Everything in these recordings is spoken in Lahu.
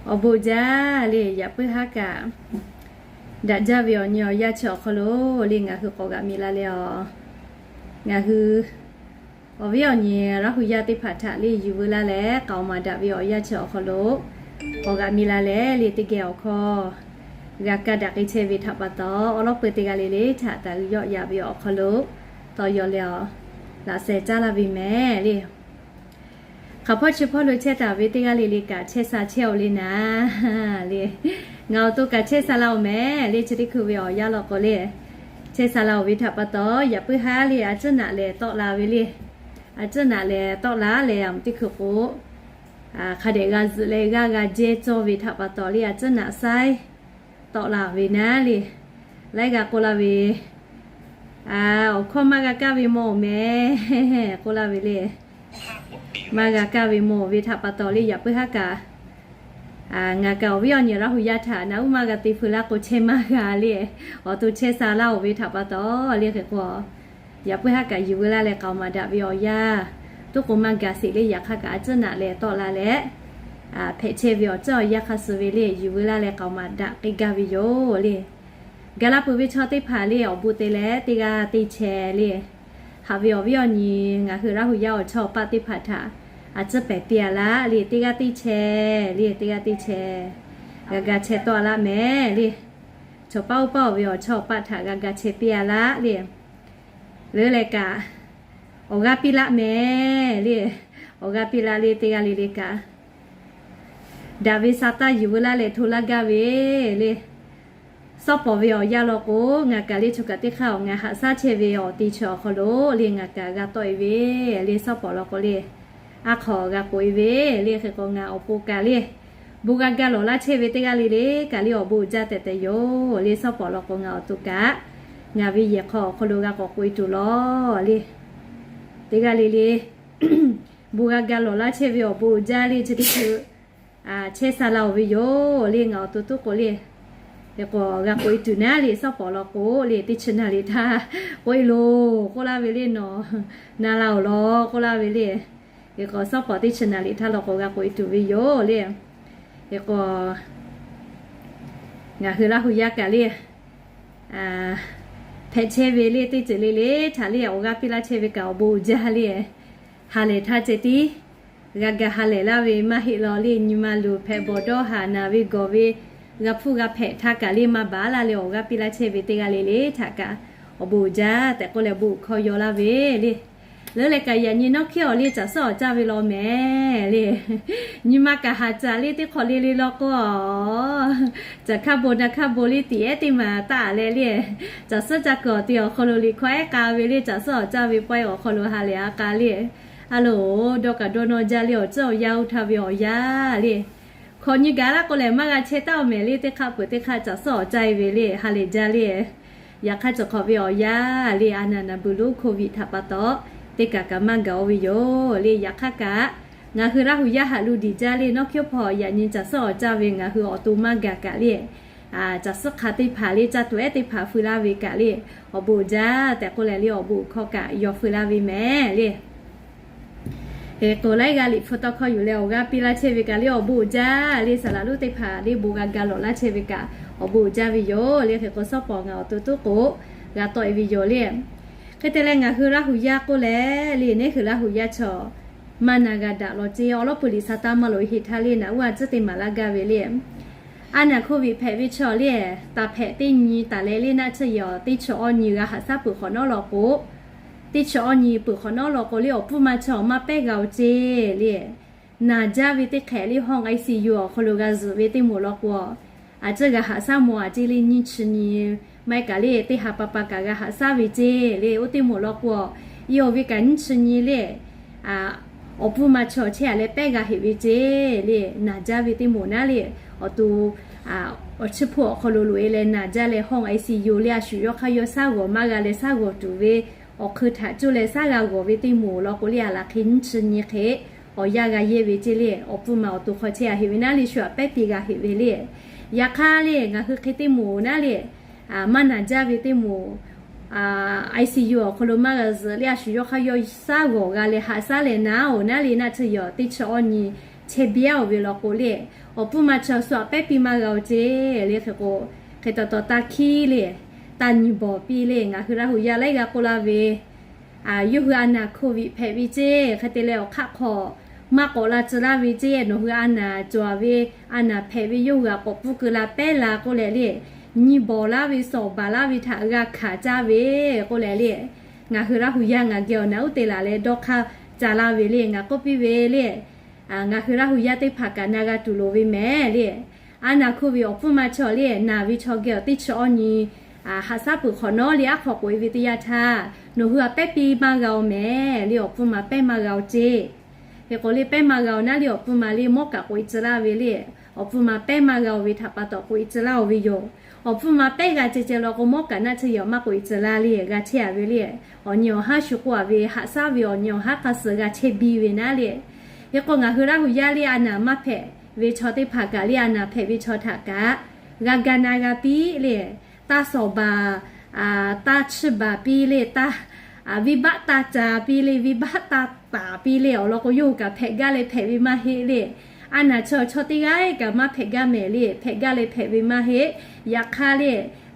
Awˬ bon jaˇ le, yaꞈ puiˉ haˉ kaꞈ daꞈ jaˇ ve awˬ nyi awˬ yanˇ chi awˬ hk'aw lo le, ngaˬ hui k'awꞈ g'aꞈ miˬ la leh a, ngaˬ hui awˬ viˉ awˬ nyi Laˇ hu yaˇ teˇ hpaˍ htaꞈ le yuˬ veu laˇ leh, k'aoˍ maˍ daꞈ ve awˬ yanˇ chi awˬ hk'aw lo k'awꞈ g'aꞈ miˬ la leh le, teˇ geh awˬ hkawˇ g'a kaˇ daꞈ k'ai chehˇ ve htaꞈ pa taw, awˬ lawˉ peu teˇ g'aˇ le le htaꞈ taˍ uiˍ yawˆ yaꞈ ve awˬ hk'aw lo tawˇ yaw leh a, laꞈ sheh caˉ laˇ ve mehˍ le. Hk'aˬ hpawˇ chi hpawˇ lo chehˇ taˍ ve teˇ g'aˇ le le kaꞈ chehˇ sha chehˇ oˬ le naˍ le. Ngaˬ awˬ to kaꞈ chehˇ sha la oˬ mehˍ le, chi teˇ hkui ve awˬ yanˇ law k'o le, chehˇ sha la oˬ ve htaꞈ pa taw, yaꞈ puiˉ haˉ le a ciˉ naꞈ lehˬ tawˆ la ve le. A ciˉ naꞈ lehˬ tawˆ la leh, a mvuhˇ teˇ hkui k'o hk'a dehꞈ g'a zuhꞈ leh g'aˇ g'a jehˇ cawˇ ve htaꞈ pa taw le, a ciˉ naꞈ saiˉ tawˆ la ve naˍ le. Laiˉ g'a k'oˆ laˇ ve, awˬ hkawˇ maˇ g'a kaˇ ve mawˬ oˬ mehˍ k'oˆ laˇ ve le. Maˇ g'a kaˇ ve mawˬ ve htaꞈ pa taw le, yaꞈ puiˉ haˉ kaꞈ ngaˬ kaꞈ awˬ viˉ awˬ nyi Laˇ hu yaˇ htaꞈ naꞈ uˉ maˇ g'a te feu laˇ k'o chehˇ maˇ g'a le. Awˬ to chehˇ sha laˇ oˬ ve htaꞈ pa taw le, hk'e k'o yaꞈ puiˉ haˉ kaꞈ yuˬ veu laˇ leh k'aoˍ maˍ daꞈ ve awˬ yanˇ, tuˉ k'o maˇ gaˬ sheˍ le, yaꞈ hk'aˇ kaꞈ a ciˉ naꞈ lehˬ tawˆ la leh, hpehꞈ chehˇ ve awˬ ceuˬ awˬ yanˇ hk'a suh ve le, yuˬ veu laˇ leh k'aoˍ maˍ daꞈ k'ai gaˇ ve yoˬ le. Ga laˇ peuˬ ve chaw teˇ hpaˍ le awˬ bon te leh teˇ g'aˇ teˇ chehˇ le, haꞈ ve awˬ viˉ awˬ nyi ngaˬ hui Laˇ hu yaˇ awˬ chawˇ awˬ paˆ teˇ hpaˍ htaꞈ a ciˉ pehˍ piˇ a laˇ le, teˇ g'aˇ teˇ chehˇ le, teˇ g'aˇ teˇ chehˇ g'a ga chehˇ tawˆ a laˇ mehˍ le. Chaw paˆ uˉ paˆ oˬ ve awˬ chawˇ awˬ paˆ htaꞈ g'a ga chehˇ piˇ a laˇ le. Leuˉ leh kaꞈ awˬ g'aˇ piˇ laˇ mehˍ le. Awˬ g'aˇ piˇ laˇ le, teˇ g'aˇ le le kaꞈ daꞈ ve sa taˇ yuˬ veu laˇ leh hto laˇ gaˇ ve le. Sawˉ pawˍ ve awˬ yanˇ law k'o, ngaˬ kaꞈ le choˬ kaꞈ teˇ hk'aˇ awˬ ngaˬ haꞈ shaˉ chehˇ ve awˬ te chi awˬ hk'aw lo le, ngaˬ kaꞈ g'a tawˆ e ve le, sawˉ pawˍ law k'o le, a hk'awꞈ g'a k'oꞈ e ve le, hk'e k'o ngaˬ awˬ pon kaꞈ le bon g'a ga lawˬ laˇ chehˇ ve teˇ g'aˇ le le kaꞈ le awˬ bon uiˍ jaˇ tehꞈ tehꞈ yoˬ le. Sawˉ pawˍ law k'o ngaˬ awˬ to kaꞈ ngaˬ ve yehˬ hk'aw awˬ hk'aw lo g'a k'awꞈ k'oꞈ e tuˬ lawˬ le. Teˇ g'aˇ le le bon g'a ga lawˬ laˇ chehˇ ve awˬ bon uiˍ jaˇ le, chi teˇ hkui chehˇ sha la oˬ ve yoˬ le. Ngaˬ awˬ to tuˉ k'o le, hk'e k'o g'a k'oꞈ e tuˬ naˉ le, sawˉ pawˍ law k'o le, teˇ chi naˍ liꞈ htaˇ k'oꞈ e loˬ k'oˆ laˇ ve le, nawˬ na la oˬ law k'oˆ laˇ ve le. Hk'e k'o sawˉ pawˍ teˇ chi naˍ liꞈ htaˇ law k'o g'a k'oꞈ e tuˬ ve yoˬ le. Hk'e k'o ngaˬ hui Laˇ hu yaˇ kaꞈ le hpehꞈ chehˇ ve le, teˇ ceuˬ le le htaꞈ le awˬ g'aˇ piˇ laˇ chehˇ ve kaꞈ awˬ bon uiˍ jaˇ le. Ha lehˬ htaˇ ceh tiˉ g'a ga ha lehˬ laˇ ve maˇ heˆ law le. Nyi ma luˬ hpehꞈ bawˬ dawˇ haˍ naˬ ve gawˬ ve g'a hpfuhˇ g'a hpehꞈ htaˇ kaꞈ le maˇ baˬ laˇ leh awˬ g'aˇ piˇ laˇ chehˇ ve teˇ g'aˇ le le htaꞈ kaꞈ awˬ bon uiˍ jaˇ tehꞈ k'oˆ leh bon uiˍ hkawˇ yaw laˇ ve le. Leuˉ leh kaꞈ yaꞈ nyi nawˉ hkiˉ awˬ le caˬ suhˉ awˬ caˇ ve law mehˍ le. Nyi ma kaꞈ haˍ caˍ le teˇ hk'awꞈ le le law k'o, caˬ hkaˇ bon na hkaˇ bon le tiꞈ ehˉ teˇ maˬ taˆ leh le, caˬ suhˉ caˇ kuiˬ awˬ te awˬ hk'aw lo liꞈ hkawˇ ehˉ k'a ve le, caˬ suhˉ awˬ caˇ ve pawehˇ awˬ hk'aw lo ha lehˬ a k'a le. A loˍ, dawˇ kaꞈ dawˇ nawˇ jaˇ le, awˬ ceuˬ awˬ yanˇ oˇ htaˇ ve awˬ yanˇ le. Hkawꞈ nyi gaˬ laˇ k'o lehˬ maˇ g'a chehˇ taˉ oˬ mehˍ le, teˇ hk'aˆ peuˬ teˇ hk'aˆ caˬ suhˉ awˬ caˇ e ve le, ha lehˬ jaˇ le. Yaꞈ hk'aˇ cawˬ hk'awꞈ ve awˬ yanˇ le, a naˍ naˍ buiˬ lonˉ hk'oˆ viꞈ htaꞈ pa taw teˇ kaˬ kaꞈ maˇ gaˬ oˇ ve yoˬ le. Yaꞈ hk'aˇ kaꞈ ngaˬ hui Laˇ hu yaˇ haꞈ lo diˬ jaˇ le, nawˉ hkiˉ hpawˇ yaꞈ nyi caˬ suhˉ awˬ caˇ ve ngaˬ hui awˬ to maˇ gaˬ kaꞈ le, caˬ suhˉ hk'a teˇ hpaˍ le, caˇ tuˬ ehˉ teˇ hpaˍ feu laˇ ve kaꞈ le, awˬ bon uiˍ jaˇ tehꞈ k'oˆ leh le awˬ bon uiˍ hkawˇ kaꞈ yaw feu laˇ ve mehˍ le. Hk'e k'o laiˉ g'aˇ liꞈ hpu tawˇ hkawˇ yuˬ leh awˬ g'aˇ piˇ laˇ chehˇ ve kaꞈ le awˬ bon uiˍ jaˇ le, saˍ laꞈ lonˉ teˇ hpaˍ le bon g'a ga lawˬ laˇ chehˇ ve kaꞈ awˬ bon uiˍ jaˇ ve yoˬ le. Hk'e k'o sawˉ pawˍ ngaˬ awˬ to tuˉ k'o g'a tawˆ e ve yoˬ le. Hk'e te leh ngaˬ hui Laˇ hu yaˇ k'oˆ leh le, neˉ hui Laˇ hu yaˇ chaw maˇ na g'a daꞈ law ceˇ, awˬ lawˉ peu liꞈ sa taˇ maˇ loꞈ e heˆ htaˇ le, naꞈ uˉ a tcuhˉ teˇ maˍ laˇ gaˇ ve le. A naˍ hk'oˆ viꞈ hpehꞈ ve chaw le, taˍ hpehꞈ teˇ nyi taˍ leh le naˆ tsuhˇ yehˬ teˇ chi awˇ nyi g'a haꞈ shaˉ peuˬ hk'awꞈ nawˉ law k'o, teˇ chi awˇ nyi peuˬ hk'awꞈ nawˉ law k'o le awˬ pfuhˇ ma chaw maˇ pehˉ g'a oˬ ceˇ le. Naˬ jaˇ ve teˇ hk'ehꞈ le hawˇ I C U awˬ hk'aw lo g'a zuhꞈ ve teˇ moˍ law k'o, a tcuhˉ g'a haꞈ shaˉ mawˬ a ceˇ le nyiˇ chi nyi maˇ heˆ kaꞈ le teˇ ha pa pa kaꞈ g'a haꞈ shaˉ ve ceˇ le. Oˇ teˇ moˍ law k'o, iˉ oˬ ve kaꞈ nyiˇ chi nyi le awˬ pfuhˇ ma chaw chehˇ a leh pehˉ g'a heꞈ ve ceˇ le. Naˬ jaˇ ve teˇ moˍ naˉ le, awˬ to awˬ chiˇ hpuˇ awˬ hk'aw lo loꞈ e leh naˬ jaˇ leh hawˇ I C U le a shu yawˇ hk'aˇ yawˇ shaˉ g'awˬ maˇ g'a leh shaˉ g'awˬ tuˬ ve awˬ hk'eun htaꞈ coˇ leh shaˉ g'a g'awˬ ve teˇ moˍ law k'o le a laˬ hk'e nyiˇ chi nyi hk'e awˬ yanˇ g'a yehˇ ve ceˇ le. Awˬ pfuhˇ ma awˬ to hk'aw chehˇ a heꞈ ve naˉ le shu a pehˉ te g'a heꞈ ve le. Yaꞈ hk'aˇ le ngaˬ hui hk'e teˇ moˍ naˉ le maˇ naˬ jaˇ ve teˇ moˍ, I C U awˬ hk'aw lo maˇ g'a zuhꞈ le a shu yawˇ hk'aˇ yawˇ shaˉ g'awˬ g'a leh haꞈ shaˉ leh naˉ oˬ naˉ le naˆ tsuhˇ yehˬ teˇ chi awˇ nyi chehˇ biˇ a oˬ ve law k'o le Awˬ pfuhˇ ma chi awˬ suhˍ aꞈ pehˉ piˇ maˇ g'a-oˬ ceˇ le. Hk'e k'o, hk'e taw taw taˇ hkiˉ le, taˇ nyi bawˬ piˇ le. Ngaˬ hui Laˇ huˍ yaˇ laiˉ g'aˇ k'oˆ laˇ ve, yawˇ hui a naˬ hkoˍ viꞈ hpehꞈ ve ceˇ, hk'e te leh awˬ hk'aˆ hk'aw maˇ k'awꞈ la tcuh laˇ ve ceˇ, nawˬ hui a naˬ cawˬ ve, a naˬ hpehꞈ ve yawˇ hui aꞈ k'awꞈ pfuhˇ keu la pehˉ la k'oˆ leh le, nyi bawˬ laˇ ve sawˍ baˬ laˇ ve htaꞈ g'a hkanˍ caˇ ve k'oˆ leh le, ngaˬ hui Laˇ huˍ yaˇ ngaˬ geh awˬ naˬ uˉ te laˬ leh dawˇ hk'aˇ ca laˇ ve le. Ngaˬ k'oˆ piˇ ve le, ngaˬ hui Laˇ huˍ yaˇ teˇ hpaˍ kaꞈ na g'a tuˬ loˍ ve mehˍ le. A naˬ hkoˍ viꞈ awˬ pfuhˇ ma chaw le, naˬ ve chaw geh awˬ teˇ chi awˇ nyi haꞈ shaˉ peuˬ hk'awꞈ nawˉ le, aˉ hk'aw k'oꞈ e ve teˇ yanˇ htaˇ, nawˬ hui aꞈ pehˉ piˇ maˇ g'a-oˬ mehˍ le. Awˬ pfuhˇ ma pehˉ maˇ g'a-oˬ ceˇ. Hk'e k'o le, pehˉ maˇ g'a-oˬ naˉ le, awˬ pfuhˇ ma le mawˇ kaꞈ k'oꞈ e tcuh laˇ ve le. Awˬ pfuhˇ ma pehˉ maˇ g'a-oˬ ve htaꞈ pa taw k'oꞈ e tcuh laˇ-oˬ ve yoˬ. Awˬ pfuhˇ ma pehˉ g'a ceh ceh law k'o, mawˇ kaꞈ naˆ chi yaꞈ maˇ k'oꞈ e tcuh laˇ le, g'a chehˇ-a ve le. Awˬ nyi awˬ haˉ shu k'oˆ-a ve, haꞈ shaˉ ve awˬ nyi awˬ haˉ hk'a suhˍ g'a chehˇ biˇ ve naˉ le. Hk'e k'o, ngaˬ hui Laˇ huˍ yaˇ le a naˬ maˇ hpehꞈ ve chaw teˇ hpaˍ kaꞈ le, a naˬ hpehꞈ ve chaw htaꞈ kaꞈ g'a ga na g'a piˇ le. Taˇ sawˍ baˬ, taˇ chiˇ baˬ piˇ le, taˇ, venˇ baˆ taˇ ca piˇ le, venˇ baˆ taˇ taˍ piˇ le. Awˬ lawn k'o, yawˇ hui kaꞈ hpehꞈ gaˇ leh hpehꞈ ve maˇ heˆ le. A naˬ chaw chaw teˇ g'aˇ kaꞈ maˇ hpehꞈ gaˇ mehˍ le, hpehꞈ gaˇ leh hpehꞈ ve maˇ heˆ. Yaꞈ hk'aˇ le,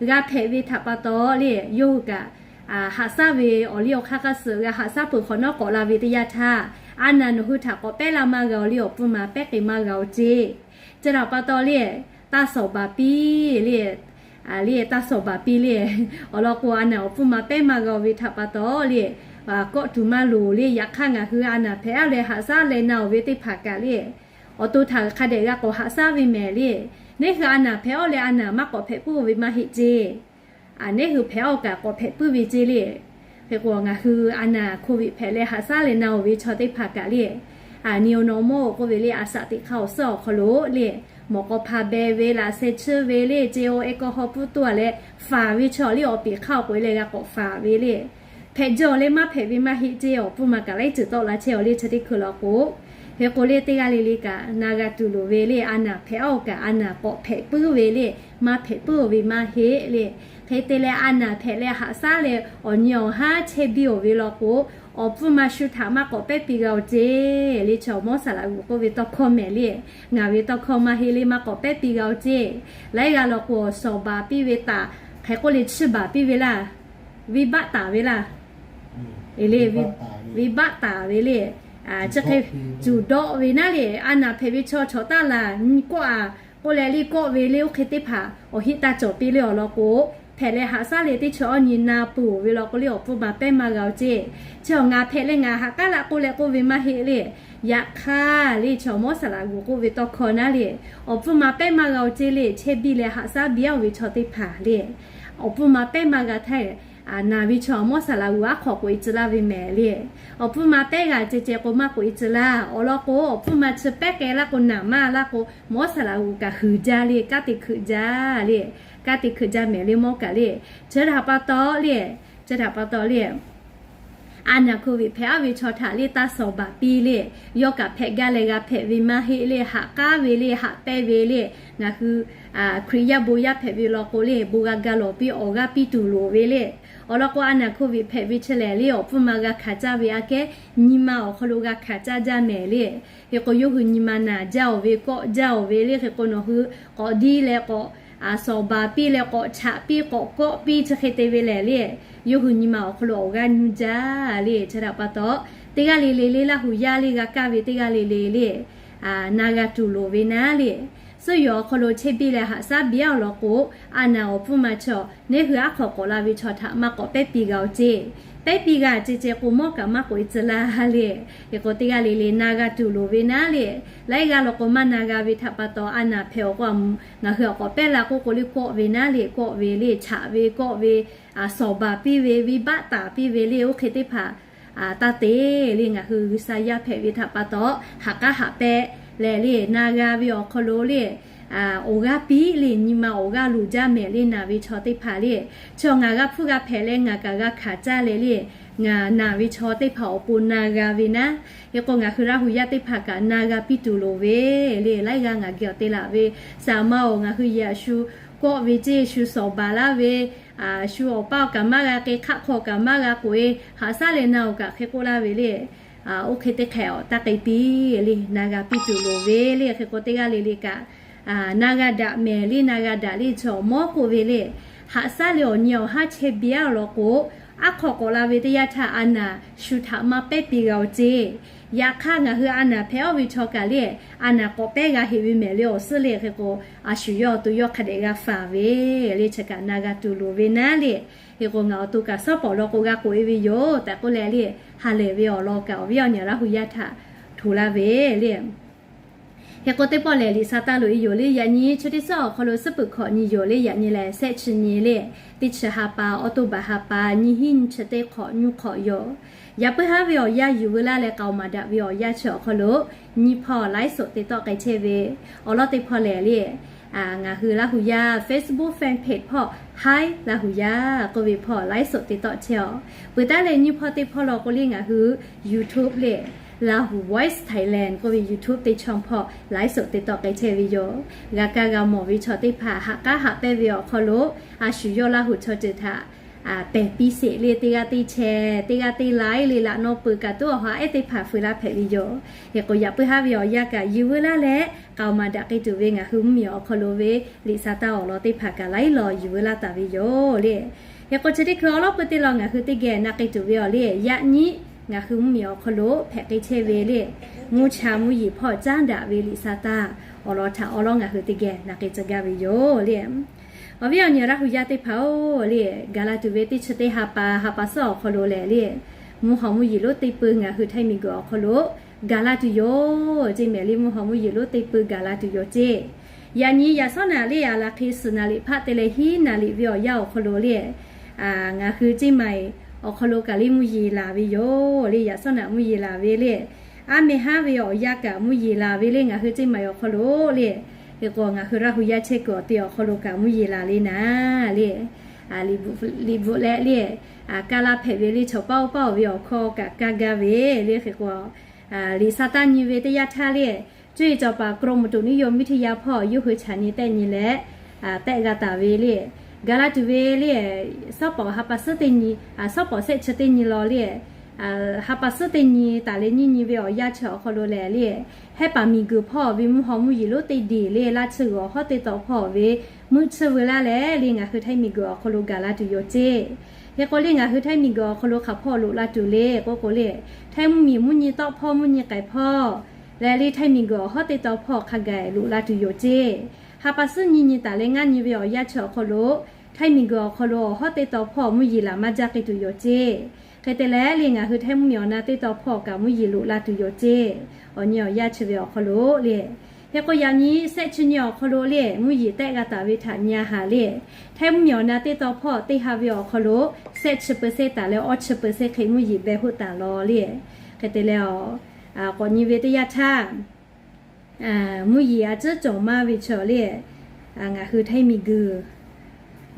g'a hpehꞈ ve htaꞈ pa taw le, yawˇ hui kaꞈ haꞈ shaˉ ve awˬ liˇ awˬ hk'aˇ hk'a suhˍ g'a haꞈ shaˉ peuˬ hk'awꞈ nawˉ k'awꞈ la ve teˇ yanˇ htaˇ, a naˬ nawˬ hui htaꞈ k'awꞈ pehˉ la maˇ g'a-oˬ le, awˬ pfuhˇ ma pehˉ k'ai maˇ g'a-oˬ ceˇ. Chi htaꞈ pa taw le, taˇ sawˍ baˬ piˇ le, le taˇ sawˍ baˬ piˇ le. Awˬ lawn k'o, a naˬ awˬ pfuhˇ ma pehˉ maˇ g'a-oˬ ve htaꞈ pa taw le, kawˆ tuˬ maˇ loˍ le. Yaꞈ hk'aˇ, ngaˬ hui a naˬ hpehꞈ-aˉ leh haꞈ shaˉ leh na-oˬ ve teˇ hpaˍ kaꞈ le, awˬ to htaꞈ hk'a dehꞈ g'a k'awꞈ haꞈ shaˉ ve mehˍ le. Neˇ hui a naˬ hpehꞈ-aˉ leh a naˬ maˇ k'awꞈ hpehꞈ puiˉ-oˬ ve maˇ heˆ ceˇ. Neˇ hui hpehꞈ-aˉ kaꞈ k'awꞈ hpehꞈ puiˉ ve ceˇ le. Hk'e k'o, ngaˬ hui a naˬ hkoˍ viꞈ hpehꞈ leh haꞈ shaˉ leh na-oˬ ve chaw teˇ hpaˍ kaꞈ le, a ni awˬ naw mawˇ-oˬ k'oˆ ve le, a shaꞈ teꞈ hk'aˇ awˬ suhˉ awˬ hk'aw lo le, mawꞈ k'aw hpa beh ve, laꞈ sheh chiˇ ve le, ce-o e kaw haw puˇ tuˇ-a leh faˍ ve chaw le, awˬ peˍ hk'aˇ awˬ k'oꞈ e leh g'a k'awꞈ faˍ ve le. Hpehꞈ jaˇ-oˬ leh maˇ hpehꞈ ve maˇ heˆ ceˇ, awˬ pfuhˇ ma kaꞈ laiˉ ceuˬ tawˆ la chehˇ-oˬ le, chi teˇ hkui law k'o. Hk'e k'o le, teˇ g'aˇ le le kaꞈ na g'a tuˬ loˍ ve le, a naˬ hpehꞈ-aˉ kaꞈ a naˬ k'awꞈ hpehꞈ puiˉ ve le, maˇ hpehꞈ puiˉ-oˬ ve maˇ heˆ le. Hk'e te leh a naˬ hpehꞈ leh haꞈ shaˉ leh awˬ nyi awˬ haˉ chehˇ biˇ-oˬ ve law k'o, awˬ pfuhˇ ma shu htaꞈ maˇ k'awꞈ pehˉ piˇ g'a-oˬ ceˇ le. Chi awˬ mawˇ saˍ laꞈ g'uˬ k'oˆ ve tawˇ hkawˇ mehˍ le, ngaˬ ve tawˇ hkawˇ maˇ heˆ le, maˇ k'awꞈ pehˉ piˇ g'a-oˬ ceˇ. Laiˉ g'aˇ law k'o, sawˍ baˬ piˇ ve taˍ, hk'e k'oˆ le, chiˇ baˬ piˇ ve laˇ, venˇ baˆ taˍ ve laˇ, le venˇ baˆ taˍ ve le, chi hk'e cuˬ dawˆ ve naˉ le, a naˬ hpehꞈ ve chaw chaw taˇ laˬ nyi kawˆ-a k'oˆ leh le kawˆ ve le, oˇ hk'e teˇ hpaˍ awˬ heˆ taˇ cawˬ piˇ le. Awˬ lawn k'o, hpehꞈ leh haꞈ shaˉ leh teˇ chi awˇ nyi na peuˬ-oˬ ve law k'o le, awˬ pfuhˇ ma pehˉ maˇ g'a-oˬ ceˇ. Chi awˬ ngaˬ hpehꞈ leh ngaˬ ha k'aˉ laꞈ k'oˆ leh k'oˆ ve maˇ heˆ le. Yaꞈ hk'aˇ le, chi awˬ mawˇ saˍ laꞈ g'uˬ k'oˆ ve tawˇ hkawˇ naˉ le, awˬ pfuhˇ ma pehˉ maˇ g'a-oˬ ceˇ le. Chehˇ biˇ leh haꞈ shaˉ biˇ-aˉ-oˬ ve chaw teˇ hpaˍ le, awˬ pfuhˇ ma pehˉ maˇ g'a htaˇ, naˬ ve chaw awˬ mawˇ saˍ laꞈ g'uˬ aˉ hk'aw k'oꞈ e tcuh laˇ ve mehˍ le. Awˬ pfuhˇ ma pehˉ g'a ceh ceh k'o maˇ k'oꞈ e tcuh laˇ. Awˬ lawn k'o, awˬ pfuhˇ ma chi pehˉ k'ai laˇ k'o, naˬ maˇ laˇ k'o, mawˇ saˍ laꞈ g'uˬ kaꞈ huiˍ jaˇ le, kanˉ te hkeuꞈ jaˇ le. Kanˉ te hkeuꞈ jaˇ mehˍ le mawˇ kaꞈ le. Chi htaꞈ pa taw le, chi htaꞈ pa taw le, a naˬ hkoˍ viꞈ hpehꞈ-aˉ ve chaw htaꞈ le taˇ sawˍ baˬ piˇ le. Yawˇ kaꞈ hpehꞈ gaˇ leh g'a hpehꞈ ve maˇ heˆ le, haꞈ k'aˉ ve le, haꞈ pehnˇ ve le. Ngaˬ hui Hkriꞈ yaˇ bon yaˇ hpehꞈ ve law k'o le, bon g'a ga lawˬ piˇ awˬ g'aˇ piˇ tuˬ loˍ ve le. Awˬ lawn k'o, a naˬ hkoˍ viꞈ hpehꞈ ve chi lehˬ le, awˬ pfuhˇ ma g'a hkanˍ caˇ ve aꞈ kehˉ nyi ma awˬ hk'aw lo g'a hkanˍ caˇ jaˇ mehˍ le. Hk'e k'o, yawˇ hui nyi ma naˬ jaˇ-oˬ ve, kawˆ jaˇ-oˬ ve le. Hk'e k'o, nawˬ hui k'awꞈ diˇ leh kawꞈ sawˍ baˬ piˇ leh k'awꞈ chaꞈ piˇ k'awꞈ kawˆ piˇ chi hk'e te ve lehˬ le, yawˇ hui nyi ma awˬ hk'aw lo awˬ g'aˇ nyi jaˇ le. Chi htaꞈ pa taw, teˇ g'aˇ le le le Laˇ huˍ yaˇ le g'a kaˇ ve teˇ g'aˇ le le le, na g'a tuˬ loˍ ve naˉ le, suhˉ yawˬ awˬ hk'aw lo chehˇ biˇ leh haꞈ shaˉ biˇ-aˉ-oˬ law k'o, a naˬ awˬ pfuhˇ ma chaw, neˇ hui aˉ hk'aw k'awꞈ la ve chaw htaꞈ maˇ k'awꞈ pehˉ piˇ g'a-oˬ ceˇ. Pehˉ piˇ g'a ceh ceh k'o, mawˇ kaꞈ maˇ k'oꞈ e tcuh laˇ le. Hk'e k'o, teˇ g'aˇ le le na g'a tuˬ loˍ ve naˉ le. Laiˉ g'aˇ law k'o, maˇ na g'a ve htaꞈ pa taw, a naˬ hpehꞈ-oˬ k'o, ngaˬ hui aꞈ k'awꞈ pehˉ la k'oˆ k'o le, kawˆ ve naˉ le, kawˆ ve le, chaꞈ ve kawˆ ve, sawˍ baˬ piˇ ve, venˇ baˆ taˍ piˇ ve le, oˇ hk'e teˇ hpaˍ taˇ te le. Ngaˬ hui G'uiˬsha yaˇ hpehꞈ ve htaꞈ pa taw, haꞈ k'aˉ haꞈ pehnˇ leh le, na g'a ve awˬ hk'aw lo le, awˬ g'aˇ piˇ le, nyi ma awˬ g'aˇ loˍ jaˇ mehˍ le. Naˬ ve chaw teˇ hpaˍ le, chi ngaˬ g'a hpuˇ g'a hpehꞈ leh ngaˬ kaꞈ g'a hkanˍ caˇ leh le, ngaˬ naˬ ve chaw teˇ hpaˍ awˬ pon na g'a ve naˉ. Hk'e k'o, ngaˬ hui Laˇ huˍ yaˇ teˇ hpaˍ kaꞈ na g'a piˇ tuˬ loˍ ve le. Laiˉ g'aˇ ngaˬ geh awˬ te laˬ ve, saˍ ma-oˬ, ngaˬ hui yehˬ a shu kawˆ ve ceˇ, shu sawˍ baˬ laˇ ve, shu awˬ paˇ awˬ kaꞈ maˇ g'a k'e, hk'aˆ hk'aw kaꞈ maˇ g'a k'oꞈ e, haꞈ shaˉ leh na-oˬ kaꞈ hk'e k'oˆ laˇ ve le. Oˇ hk'e teˇ hk'e awˬ taˇ k'ai piˇ le, na g'a piˇ tuˬ loˍ ve le. Hk'e k'o, teˇ g'aˇ le le kaꞈ na g'a daꞈ mehˍ le, na g'a daꞈ le, chi awˬ mawˇ k'oˆ ve le. Haꞈ shaˉ le awˬ nyi awˬ haˉ chehˇ biˇ-a law k'o, aˉ hk'aw k'awꞈ la ve teˇ yanˇ htaˇ a naˍ shu htaꞈ maˇ pehˉ piˇ g'a-oˬ ceˇ. Yaꞈ hk'aˇ, ngaˬ hui a naˍ hpehꞈ-aw ve chaw kaꞈ le, a naˍ k'awꞈ pehˉ g'a heꞈ ve mehˍ le awˬ suhˉ le. Hk'e k'o, a shu yawˇ awˬ to yawˇ hk'a dehꞈ g'a faˍ ve le, chi kaꞈ na g'a tuˬ loˍ ve naˉ le. Hk'e k'o, ngaˬ awˬ to kaꞈ shaˉ pawˍ law k'o g'a k'oꞈ-e ve yoˬ tehꞈ k'oˆ leh le, ha lehˬ ve awˬ lawn kaꞈ awˬ viˉ awˬ nyi Laˇ hu yaˇ htaꞈ hto laˇ ve le. Hk'e k'o, teˇ pawˆ lehˬ, liꞈ sa taˇ loꞈ-e yoˬ le. Yaꞈ nyi chi teˇ suhˉ awˬ hk'aw lo suhˉ peuˬ hkawꞈ nyi yoˬ le. Yaꞈ nyi lehˬ, shehˆ chi nyi le, teˇ chi ha pa, October ha pa, nyiˇ hinˉ nyiˇ chi teˇ hk'awꞈ nyiˇ hk'awꞈ yoˬ. Yaꞈ puiˉ haˉ ve awˬ yanˇ yuˬ veu laˇ leh k'aoˍ maˍ daꞈ ve awˬ yanˇ chi awˬ hk'aw lo, nyiˇ hpawˇ ไลฟ์สด te tawˆ k'ai chehˇ ve awˬ lawn teˇ hpawˇ lehˬ le, ngaˬ hui Laˇ hu yaˇ Facebook fan page hpawˇ Hi Laˇ hu yaˇ k'oˆ ve hpawˇ ไลฟ์สด te tawˆ chehˇ-aw. Peuˬ taˉ leh nyiˇ hpawˇ teˇ hpawˇ law k'o le, ngaˬ hui YouTube le, Lahu Voice Thailand k'oˆ ve YouTube teˇ chawˇ hpawˇ ไลฟ์สด te tawˆ k'ai chehˇ ve yoˬ. G'a kaˇ g'a mawˬ ve chaw teˇ hpaˍ haꞈ k'aˉ haꞈ pehnˇ ve awˬ hk'aw lo, a shu yawˇ Laˇ hu chaw ceuˬ htaꞈ pehˬ piˇ sheˍ le, teˇ g'aˇ teˇ chehˇ, teˇ g'aˇ teˇ laiˉ le, laꞈ naw peuˬ kaꞈ tuˉ awˬ ha ehˉ teˇ hpaˍ feu laˇ hpehꞈ ve yoˬ. Hk'e k'o, yaꞈ puiˉ haˉ ve awˬ yanˇ kaꞈ yuˬ veu laˇ leh, k'aoˍ maˍ daꞈ k'ai tuˬ ve ngaˬ hui mvuhˇmiˬ awˬ hk'aw lo ve liꞈ sa taˇ awˬ lawn teˇ hpaˍ kaꞈ laiˉ law yuˬ veu laˇ taˍ ve yoˬ le. Hk'e k'o, chi teˇ hkui awˬ lawn pui teˇ lawn ngaˬ hui teˇ geh na k'ai tuˬ ve awˬ le, yaꞈ nyi ngaˬ hui mvuhˇmiˬ awˬ hk'aw lo hpehꞈ k'ai chehˇ ve le, mvuhˇ cha mvuhˇ yeˬ hpawˇ caˉ daꞈ ve liꞈ sa taˇ awˬ lawn htaꞈ awˬ lawn ngaˬ hui teˇ geh na k'ai tcuh gaˇ ve yoˬ le. Awˬ viˉ awˬ nyi Laˇ hu yaˇ teˇ hpaˍ-oˬ le, gaˬ la tuˬ ve teˇ chi teˇ ha pa, ha pa suhˉ awˬ hk'aw lo lehˬ le, mvuhˇ haw mvuhˇ yeˬ lonˉ teˇ pui ngaˬ hui htaiˇ miˬ guiˬ awˬ hk'aw lo gaˬ la tuˬ yoˬ ceˇ mehˍ le. Mvuhˇ haw mvuhˇ yeˬ lonˉ teˇ pui gaˬ la tuˬ yoˬ ceˇ. Yaꞈ nyi yaꞈ shawˉ naꞈ le, a laˬ hk'e suhˍ naˍ liꞈ hpaˆ te leh hiˉ naˍ liꞈ ve awˬ yanˇ awˬ hk'aw lo le, ngaˬ hui ceˇ maiˍ awˬ hk'aw lo kaꞈ le mvuhˇ yeˬ laˬ ve yoˬ le. Yaꞈ shawˉ naꞈ mvuhˇ yeˬ laˬ ve le, aˉ meh haˉ ve awˬ yanˇ kaꞈ mvuhˇ yeˬ laˬ ve le, ngaˬ hui ceˇ maiˍ awˬ hk'aw lo le. Hk'e k'o, ngaˬ hui Laˇ hu yaˇ chehˇ kuiˬ awˬ te awˬ hk'aw lo kaꞈ mvuhˇ yeˬ laˬ le naˍ le. Liꞈ bvuhꞈ leh le, kaˇ laˇ hpehꞈ ve le, chaw paˇ oˇ paˇ oˬ ve awˬ hkawˇ kaꞈ kaˇ gaˇ ve le. Hk'e k'o, liꞈ sa taˇ nyi ve teˇ yanˇ htaˇ le, cuˇ yiˍ cawˬ paˍ กรมอุตุนิยมวิทยา hpawˇ yawˇ hui chaꞈ nyi tehˆ nyi leh, tehˆ g'a taˍ ve le, gaˬ la tuˬ ve le, shawˉ pawˍ ha pa suhˉ teˇ nyi, shawˉ pawˍ shehˆ chi teˇ nyi law le, ha pa suhˉ teˇ nyi taˍ leh nyiˇ nyi ve awˬ yanˇ chi awˬ hk'aw lo lehˬ le, hehˉ paˍ miˬ guiˬ hpawˇ ve mvuhˇ haw mvuhˇ yeˬ lonˉ teˇ deˬ le, laˇ chi g'uiˬ awˬ hawˉ teˇ taw hpawˇ ve meuˆ chiˇ veu laˇ leh le, ngaˬ hui htaiˇ miˬ guiˬ awˬ hk'aw lo gaˬ la tuˬ yoˬ ceˇ. Hk'e k'o le, ngaˬ hui htaiˇ miˬ guiˬ awˬ hk'aw lo hk'aˬ hpawˇ loꞈ la tuˬ le k'oˆ k'o le, htaiˇ mvuhˇmiˬ mvuhˇ nyi tawˆ hpawˇ mvuhˇ nyi k'ai hpawˇ leh le, htaiˇ miˬ guiˬ awˬ hawˉ teˇ taw hpawˇ hk'a gaˬ loꞈ la tuˬ yoˬ ceˇ. Ha pa suhˉ nyiˇ nyi taˍ leh ngaˇ nyi ve awˬ yanˇ chi awˬ hk'aw lo, htaiˇ miˬ guiˬ awˬ hk'aw lo awˬ hawˉ teˇ taw hpawˇ mvuhˇ yeˬ laˬ maˇ jaˇ k'ai tuˬ yoˬ ceˇ. Hk'e te leh le, ngaˬ hui htaiˇ mvuhˇmiˬ awˬ na teˇ taw hpawˇ kaꞈ mvuhˇ yeˬ loꞈ la tuˬ yoˬ ceˇ. Awˬ nyi awˬ yanˇ chi ve awˬ hk'aw lo le, hk'e k'o yaꞈ nyi shehˆ chi nyi awˬ hk'aw lo le, mvuhˇ yeˬ tehˆ g'a taˍ ve htaꞈ nyi-a haˍ le, htaiˇ mvuhˇmiˬ awˬ na teˇ taw hpawˇ teˇ ha ve awˬ hk'aw lo shehˆ chi เปอร์เซ็นต์ taˍ leh awˇ chi เปอร์เซ็นต์ hk'e mvuhˇ yeˬ beh hoˆ taˍ law le. Hk'e te leh, k'awꞈ nyi ve teˇ yanˇ htaˇ, mvuhˇ yeˬ a ciˉ cawˬ maˇ ve chaw le, ngaˬ hui htaiˇ miˬ guiˬ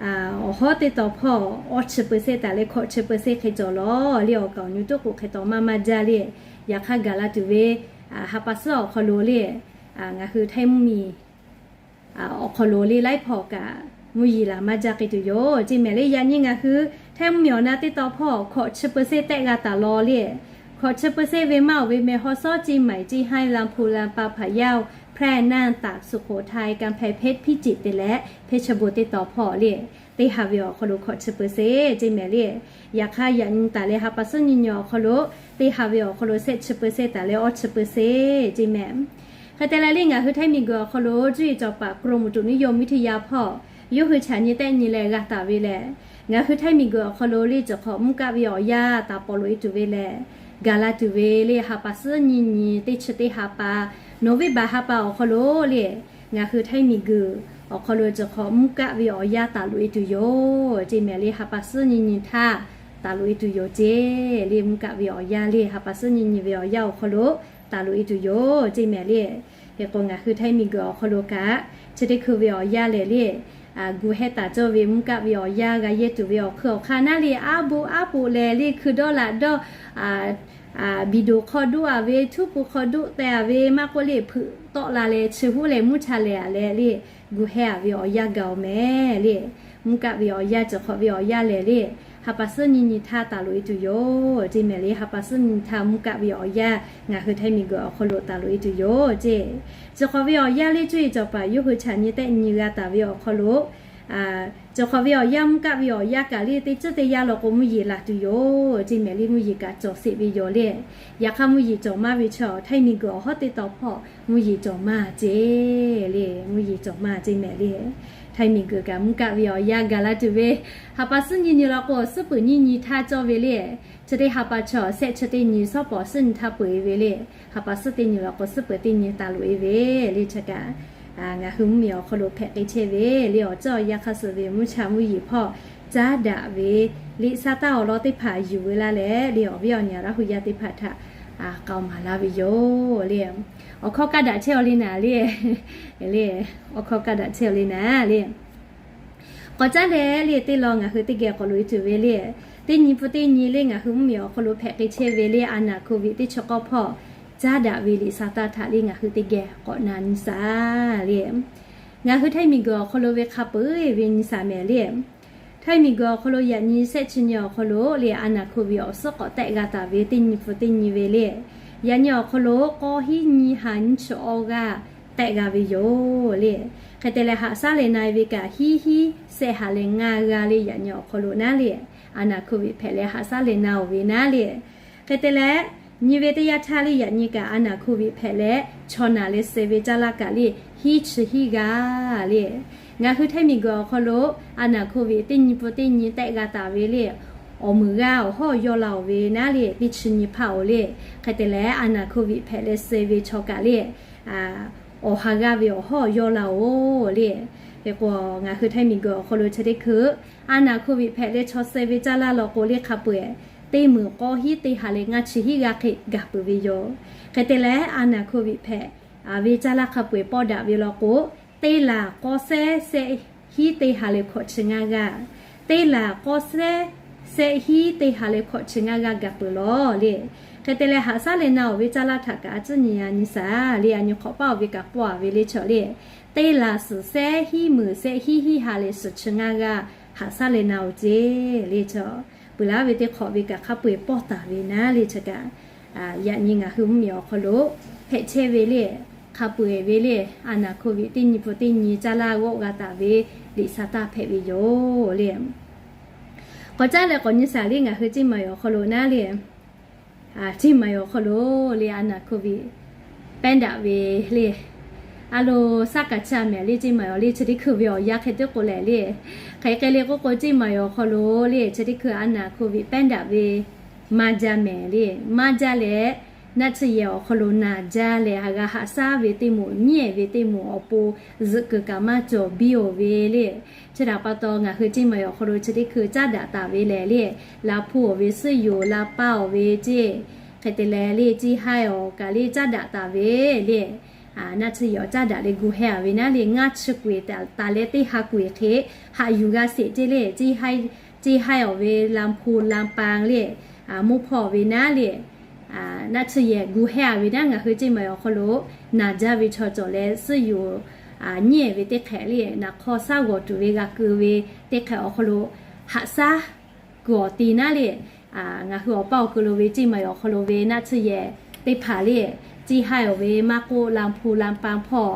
awˬ hawˉ teˇ taw hpawˇ awˇ chi เปอร์เซ็นต์ taˍ leh hkawꞈ chi เปอร์เซ็นต์ hk'e cawˬ law le. Awˬ kaˍ awˬ nyu toˉ k'o hk'e taw maˇ maˇ jaˇ le. Yaꞈ hk'aˇ gaˬ la tuˬ ve ha pa suhˉ awˬ hk'aw lo le, ngaˬ hui htaiˇ mvuhˇmiˬ awˬ hk'aw lo le laiˉ hpawˇ kaꞈ mvuhˇ yeˬ laˬ maˇ jaˇ k'ai tuˬ yoˬ ceˇ mehˍ le. Yaꞈ nyi ngaˬ hui htaiˇ mvuhˇmiˬ awˬ na teˇ taw hpawˇ hkawꞈ chi เปอร์เซ็นต์ tehˆ g'a taˍ law le. Hkawꞈ chi เปอร์เซ็นต์ ve maˇ oˬ ve mehˬ ฮอสอ ceˇ maiˍ ceˇ haˇ ลำพูน ลำปาง พะเยา แพร่ น่าน ตาก สุโขทัย กำแพงเพชร พิจิตร te leh เพชรบูรณ์ teˇ taw hpawˇ le, teˇ ha ve awˬ hk'aw lo hkawꞈ chi เปอร์เซ็นต์ ceˇ mehˍ le. Yaꞈ hk'aˇ yaꞈ nyi taˍ leh ha pa suhˉ nyiˇ nyi awˬ hk'aw lo, teˇ ha ve awˬ hk'aw lo shehˆ chi เปอร์เซ็นต์ taˍ leh awˇ chi เปอร์เซ็นต์ ceˇ mehˍ. Hk'e te leh le, ngaˬ hui htaiˇ miˬ guiˬ awˬ hk'aw lo cuˇ yiˍ cawˬ paˍ กรมอุตุนิยมวิทยา hpawˇ yawˇ hui chaꞈ nyi tehˆ nyi leh g'a taˍ ve lehˬ, ngaˬ hui htaiˇ miˬ guiˬ awˬ hk'aw lo le, ceuˬ hk'awꞈ mvuhˇ kaˆ ve awˬ yanˇ taˍ pawˍ loꞈ-e tuˬ ve lehˬ, gaˬ la tuˬ ve le, ha pa suhˉ nyiˇ nyi teˇ chi teˇ ha pa, November ha pa awˬ hk'aw lo le, ngaˬ hui htaiˇ miˬ guiˬ awˬ hk'aw lo ceuˬ hk'awꞈ mvuhˇ kaˆ ve awˬ yanˇ taˍ loꞈ-e tuˬ yoˬ ceˇ mehˍ le. Ha pa suhˉ nyiˇ nyi htaˇ taˍ loꞈ-e tuˬ yoˬ ceˇ le. Mvuhˇ kaˆ ve awˬ yanˇ le, ha pa suhˉ nyiˇ nyi ve awˬ yanˇ awˬ hk'aw lo taˍ loꞈ-e tuˬ yoˬ ceˇ mehˍ le. Hk'e k'o, ngaˬ hui htaiˇ miˬ guiˬ awˬ hk'aw lo kaꞈ chi teˇ hkui ve awˬ yanˇ lehˬ le, gu hehˉ taˍ cawˇ ve mvuhˇ kaˆ ve awˬ yanˇ, g'a yehˇ tuˬ ve awˬ hkui awˬ hk'aˇ naˉ le, aˉ bo aˉ poꞈ lehˬ le, hkui dawˇ laꞈ dawˇ, biˇ doˍ hk'aw doˆ-a ve, htuˉ pu hk'aw doˆ teh-a ve, maˇ k'oˆ le, hpeuꞈ tawˆ la leh chi huˉ leh mvuhˇ cha lehˬ-a leh le, gu hehˉ-a ve awˬ yanˇ gaˬ-oˬ mehˍ le. Mvuhˇ kaˆ ve awˬ yanˇ, ceuˬ hk'awꞈ ve awˬ yanˇ lehˬ le, ha pa suhˉ nyiˇ nyi htaˇ taˍ loꞈ e tuˬ yoˬ ceˇ mehˍ le. Ha pa suhˉ nyiˇ nyi htaˇ mvuhˇ kaˆ ve awˬ yanˇ ngaˬ hui Htaiˇ miˬguiˬ awˬ hk'aw lo taˍ loꞈ e tuˬ yoˬ ceˇ. Chi hk'awꞈ ve awˬ yanˇ le cuˇ yiˍ cawˬ paˍ yawˇ hui chaꞈ nyi tehˆ nyi g'a taˍ ve awˬ hk'aw lo, chi hk'awꞈ ve awˬ yanˇ mvuhˇ kaˆ ve awˬ yanˇ kaꞈ le teˇ cuˉ teˇ yanˇ law k'o mvuhˇ yeˬ laˬ tuˬ yoˬ ceˇ mehˍ le. Mvuhˇ yeˬ kaꞈ cawˬ sheˍ ve yoˬ le. Yaꞈ hk'aˇ mvuhˇ yeˬ cawˬ maˇ ve chaw Htaiˇ miˬguiˬ awˬ hawˉ teˇ taw hpawˇ mvuhˇ yeˬ cawˬ maˇ ceˇ le. Mvuhˇ yeˬ cawˬ maˇ ceˇ mehˍ le. Htaiˇ miˬguiˬ kaꞈ mvuhˇ kaˆ ve awˬ yanˇ gaˬ la tuˬ ve, ha pa suhˉ nyiˇ nyi law k'o suhˉ peuˬ nyiˇ nyi htaˇ cawˇ ve le. Chi teˇ ha pa chaw shehˆ chi teˇ nyi shawˉ pawˍ suhˉ nyi htaˇ peuˬ e ve le. Ha pa suhˉ teˇ nyi law k'o suhˉ peuˬ teˇ nyi taˍ loꞈ e ve le. Chi kaꞈ ngaˬ hui mvuhˇ miˬ awˬ hk'aw lo hpehꞈ k'ai chehˇ ve le. Awˬ ceuˬ awˬ yanˇ hk'aˇ suh ve mvuhˇ cha mvuhˇ yeˬ hpawˇ caˉ daꞈ ve liꞈ sa taˇ awˬ lawn teˇ hpaˍ yuˬ ve laˇ leh le, awˬ viˉ awˬ nyi Laˇ hu yaˇ teˇ hpaˍ htaꞈ k'aoˍ maˍ laˇ ve yoˬ le. Awˬ hkawˇ kaˇ daꞈ chehˇ aw le naˍ le. Le, awˬ hkawˇ kaˇ daꞈ chehˇ aw le naˍ le. K'awꞈ caˉ leh le teˇ law ngaˬ hui teˇ geh k'awꞈ loꞈ e tuˬ ve le. Teˇ nyi pun teˇ nyi le ngaˬ hui mvuhˇ miˬ awˬ hk'aw lo hpehꞈ k'ai chehˇ ve le, a naˍ hkoˍviˆ teˇ chi k'awˇ hpawˇ caˉ daꞈ ve liꞈ sa taˇ htaꞈ le ngaˬ hui teˇ geh k'awꞈ na nyi shaˍ le. Ngaˬ hui Htaiˇ miˬguiˬ awˬ hk'aw lo ve hk'a peu-eˬ ve nyi shaˍ mehˍ le. Htaiˇ miˬguiˬ awˬ hk'aw lo yaꞈ nyi shehˆ chi nyi awˬ hk'aw lo le a naˍ hkoˍviˆ awˬ suhˉ k'awꞈ tehˆ g'a taˍ ve teˇ nyi pun teˇ nyi ve le. Yaꞈ nyi awˬ hk'aw lo k'awˇ hiˉ nyi ha nyiˇ chi awˇ g'aˇ tehˆ g'a ve yoˬ le. Hk'e te leh haꞈ shaˉ leh na e ve kaꞈ hiˉ hiˉ shehˆ ha leh ngaˇ g'aˇ le yaꞈ nyi awˬ hk'aw lo naˉ le. A naˍ hkoˍviˆ hpehꞈ leh haꞈ shaˉ leh na oˬ ve naˉ le. Hk'e te leh nyi ve teˇ yanˇ htaˇ le yaꞈ nyi kaꞈ a naˍ hkoˍviˆ hpehꞈ leh chaw naˬ leh suh ve caˇ laˇ kaꞈ le hiˉ chi hiˉ g'aˇ le. Ngaˬ hui Htaiˇ miˬguiˬ awˬ hk'aw lo a naˍ hkoˍviˆ teˇ nyi pun teˇ nyi tehˆ g'a taˍ ve le awˬ meunˍ g'aˇ awˬ hawˉ yawˇ la oˬ ve naˉ le teˇ chi nyi hpaˇ oˬ le. Hk'e te leh a naˍ hkoˍviˆ hpehꞈ leh suh ve chaw kaꞈ le awˬ ha g'aˇ ve awˬ hawˉ yawˇ la oˬ le. Hk'e k'o ngaˬ hui Htaiˇ miˬguiˬ awˬ hk'aw lo chi teˇ hkui a naˍ hkoˍviˆ hpehꞈ leh chaw suh ve caˇ laˇ law k'o le hk'a peu-eˬ teˇ meunˍ k'awˇ hiˉ teˇ ha leh ngaˇ chi hiˉ g'aˇ hk'e gaˬ peuˬ ve yoˬ. Hk'e te leh a naˍ hkoˍviˆ hpehꞈ ve caˇ laˇ hk'a peu-eˬ pawˆ daꞈ ve law k'o teˇ laˬ k'awˇ shehˉ shehˆ hiˉ teˇ ha leh hkawꞈ chi ngaˇ g'aˇ, teˇ laˬ k'awˇ shehˉ shehˆ hiˉ teˇ ha leh hkawꞈ chi ngaˇ g'aˇ gaˬ peuˬ lawˬ le. Hk'e te leh haꞈ shaˉ leh na oˬ ve caˇ laˇ htaꞈ kaꞈ a cuˉ nyi a nyi shaˍ le. A nyi hk'awꞈ paˇ oˬ ve kaꞈ pawˆ a ve le chaw le. Teˇ laˬ suhˍ shehˉ hiˉ meunˍ shehˆ hiˉ hiˉ ha leh suhˍ chi ngaˇ g'aˇ haꞈ shaˉ leh na oˬ ceˇ le chaw. Peuˬ laˇ ve teˇ hk'awꞈ ve kaꞈ hk'a peu-eˬ pawˆ taˍ ve naˉ le chi kaꞈ yaꞈ nyi ngaˬ hui mvuhˇ miˬ awˬ hk'aw lo hpehꞈ chehˇ ve le hk'a peu-eˬ ve le a naˍ hkoˍviˆ teˇ nyi pun teˇ nyi caˇ laˇ g'awˆ g'a taˍ ve liꞈ sa taˇ hpehꞈ ve yoˬ le. K'awꞈ caˉ leh k'awꞈ nyi shaˍ le ngaˬ hui Ceˇ maˍ awˬ hk'aw lo naˉ le. Ceˇ maˍ awˬ hk'aw lo le a naˍ hkoˍviˆ pehˉ daꞈ ve le a lo saˉ kaꞈ chaˇ mehˍ le Ceˇ maˍ awˬ le chi teˇ hkui ve awˬ yanˇ hk'e teˇ k'o lehˬ le. Hk'e hk'e le k'oˆ k'o Ceˇ maˍ awˬ hk'aw lo le chi teˇ hkui a naˍ hkoˍviˆ pehˉ daꞈ ve maˇ jaˇ mehˍ le. Maˇ jaˇ leh naˆ tsuhˇ yehˬ awˬ hk'aw lo naˬ jaˇ leh ha g'a haꞈ shaˉ ve teˇ moˍ nyiˉ ehˍ ve teˇ moˍ awˬ pon zuhꞈ kuiˬ kaꞈ maˇ cawˬ biˇ oˬ ve le. Chi htaꞈ pa taw ngaˬ hui Ceˇ maˍ awˬ hk'aw lo chi teˇ hkui caˉ daꞈ taˍ ve lehˬ le, la hpu awˬ ve suhˉ yoˬ la pa awˬ ve ceˇ, hk'e te leh le ceˇ haiˇ awˬ kaꞈ le caˉ daꞈ taˍ ve le. Naˆ tsuhˇ yehˬ awˬ caˉ daꞈ leh gu heh a ve naˉ le ngaˇ chi kuiˬ taˍ leh teˇ ha kuiˬ hk'e haꞈ yuˬ g'a sheˍ ceˇ le. Ceˇ haiˇ awˬ ve la hpu la pa le, mvuhˇ hpawˇ ve naˉ le, naˆ tsuhˇ yehˬ gu heh a ve naˉ ngaˬ hui Ceˇ maˍ awˬ hk'aw lo naˬ jaˇ ve chaw cawˬ leh suhˉ yoˬ nyiˉ ehˍ ve teˇ hk'ehꞈ le naˬ hk'aw shaˉ g'awˬ tuˬ ve g'a keu ve teˇ hk'ehꞈ awˬ hk'aw lo haꞈ shaˉ kuiˬ awˬ te naˉ le. Ngaˬ hui awˬ paˇ awˬ keu lo ve Ceˇ maˍ awˬ hk'aw lo ve naˆ tsuhˇ yehˬ teˇ hpaˍ le, ceˇ haiˇ awˬ ve maˇ k'oˆ la hpu la pa hpawˇ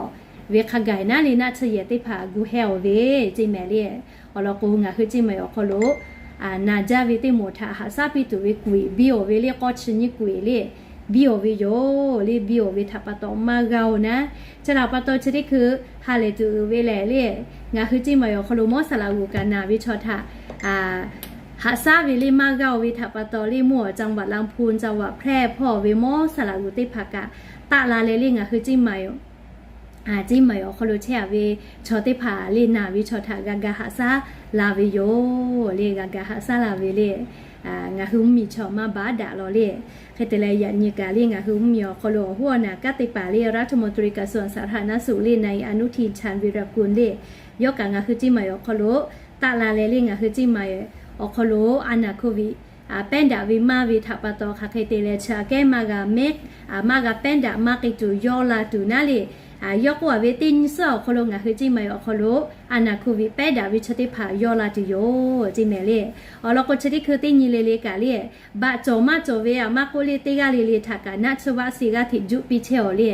ve hk'a gaˬ naˉ le naˆ tsuhˇ yehˬ teˇ hpaˍ gu heh awˬ ve ceˇ mehˍ le. Awˬ lawn k'o ngaˬ hui Ceˇ maˍ awˬ hk'aw lo naˬ jaˇ ve teˇ moˍ htaꞈ haꞈ shaˉ piˇ tuˬ ve kuiˬ biˇ oˬ ve le k'awˇ chi nyiˇ kuiˬ le biˇ oˬ ve yoˬ le. Biˇ oˬ ve htaꞈ pa taw maˇ g'a oˬ naˉ, chi htaꞈ pa taw chi teˇ hkui ha lehˬ tuˬ uiˍ ve lehˬ le, ngaˬ hui Ceˇ maˍ awˬ hk'aw lo mawˇ saˍ laꞈ g'uˬ kaꞈ naˬ ve chaw htaꞈ haꞈ shaˉ ve le maˇ g'a oˬ ve htaꞈ pa taw le mvuhˇ awˬ จังหวัด la hpu จังหวัด hpehˇ hpawˇ ve mawˇ saˍ laꞈ g'uˬ teˇ hpaˍ kaꞈ taˆ la leh le ngaˬ hui Ceˇ maˍ Ceˇ maˍ awˬ hk'aw lo chehˇ a ve chaw teˇ hpaˍ le naˬ ve chaw htaꞈ g'a ga haꞈ shaˉ la ve yoˬ le. G'a ga haꞈ shaˉ la ve le ngaˬ hui mvuhˇ miˬ chaw maˇ baˉ daꞈ law le. Hk'e te leh yaꞈ nyi kaꞈ le ngaˬ hui mvuhˇ miˬ awˬ hk'aw lo awˬ hoˉ awˬ naˬ kanˉ te paˍ le รัฐมนตรีกระทรวงสาธารณสุข le นายอนุทิน ชาญวีรกูล le yawˇ kaꞈ ngaˬ hui Ceˇ maˍ awˬ hk'aw lo taˆ la leh le ngaˬ hui Ceˇ maˍ awˬ hk'aw lo a naˍ hkoˍviˆ pehˉ daꞈ ve maˇ ve htaꞈ pa taw hk'aˬ hk'e te leh chi aꞈ kehˉ maˇ g'a mehˉ maˇ g'a pehˉ daꞈ maˇ k'ai tuˬ yawˇ la tuˬ naˉ le Yawˇ k'oˆ a ve teˇ nyi suhˉ awˬ hk'aw lo ngaˬ hui Ceˇ maiˍ awˬ hk'aw lo a naˍ hkoˍ viˍ pehˉ daꞈ ve chaw teˇ hpaˍ yawˇ la tuˬ yoˬ ceˇ mehˍ le. Awˬ lawn k'o chi teˇ hkui teˇ nyi le le kaꞈ le, baꞈ cawˬ maˇ cawˬ ve a maˇ k'oˆ le, teˇ g'aˇ le le htaꞈ kaꞈ naˆ tsuhˇ vaˆ siˍ g'aˇ hteꞈ juˆ piˇ chehˇ awˬ le.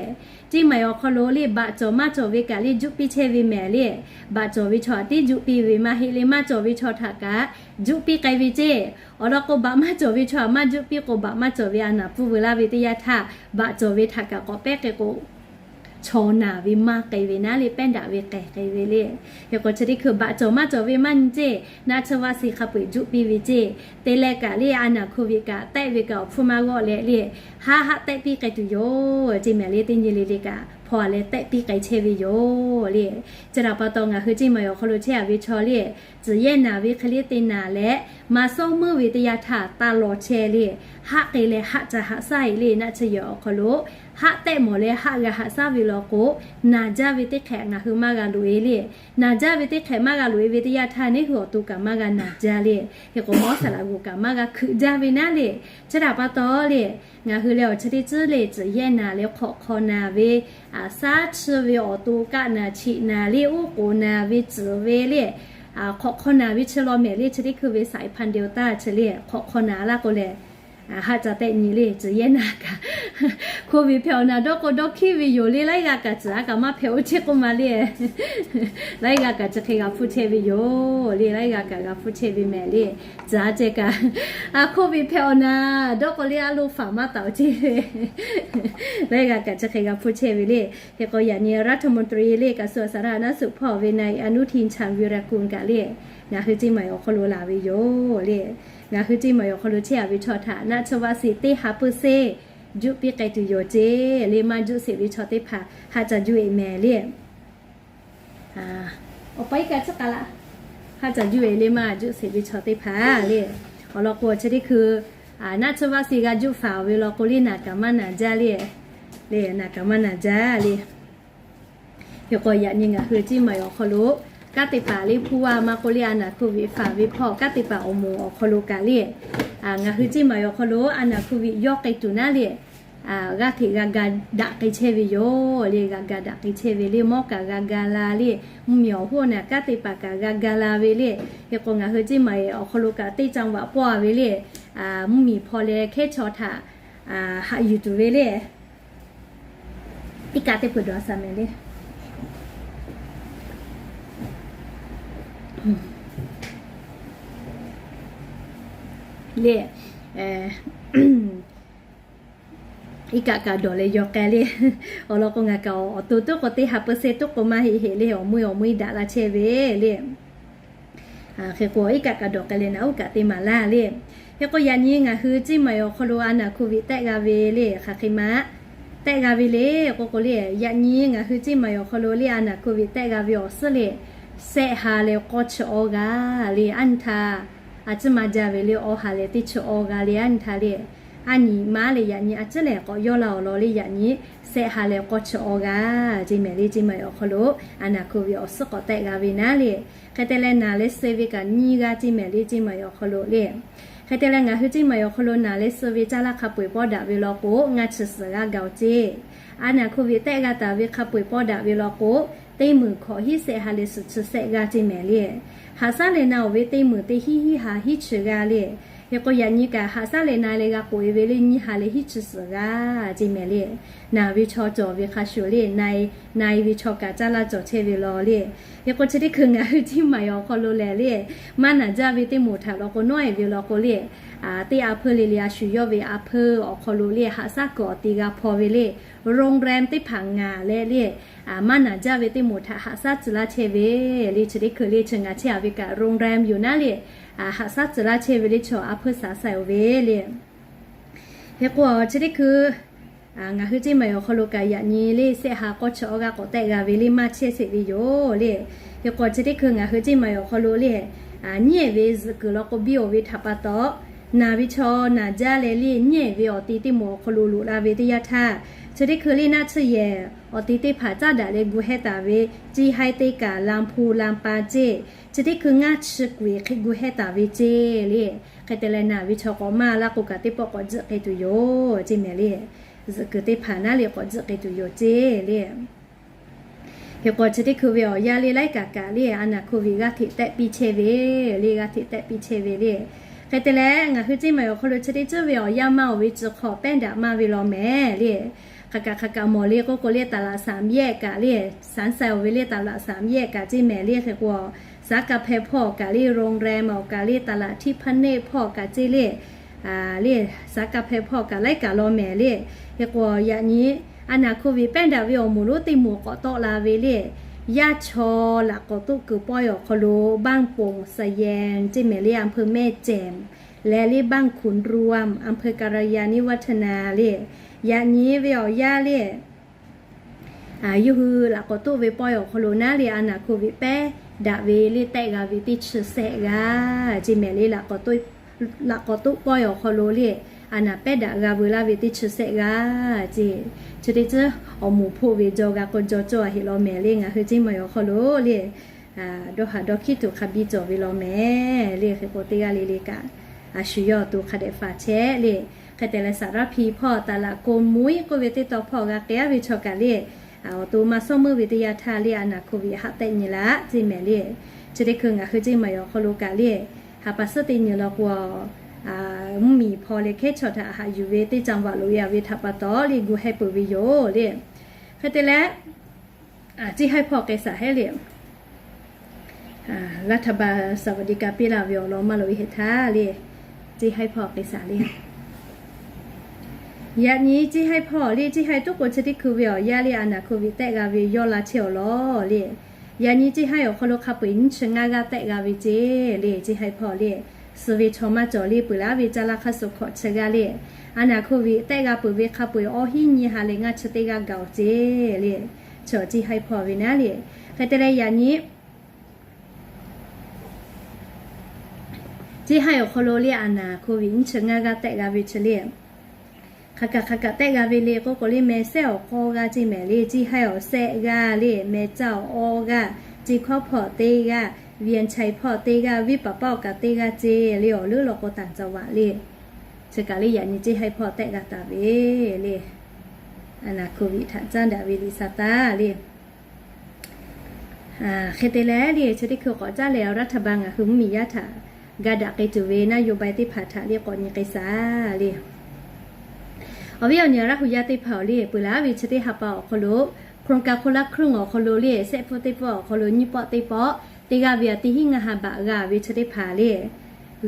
Ceˇ maiˍ awˬ hk'aw lo le baꞈ cawˬ maˇ cawˬ ve kaꞈ le juˆ piˇ chehˇ ve mehˍ le. Baꞈ cawˬ ve chaw htaꞈ tiˉ juˆ piˇ ve maˇ heˆ le, maˇ cawˬ ve chaw htaꞈ kaꞈ juˆ piˇ k'ai ve ceˇ. Awˬ lawn k'o baꞈ maˇ cawˬ ve chaw htaꞈ maˇ juˆ piˇ k'o, baꞈ maˇ cawˬ ve a naˍ pfuhˇ veu laˇ ve teˇ yanˇ htaˇ, baꞈ cawˬ ve htaꞈ kaꞈ k'awꞈ pehˉ k'ai k'o, chaw naˬ ve maˇ k'ai ve naˉ le, pehˉ daꞈ ve k'ai k'ai ve le. Hk'e k'o chi teˇ hkui baꞈ cawˬ maˇ cawˬ ve maˇ nyi ceˇ, naˆ tsuhˇ vaˆ siˍ hk'a peu-eˬ juˆ piˇ ve ceˇ. Te leh kaꞈ le a naˍ hkoˍ viˍ kaꞈ tehˆ ve kaꞈ awˬ hpfuhˇ maˇ g'awˆ leh le, haˆ haˆ tehˆ piˇ k'ai tuˬ yoˬ ceˇ mehˍ le. Teˇ nyi le le kaꞈ hpaw leh tehˆ piˇ k'ai chehˇ ve yoˬ le. Chi htaꞈ pa taw ngaˬ hui Ceˇ maiˍ awˬ hk'aw lo chehˇ a ve chaw le, tcuhˍ yehˇ naˬ ve hk'e le te naˬ leh, maˇ sawˉ meuˇ ve teˇ yanˇ htaˇ taˇ law chehˇ le, haˆ k'ai leh haˆ ca haꞈ shaˉ e le. Naˆ tsuhˇ yehˬ awˬ hk'aw lo haˆ tehˆ mawˬ leh haˆ g'a haꞈ shaˉ ve law k'o, naˬ jaˇ ve teˇ hk'ehꞈ ngaˬ hui maˇ g'a loꞈ e le. Naˬ jaˇ ve teˇ hk'ehꞈ maˇ g'a loꞈ e ve teˇ yanˇ htaˇ neˇ hui awˬ to kaꞈ maˇ g'a naˬ jaˇ le. Hk'e k'o mawˇ saˍ laꞈ g'oˍ kaꞈ maˇ g'a hkuiꞈ jaˇ ve naˉ le. Chi htaꞈ pa taw le, ngaˬ hui leh awˬ chi teˇ ceuˬ le tcuhˍ yehˇ naˬ leh hk'awꞈ hk'aw naˬ ve, shaˉ chiˇ ve awˬ to kaˆ naˬ cheꞈ naˬ le, uˉ k'oˍ naˬ ve tcuhˍ ve le, hk'awꞈ hk'aw naˬ ve chi law mehˍ le. Chi teˇ hkui ve สายพันธุ์ Delta chi le hk'awꞈ hk'aw naˬ laˇ k'o lehˬ, haˆ ca tehˆ nyi le tcuhˍ yehˇ naˬ kaꞈ, hk'oˆ ve hpehꞈ awˬ naˬ dawˇ k'o dawˇ hkiˉ ve yoˬ le. Laiˉ g'aˇ kaꞈ tcuhˍ a kaꞈ maˇ hpehꞈ oˇ chehˇ k'oˆ ma le. Laiˉ g'aˇ kaꞈ chi hk'e g'a hpfuhˇ chehˇ ve yoˬ le. Laiˉ g'aˇ kaꞈ g'a hpfuhˇ chehˇ ve mehˍ le. Tcuhˍ a ceh kaꞈ, hk'oˆ ve hpehꞈ awˬ naˬ dawˇ k'o le a loˇ faˍ maˇ taˍ oˇ chehˇ ve, laiˉ g'aˇ kaꞈ chi hk'e g'a hpfuhˇ chehˇ ve le. Hk'e k'o yaꞈ nyi รัฐมนตรี le กระทรวงสาธารณสุข hpawˇ ve na a nuˇ htiˇ ชาญวีรกูล kaꞈ le, ngaˬ hui Ceˇ maiˍ awˬ hk'aw lo laˬ ve yoˬ le. Ngaˬ hui Ceˇ maiˍ awˬ hk'aw lo chehˇ a ve chaw htaꞈ naˆ tsuhˇ vaˆ siˍ teˇ ha peuˬ seˇ juˆ piˇ k'ai tuˬ yoˬ ceˇ le. Maˇ juˆ sheˍ ve chaw teˇ hpaˍ haˆ ca juˆ e mehˍ le. Awˬ pa iˉ kaˆ tcuhˉ k'a laꞈ, haˆ ca juˆ e le. Maˇ juˆ sheˍ ve chaw teˇ hpaˍ le. Awˬ lawn k'o chi teˇ hkui naˆ tsuhˇ vaˆ siˍ g'a juˆ faˍ ve law k'o le naˬ kaꞈ maˇ naˬ jaˇ le. Le naˬ kaꞈ maˇ naˬ jaˇ le. Hk'e k'o yaꞈ nyi ngaˬ hui Ceˇ maiˍ awˬ hk'aw lo kanˉ te paˍ le hpu a maˇ k'oˆ le a naˍ hkoˍ viˍ faˍ ve hpawˇ kanˉ te paˍ awˬ moˍ awˬ hk'aw lo kaꞈ le, ngaˬ hui Ceˇ maiˍ awˬ hk'aw lo a naˍ hkoˍ viˍ yawˇ k'ai tuˬ naˉ le, g'aˇ hteꞈ g'a ga daꞈ k'ai chehˇ ve yoˬ le. G'a ga daꞈ k'ai chehˇ ve le. Mawˇ kaꞈ g'a ga la le. Mvuhˇ miˬ awˬ hoˉ awˬ naˬ kanˉ te paˍ kaꞈ g'a ga la ve le. Hk'e k'o ngaˬ hui Ceˇ maiˍ awˬ hk'aw lo kaꞈ teˇ caˇ vaꞈ pawˆ a ve le, mvuhˇ miˬ hpaw leh hkehˉ chaw htaꞈ haꞈ yuˬ tuˬ ve le. Iˉ kaˆ teˇ peuˬ dawˬ a shaˍ mehˍ le. Le iˉ kaˆ kaꞈ dawˬ leh yaw k'ai le. Awˬ lawn k'o ngaˬ kaꞈ awˬ to tuˉ k'o teˇ ha peuˬ seˇ tuˉ k'o maˇ heˆ heˆ le. Awˬ meuˇ awˬ meuˇ daꞈ la chehˇ ve le. Hk'e k'o iˉ kaˆ kaꞈ dawˬ k'ai leh naˬ uˉ kaꞈ te maˍ laˇ le. Hk'e k'o yaꞈ nyi ngaˬ hui Ceˇ maiˍ awˬ hk'aw lo a naˍ hkoˍ viˍ tehˆ g'a ve le hk'aˬ hk'e ma tehˆ g'a ve le k'oˆ k'o le, yaꞈ nyi ngaˬ hui Ceˇ maiˍ awˬ hk'aw lo le a naˍ hkoˍ viˍ tehˆ g'a ve awˬ suhˉ le, sehˆ ha leh k'awˇ chi awˇ g'a le. Aˉ nyi htaˇ a ciˉ maˇ jaˇ ve le, awˇ ha leh teˇ chi awˇ g'a le. Aˉ nyi htaˇ le, aˉ nyi maˇ leh yaꞈ nyi a ciˉ lehˬ k'awꞈ yawˇ la awˬ lawn le. Yaꞈ nyi sehˆ ha leh k'awˇ chi awˇ g'a ceˇ mehˍ le. Ceˇ maiˍ awˬ hk'aw lo a naˍ hkoˍ viˍ awˬ suhˉ k'awꞈ tehˆ g'a ve naˉ le. Hk'e te leh naˬ leh suh ve kaꞈ nyiˇ g'aˇ ceˇ mehˍ le Ceˇ maiˍ awˬ hk'aw lo le. Hk'e te leh ngaˬ hui Ceˇ maiˍ awˬ hk'aw lo naˬ leh suh ve caˇ laˇ hk'a peu-eˬ pawˆ daꞈ ve law k'o ngaˇ chi suhˍ g'aˇ ga oˬ ceˇ. A naˍ hkoˍ viˍ tehˆ g'a taˍ ve hk'a peu-eˬ pawˆ daꞈ ve law k'o, teˇ meunˍ hkawꞈ hiˉ sehˆ ha leh suhˍ chi sehˆ g'aˇ ceˇ mehˍ le. Haꞈ shaˉ leh na oˬ ve teˇ meunˍ teˇ hiˉ hiˉ ha hiˉ chi g'aˇ le. Hk'e k'o yaꞈ nyi kaꞈ haꞈ shaˉ leh na leh g'a k'oꞈ e ve le nyiˇ ha leh hiˉ chi suhˍ g'aˇ ceˇ mehˍ le. Naˬ ve chaw cawˬ ve hk'a shuˍ le, na e ve chaw kaꞈ caˇ laˇ cawˬ chehˇ ve law le. Hk'e k'o chi teˇ hkui ngaˬ hui Ceˇ maiˍ awˬ hk'aw lo lehˬ le, maˇ naˬ jaˇ ve teˇ moˍ htaꞈ law k'o nawˉ e ve law k'o le, teˇ a hpuiˇ le le a shu yawˇ ve a hpuiˇ awˬ hk'aw lo le haꞈ shaˉ kuiˬ awˬ te g'a hpaw ve le, โรงแรม teˇ hpaˍ ngaˬ leh le, maˇ naˬ jaˇ ve teˇ moˍ htaꞈ haꞈ shaˉ tcuh laˇ chehˇ ve le. Chi teˇ hkui le chi ngaˬ chehˇ a ve kaꞈ โรงแรม yoˬ naˉ le, haꞈ shaˉ tcuh laˇ chehˇ ve le chaw a hpuiˇ shaˍ sai oˬ ve le. Hk'e k'o chi teˇ hkui ngaˬ hui Ceˇ maiˍ awˬ hk'aw lo kaꞈ yaꞈ nyi le sehˆ ha k'awˇ chi awˇ g'aˇ k'awꞈ tehˆ g'a ve le maˇ chehˇ sheˍ ve yoˬ le. Hk'e k'o chi teˇ hkui ngaˬ hui Ceˇ maiˍ awˬ hk'aw lo le, nyiˇ ehˍ ve zuhꞈ kuiˬ law k'o biˇ oˬ ve htaꞈ pa taw, naˬ ve chaw naˬ jaˇ leh le nyiˇ ehˍ ve awˬ te teˇ moˍ awˬ hk'aw lo loꞈ la ve teˇ yanˇ htaˇ, chi teˇ hkui le naˆ tsuhˇ yehˬ awˬ te teˇ hpaˍ caˇ daꞈ leh gu hehˇ taˍ ve, จีน haiˬ teˇ kaꞈ ลำพูน ลำปาง ceˇ, chi teˇ hkui ngaˇ chi kuiˬ hk'e gu hehˇ taˍ ve ceˇ le. Hk'e te leh naˬ ve chaw k'awꞈ maˇ laˇ k'o kaꞈ teˇ pawˆ k'awꞈ tzuhˆ k'ai tuˬ yoˬ ceˇ mehˍ le. Zuhꞈ kuiˬ teˇ hpaˍ naˉ le k'awꞈ tzuhˆ k'ai tuˬ yoˬ ceˇ le. Hk'e k'o chi teˇ hkui ve awˬ yanˇ le laiˉ kaꞈ kaꞈ le a naˍ hkoˍ viˍ g'aˇ hteꞈ tehˆ piˇ chehˇ ve le, g'aˇ hteꞈ tehˆ piˇ chehˇ ve le. Hk'e te leh ngaˬ hui ceˇ maˬ awˬ hk'aw lo chi teˇ ceuˬ ve awˬ yanˇ maˇ oˬ ve tcuh hk'aw pehˇ daꞈ maˇ ve law mehˍ le. Hk'aˬ kaꞈ hk'aˬ kaꞈ mawˬ le k'oˆ k'o le ตลาดสามแยก kaꞈ le สามแสน oˬ ve le ตลาดสามแยก kaꞈ ceˇ mehˍ le. Hk'e k'o สารกาแฟ hpawˇ kaꞈ le โรงแรม awˬ kaꞈ le ตลาดทิพย์พระเนตร hpawˇ kaꞈ ceˇ le le สารกาแฟ hpawˇ kaꞈ laiˉ kaꞈ law mehˍ le. Hk'e k'o yaꞈ nyi a naˍ hkoˍ viˍ pehˇ daꞈ ve awˬ moˍ lonˉ teˇ moˍ k'awꞈ tawˆ la ve le, yaˇ chaw laꞈ k'awꞈ toˆ kuiˬ pawehˇ awˬ hk'aw lo บ้านโป่งสะแยง ceˇ mehˍ le อำเภอแม่แจ่ม leh le บ้านขุนรวม อำเภอการยานิวัฒนา le. Yaꞈ nyi ve awˬ yanˇ le yawˇ hui laꞈ k'awꞈ toˆ ve pawehˇ awˬ hk'aw lo naˉ le a naˍ hkoˍ viˍ pehˇ daꞈ ve le tehˆ g'a ve teˇ chi sehˆ g'aˇ ceˇ mehˍ le. Laꞈ k'awꞈ toˆ pawehˇ awˬ hk'aw lo le a naˍ pehˇ daꞈ g'a veu laˇ ve teˇ chi sehˆ g'aˇ ceˇ. Chi teˇ ceuˬ awˬ moˍ hpoˆ ve jaw g'a k'o jaw cawˇ a heˆ law mehˍ le. Ngaˬ hui ceˇ maˬ awˬ hk'aw lo le dawˇ haˍ dawˇ hkiˉ tuˬ hk'a biˇ cawˬ ve law mehˍ le. Hk'e k'o teˇ g'aˇ le le kaꞈ a shu yawˇ awˬ to hk'a dehꞈ faˍ chehˇ le. Hk'e te leh สารภี hpawˇ ตลาดโกมุย k'oˆ ve teˇ taw hpawˇ g'a k'ai a ve chaw kaꞈ le awˬ to maˇ sawˉ meuˇ ve teˇ yanˇ htaˇ le a naˍ hkoˍ viˍ haꞈ tehˆ nyi laˇ ceˇ mehˍ le. Chi teˇ hkui ngaˬ hui ceˇ maˬ awˬ hk'aw lo kaꞈ le ha pa suhˉ teˇ nyi law k'o mvuhˇmiˬ hpaw leh hkehˉ chaw htaꞈ haꞈ yuˬ ve teˇ caˇ vaꞈ loꞈ e a ve htaꞈ pa taw le gu hehˇ peuˬ ve yoˬ le. Hk'e te leh ceˇ haiˇ hpawˇ k'ai saˍ hehˉ le. รัฐบาล สวัสดิการ piˇ laˇ ve awˬ lawn maˇ loꞈ e hehꞈ htaˇ le ceˇ haiˇ hpawˇ k'ai saˍ le. Yaꞈ nyi ceˇ haiˇ hpawˇ le ceˇ haiˇ tuˉ k'o chi teˇ hkui ve awˬ yanˇ le a naˍ hkoˍ viˍ tehˆ g'a ve yawˇ la chehˇ awˬ lawn le. Yaꞈ nyi ceˇ haiˇ awˬ hk'aw lo hk'a peu eˬ nyiˇ chi ngaˇ g'aˇ tehˆ g'a ve ceˇ le ceˇ haiˇ hpawˇ le. Suh ve chaw maˇ cawˬ le peuˬ laˇ ve caˇ laˇ hk'aˇ suh hkawꞈ chi g'aˇ le a naˍ hkoˍ viˍ tehˆ g'a peuˬ ve hk'a peu eˬ awˇ hiˉ nyi ha leh ngaˇ chi teˇ g'aˇ gaˬ awˬ ceˇ le. Chi awˬ ceˇ haiˇ hpawˇ ve naˉ le. Hk'e te leh yaꞈ nyi ceˇ haiˇ awˬ hk'aw lo le a naˍ hkoˍ viˍ nyiˇ chi ngaˇ g'aˇ tehˆ g'a ve chi le hk'aˬ kaꞈ hk'aˬ kaꞈ tehˆ g'a ve le k'oˆ k'o le meh sehˉ awˬ k'awˇ g'aˇ ceˇ mehˍ le. Ceˇ haiˇ awˬ sehˆ g'aˇ le meh caˇ awˬ awˇ g'aˇ, ceˇ hkawˉ hpawˇ teˇ g'aˇ, เวียงชัย hpawˇ teˇ g'aˇ, วิภาวะ awˬ kaꞈ teˇ g'aˇ ceˇ le awˬ leuˉ law k'o ต่างจังหวัด le. Chi kaꞈ le yaꞈ nyi ceˇ haiˇ hpawˇ tehˆ g'a taˍ ve le a naˍ hkoˍ viˍ htaꞈ caˇ daꞈ ve liꞈ sa taˇ le. Hk'e te leh le chi teˇ hkui k'awꞈ caˉ leh รัฐบาล ngaˬ hui mvuhˇmiˬ yaˇ htaꞈ ga daꞈ k'ai tuˬ ve นโยบาย teˇ hpaˍ htaꞈ le k'awꞈ nyi k'ai saˍ le. Awˬ viˉ awˬ nyi Laˇ hu yaˇ teˇ hpaˍ awˬ le peuˬ laˇ ve chi teˇ ha pa awˬ hk'aw lo โครงการคนละครึ่ง awˬ hk'aw lo le sehˆ pfuhˆ teˇ pfuhˆ awˬ hk'aw lo nyiˇ pawˆ teˇ pawˆ teˇ g'aˇ ve a teˇ hinˉ ngaˇ ha baꞈ g'a ve chi teˇ hpaˍ le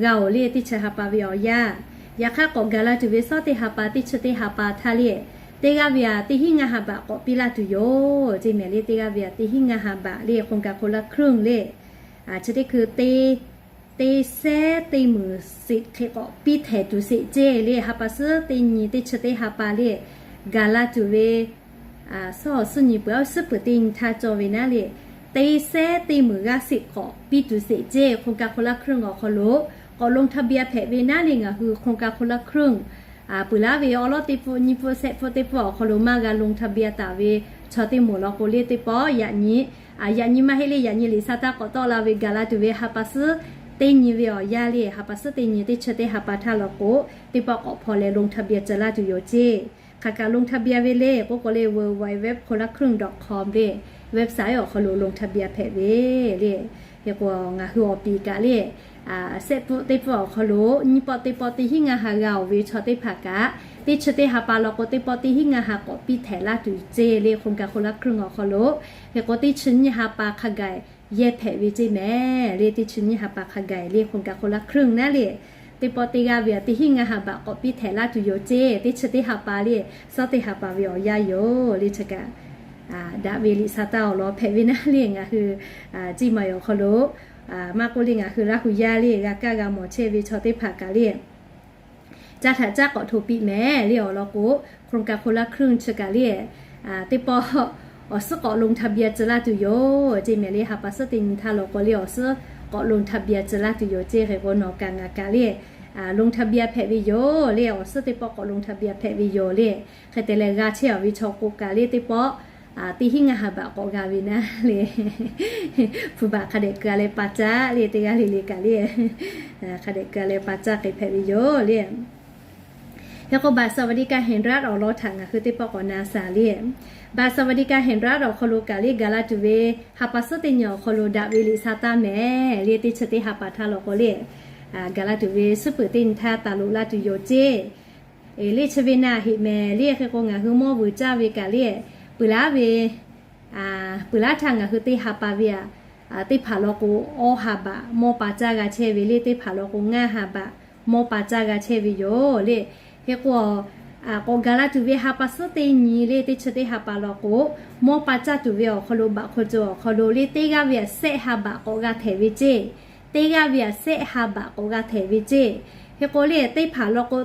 g'a oˬ le teˇ chi ha pa ve awˬ yanˇ. Yaꞈ hk'aˇ k'awꞈ gaˬ la tuˬ ve suhˉ teˇ ha pa teˇ chi teˇ ha pa htaˇ le teˇ g'aˇ ve a teˇ hinˉ ngaˇ ha baꞈ k'awꞈ piˇ laˇ tuˬ yoˬ ceˇ mehˍ le. Teˇ g'aˇ ve a teˇ hinˉ ngaˇ ha baꞈ le โครงการคนละครึ่ง le chi teˇ hkui teˇ sehˉ teˇ meunˍ siꞈ hk'e k'awꞈ piˇ htehꞈ tuˬ sheˍ ceˇ le. Ha pa suhˉ teˇ nyi teˇ chi teˇ ha pa le gaˬ la tuˬ ve suhˉ awˬ suhˉ nyi peuˬ awˬ suhˉ peuˬ teˇ nyi htaˇ cawˬ ve naˉ le teˇ sehˉ teˇ meunˍ g'aˇ siꞈ k'awꞈ piˇ tuˬ sheˍ ceˇ โครงการคนละครึ่ง awˬ hk'aw lo k'awꞈ ลงทะเบียน hpehꞈ ve naˉ le ngaˬ hui โครงการคนละครึ่ง peuˬ laˇ ve awˉ lawˉ teˇ pfuhˆ nyiˇ pfuhˆ sehˆ pfuhˆ teˇ pfuhˆ awˬ hk'aw lo maˇ g'a ลงทะเบียน taˍ ve chaw teˇ moˍ law k'o le teˇ pawˆ yaꞈ nyi yaꞈ nyi maˇ heˆ le yaꞈ nyi liꞈ sa taˇ k'awꞈ tawˆ la ve gaˬ la tuˬ ve ha pa suhˉ teˇ nyi ve awˬ yanˇ le ha pa suhˉ teˇ nyi teˇ chi teˇ ha pa htaˇ law k'o teˇ pawˆ k'awꞈ hpaw leh ลงทะเบียน ceh laˇ tuˬ yoˬ ceˇ. Hk'aˬ kaꞈ ลงทะเบียน ve le k'oˆ k'o le www คนละครึ่ง dot com le website awˬ hk'aw lo ลงทะเบียน hpehꞈ ve le. Hk'e k'o ngaˬ hui awˬ piˍ kaꞈ le sehˆ pfuhˆ teˇ pfuhˆ awˬ hk'aw lo nyiˇ pawˆ teˇ pawˆ teˇ hinˉ ngaˇ ha g'a oˬ ve chaw teˇ hpaˍ kaꞈ teˇ chi teˇ ha pa law k'o teˇ pawˆ teˇ hinˉ ngaˇ ha k'awꞈ piˇ htehꞈ laˇ tuˬ ceˇ le โครงการคนละครึ่ง awˬ hk'aw lo. Hk'e k'o teˇ chi nyiˇ ha pa hk'a gaˬ yehˇ hpehꞈ ve ceˇ mehˍ le. Teˇ chi nyiˇ ha pa hk'a gaˬ le โครงการคนละครึ่ง naˉ le teˇ pawˆ teˇ g'aˇ ve a teˇ hinˉ ngaˇ ha baꞈ k'awꞈ piˇ htehꞈ laˇ tuˬ yoˬ ceˇ. Teˇ chi teˇ ha pa le suhˉ teˇ ha pa ve awˬ yanˇ yoˬ le chi kaꞈ daꞈ ve liꞈ sa taˇ awˬ lawn hpehꞈ ve naˉ le ngaˬ hui ceˇ maˬ awˬ hk'aw lo maˇ k'oˆ le ngaˬ hui Laˇ hu yaˇ le g'a kaˇ g'a mawˬ chehˇ ve chaw teˇ hpaˍ kaꞈ le caˇ htaꞈ caˇ k'awꞈ hto piˇ mehˍ le awˬ lawn k'o โครงการคนละครึ่ง chi kaꞈ le teˇ pawˆ awˬ suhˉ k'awꞈ ลงทะเบียน ceh laˇ tuˬ yoˬ ceˇ mehˍ le. Ha pa suhˉ teˇ nyi htaˇ law k'o le awˬ suhˉ k'awꞈ ลงทะเบียน ceh laˇ tuˬ yoˬ ceˇ. Hk'e k'o nawˬ kaꞈ ngaˬ kaꞈ le ลงทะเบียน hpehꞈ ve yoˬ le awˬ suhˉ teˇ pawˆ k'awꞈ ลงทะเบียน hpehꞈ ve yoˬ le. Hk'e te leh g'a chehˇ awˬ ve chaw k'o kaꞈ le teˇ pawˆ teˇ hinˉ ngaˇ ha baꞈ k'awꞈ g'a ve naˉ le hpu baꞈ hk'a dehꞈ keu a leh pa caˇ le teˇ g'aˇ le le kaꞈ le hk'a dehꞈ keu a leh pa caˇ k'ai hpehꞈ ve yoˬ le. Hk'e k'o, บัตรสวัสดิการแห่งรัฐ awˬ lawn htaꞈ ngaˬ hui teˇ pawˆ k'awꞈ na shaˍ le. บัตรสวัสดิการแห่งรัฐ awˬ hk'aw lo kaꞈ le, gaˬ la tuˬ ve ha pa suhˉ teˇ nyi awˬ hk'aw lo daꞈ ve liꞈ sha taˇ mehˍ le, teˇ chi teˇ ha pa htaˇ law k'o le, gaˬ la tuˬ ve suhˉ peuˬ teˇ nyi htaˇ taˍ loꞈ la tuˬ yoˬ ceˇ. Le chi ve na heꞈ mehˍ le. Hk'e k'o, ngaˬ hui mawˇ vuiˬ caˇ ve kaꞈ le, peuˬ laˉ ve peuˬ laˉ htaˇ ngaˬ hui teˇ ha pa ve aꞈ, teˇ hpaˍ law k'o, awˇ ha baꞈ mawˇ pa caˇ g'a chehˇ ve le, teˇ hpaˍ law k'o, ngaˇ ha baꞈ mawˇ pa caˇ g'a chehˇ ve yoˬ le. Hk'e k'o, k'awꞈ gaˬ la tuˬ ve ha pa suhˉ teˇ nyi le, teˇ chi teˇ ha pa law k'o, mawˇ pa caˇ tuˬ ve awˬ hk'aw lo, บัตรคนจน awˬ hk'aw lo le, teˇ g'aˇ ve aꞈ sehˆ ha baꞈ k'awꞈ g'a htehꞈ ve ceˇ. Teˇ g'aˇ ve aꞈ sehˆ ha baꞈ k'awꞈ g'a htehꞈ ve ceˇ. Hk'e k'o le, teˇ hpaˍ law k'o,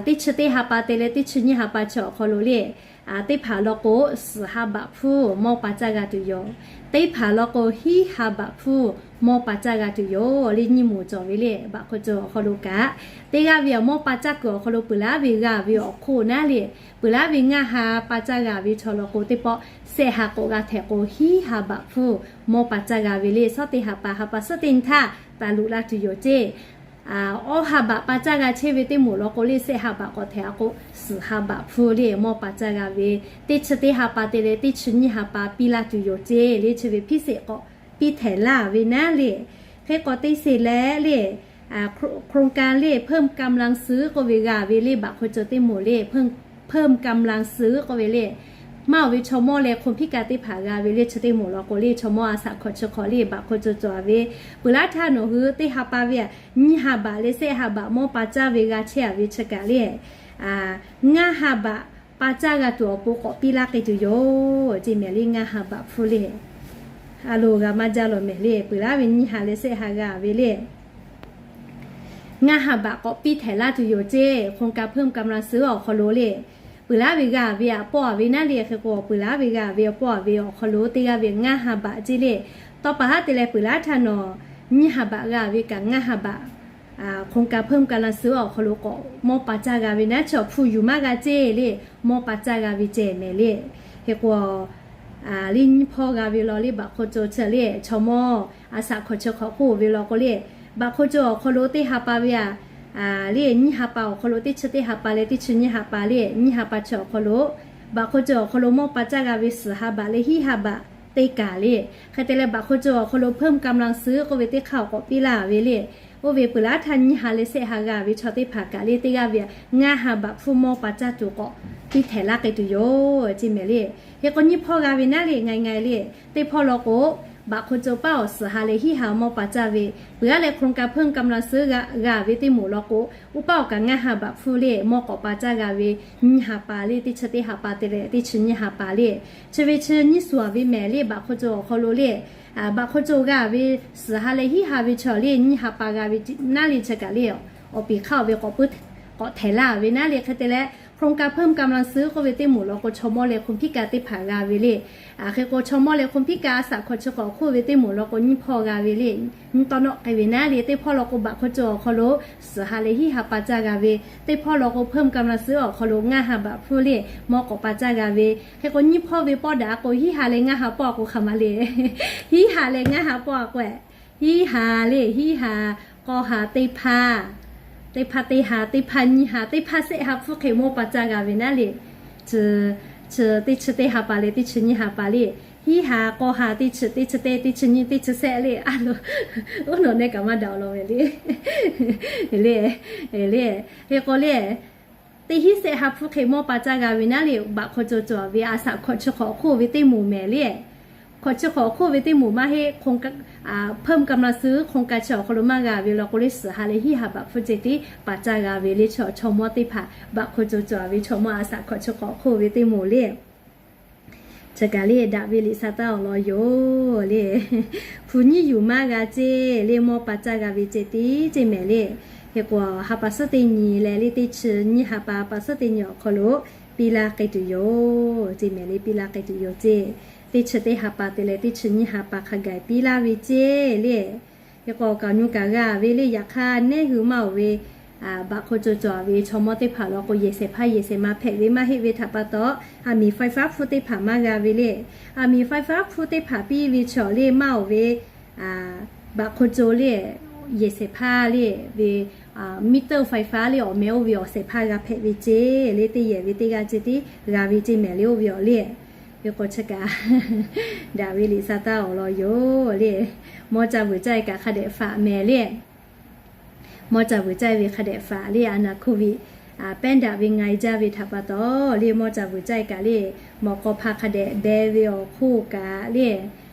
teˇ chi teˇ ha pa te leh teˇ chi nyiˇ ha pa chi awˬ hk'aw lo le, teˇ hpaˍ law k'o, suhˍ ha baꞈ hpfuhˇ mawˇ pa caˇ g'a tuˬ yoˬ. Teˇ hpaˍ law k'o, hiˉ ha baꞈ hpfuhˇ mawˇ pa caˇ g'a tuˬ yoˬ le. Nyiˇ moˍ cawˬ ve le, บัตรคนจน awˬ hk'aw lo kaꞈ, teˇ g'aˇ ve aꞈ mawˇ pa caˇ kuiˬ awˬ hk'aw lo peuˬ laˉ ve g'a ve awˬ hk'oˆ naˉ le, peuˬ laˉ ve ngaˇ ha pa caˇ g'a ve chaw law k'o, teˇ pawˆ sehˆ ha k'awꞈ g'a htehꞈ k'o, hiˉ ha baꞈ hpfuhˇ mawˇ pa caˇ g'a ve le. Suhˉ teˇ ha pa, ha pa suhˉ teˇ nyi htaˇ taˍ loꞈ la tuˬ yoˬ ceˇ. Awˇ ha baꞈ pa caˇ g'a chehˇ ve teˇ moˍ law k'o le, sehˆ ha baꞈ k'awꞈ htehꞈ a k'o, suhˍ ha baꞈ hpfuhˇ le mawˇ pa caˇ g'a ve, teˇ chi teˇ ha pa te leh teˇ chi nyiˇ ha pa piˇ laˇ tuˬ yoˬ ceˇ le. Chi ve พิเศษ k'awꞈ piˇ htehꞈ laˇ ve naˉ le. Hk'e k'o, teˇ sheˍ leh le, โครงการ le เพิ่มกำลังซื้อ k'oˆ ve g'a ve le, บัตรคนจน teˇ moˍ le, เพิ่มกำลังซื้อ k'oˆ ve le, maˇ oˬ ve chaw mawˇ leh hk'oˆ hpiˇ ka teˇ hpaˍ g'a ve le. Chi teˇ moˍ law k'o le, chaw mawˇ a shaꞈ hkawꞈ chi hk'awꞈ le บัตรคนจน cawˬ ve, peuˬ laˉ htaˇ nawˬ hui teˇ ha pa ve aꞈ nyiˇ ha baꞈ leh sehˆ ha baꞈ mawˇ pa caˇ ve g'a chehˇ a ve chi kaꞈ le, ngaˇ ha baꞈ pa caˇ g'a tuˬ awˬ pon k'awꞈ piˇ laˇ k'ai tuˬ yoˬ ceˇ mehˍ le. Ngaˇ ha baꞈ hpfuhˇ le, a loˍ g'a maˇ jaˇ lawˬ mehˍ le. Peuˬ laˉ ve nyiˇ ha leh sehˆ ha g'a ve le, ngaˇ ha baꞈ k'awꞈ piˇ htehꞈ laˇ tuˬ yoˬ ceˇ. โครงการ เพิ่มกำลังซื้อ awˬ hk'aw lo le, peuˬ laˉ ve g'a ve aꞈ pawˆ a ve naˉ le. Hk'e k'o, peuˬ laˉ ve g'a ve aꞈ pawˆ a ve awˬ hk'aw lo teˇ g'aˇ ve ngaˇ ha baꞈ ceˇ le. Tawˇ pa haˉ te leh peuˬ laˉ htaˇ nawˬ nyiˇ ha baꞈ g'a ve kaꞈ ngaˇ ha baꞈ โครงการ เพิ่มกำลังซื้อ awˬ hk'aw lo k'awꞈ mawˇ pa caˇ g'a ve naˉ, chaw hpu yuˬ maˇ g'a ceˇ le, mawˇ pa caˇ g'a ve ceh mehˍ le. Hk'e k'o, le nyiˇ hpawˇ g'a ve law le, บัตรคนจน chi le, chaw mawˇ a shaꞈ hkawꞈ chi hk'awꞈ k'oˆ ve law k'o le, บัตรคนจน awˬ hk'aw lo teˇ ha pa ve aꞈ le, nyiˇ ha pa awˬ hk'aw lo teˇ chi teˇ ha pa leh teˇ chi nyiˇ ha pa le, nyiˇ ha pa chi awˬ hk'aw lo บัตรคนจน awˬ hk'aw lo mawˇ pa caˇ g'a ve suhˍ ha baꞈ leh hiˉ ha baꞈ teˇ kaˬ le. Hk'e te leh บัตรคนจน awˬ hk'aw lo เพิ่มกำลังซื้อ k'oˆ ve teˇ hk'aˇ awˬ k'awꞈ piˇ laˇ ve le. Oˇ ve peuˬ laˉ htaˇ nyiˇ ha leh sehˆ ha g'a ve chaw teˇ hpaˍ kaꞈ le, teˇ g'aˇ ve aꞈ ngaˇ ha baꞈ hpfuhˇ mawˇ pa caˇ tuˬ k'awꞈ piˇ htehꞈ laˇ k'ai tuˬ yoˬ ceˇ mehˍ le. Hk'e k'o, nyiˇ hpawˇ g'a ve naˉ le, ngaˬ ngaˬ le, teˇ hpawˇ law k'o, บัตรคนจน paˇ awˬ suhˍ ha leh hiˉ ha mawˇ pa caˇ ve, peuˬ laˉ leh โครงการ เพิ่มกำลังซื้อ g'a g'a ve teˇ moˍ law k'o, uˉ paˇ awˬ kaꞈ ngaˇ ha baꞈ hpfuhˇ le, mawˇ k'awꞈ pa caˇ g'a ve nyiˇ ha pa le, teˇ chi teˇ ha pa te leh teˇ chi nyiˇ ha pa le. Chi ve chi nyiˇ suhˍ ve mehˍ le, บัตรคนจน awˬ hk'aw lo le, บัตรคนจน g'a ve suhˍ ha leh hiˉ ha ve chaw le, nyiˇ ha pa g'a ve naˉ le chi kaꞈ le, awˬ piˍ hk'aˇ oˬ ve k'awꞈ puiˉ k'awꞈ htehꞈ laˇ ve naˉ le. Hk'e te leh โครงการ เพิ่มกำลังซื้อ k'oˆ ve teˇ moˍ law k'o, chaw mawˇ leh hk'oˆ hpiˇ ka teˇ hpaˍ g'a ve le. Hk'e k'o, chaw mawˇ leh hk'oˆ hpiˇ ka a shaꞈ hkawꞈ chi hk'awꞈ hk'oˆ ve teˇ moˍ law k'o, nyiˇ hpawˇ g'a ve le, nyiˇ tawˇ nawˆ k'ai ve naˉ le. Teˇ hpawˇ law k'o, บัตรคนจน awˬ hk'aw lo suhˍ ha leh hiˉ ha pa caˇ g'a ve, teˇ hpawˇ law k'o, เพิ่มกำลังซื้อ awˬ hk'aw lo ngaˇ ha baꞈ hpfuhˇ le, mawˇ k'awꞈ pa caˇ g'a ve. Hk'e k'o, nyiˇ hpawˇ ve pawˆ daꞈ k'o, hiˉ ha leh ngaˇ ha pawˆ a k'o hk'aˬ ma le. Hiˉ ha leh ngaˇ ha pawˆ a k'o, hiˉ ha le, hiˉ ha, k'awˇ ha teˇ hpaˇ, teˇ hpaˇ teˇ ha, teˇ hpaˇ nyiˇ ha, teˇ hpaˇ sehˆ ha hpfuhˇ hk'e mawˇ pa caˇ g'a ve naˉ le. Chi, chi teˇ chi teˇ ha pa leh teˇ chi nyiˇ ha pa le, hiˉ ha, k'awˇ ha, teˇ chi, teˇ chi teˇ, teˇ chi nyiˇ, teˇ chi sehˆ le, a lo, oˇ nawˬ neh kaꞈ maˇ daꞈ awˬ lawn ve le. Le, le, hk'e k'o le, teˇ hiˉ sehˆ ha hpfuhˇ hk'e mawˇ pa caˇ g'a ve naˉ le, บัตรคนจน cawˬ ve a shaꞈ hkawꞈ chi hk'awꞈ hk'oˆ ve teˇ moˍ mehˍ le. Hkawꞈ chi hk'awꞈ hk'oˆ ve teˇ moˍ maˇ heˆ, เพิ่มกำลังซื้อ โครงการ chi awˬ hk'aw lo maˇ g'a ve law k'o le, suhˍ ha leh hiˉ ha baꞈ hpfuhˇ ceh tiˉ pa caˇ g'a ve le. Chaw, chaw mawˇ teˇ hpaˍ บัตรคนจน cawˬ ve chaw mawˇ a shaꞈ hkawꞈ chi hk'awꞈ hk'oˆ ve teˇ moˍ le. Chi kaꞈ le, daꞈ ve liꞈ sha taˇ awˬ lawn yoˬ le. Hpu nyiˇ yuˬ maˇ g'a ceˇ le, mawˇ pa caˇ g'a ve ceh tiˉ ceˇ mehˍ le. Hk'e k'o, ha pa suhˉ teˇ nyi leh le teˇ chi nyiˇ ha pa, pa suhˉ teˇ nyi awˬ hk'aw lo piˇ laˇ k'ai tuˬ yoˬ ceˇ mehˍ le. Piˇ laˇ k'ai tuˬ yoˬ ceˇ. Teˇ chi teˇ ha pa te leh teˇ chi nyiˇ ha pa hk'a gaˬ piˇ laˇ ve ceˇ le. Hk'e k'o, kaꞈ nyi kaꞈ g'a ve le. Yaꞈ hk'aˇ, neˉ hui maˇ oˬ ve บัตรคนจน cawˬ ve chaw mawˇ teˇ hpaˍ law k'o, yehˬ shehˍ hpaˇ yehˬ shehˍ ma hpehꞈ ve maˇ heˆ ve htaꞈ pa taw, aˬ miˍ ไฟฟ้า hpfuhˇ teˇ hpaˍ maˇ g'a ve le. Aˬ miˍ ไฟฟ้า hpfuhˇ teˇ hpaˍ piˇ ve chaw le maˇ oˬ ve บัตรคนจน le, yehˬ shehˍ hpaˇ le ve, မီးတၢၢ် ไฟฟ้า le awˬ meh oˇ ve awˬ shehˍ hpaˇ g'a hpehꞈ ve ceˇ le, teˇ yehˬ ve teˇ g'aˇ ceˇ tiˉ g'a ve ceˇ mehˍ le oˇ ve awˬ le. Hk'e k'o chi kaꞈ daꞈ ve liꞈ sha taˇ awˬ lawn yoˬ le. Mawˇ ca vuiˬ caˇ e kaꞈ hk'a dehꞈ faꞈ mehˍ le. Mawˇ ca vuiˬ caˇ e ve hk'a dehꞈ faꞈ le. A naˬ โควิด pehˉ daꞈ ve nga e jaˇ ve htaꞈ pa taw le, mawˇ ca vuiˬ caˇ e kaꞈ le, mawꞈ k'aw hpa hk'a dehꞈ beh ve awˬ hk'oˆ kaꞈ le,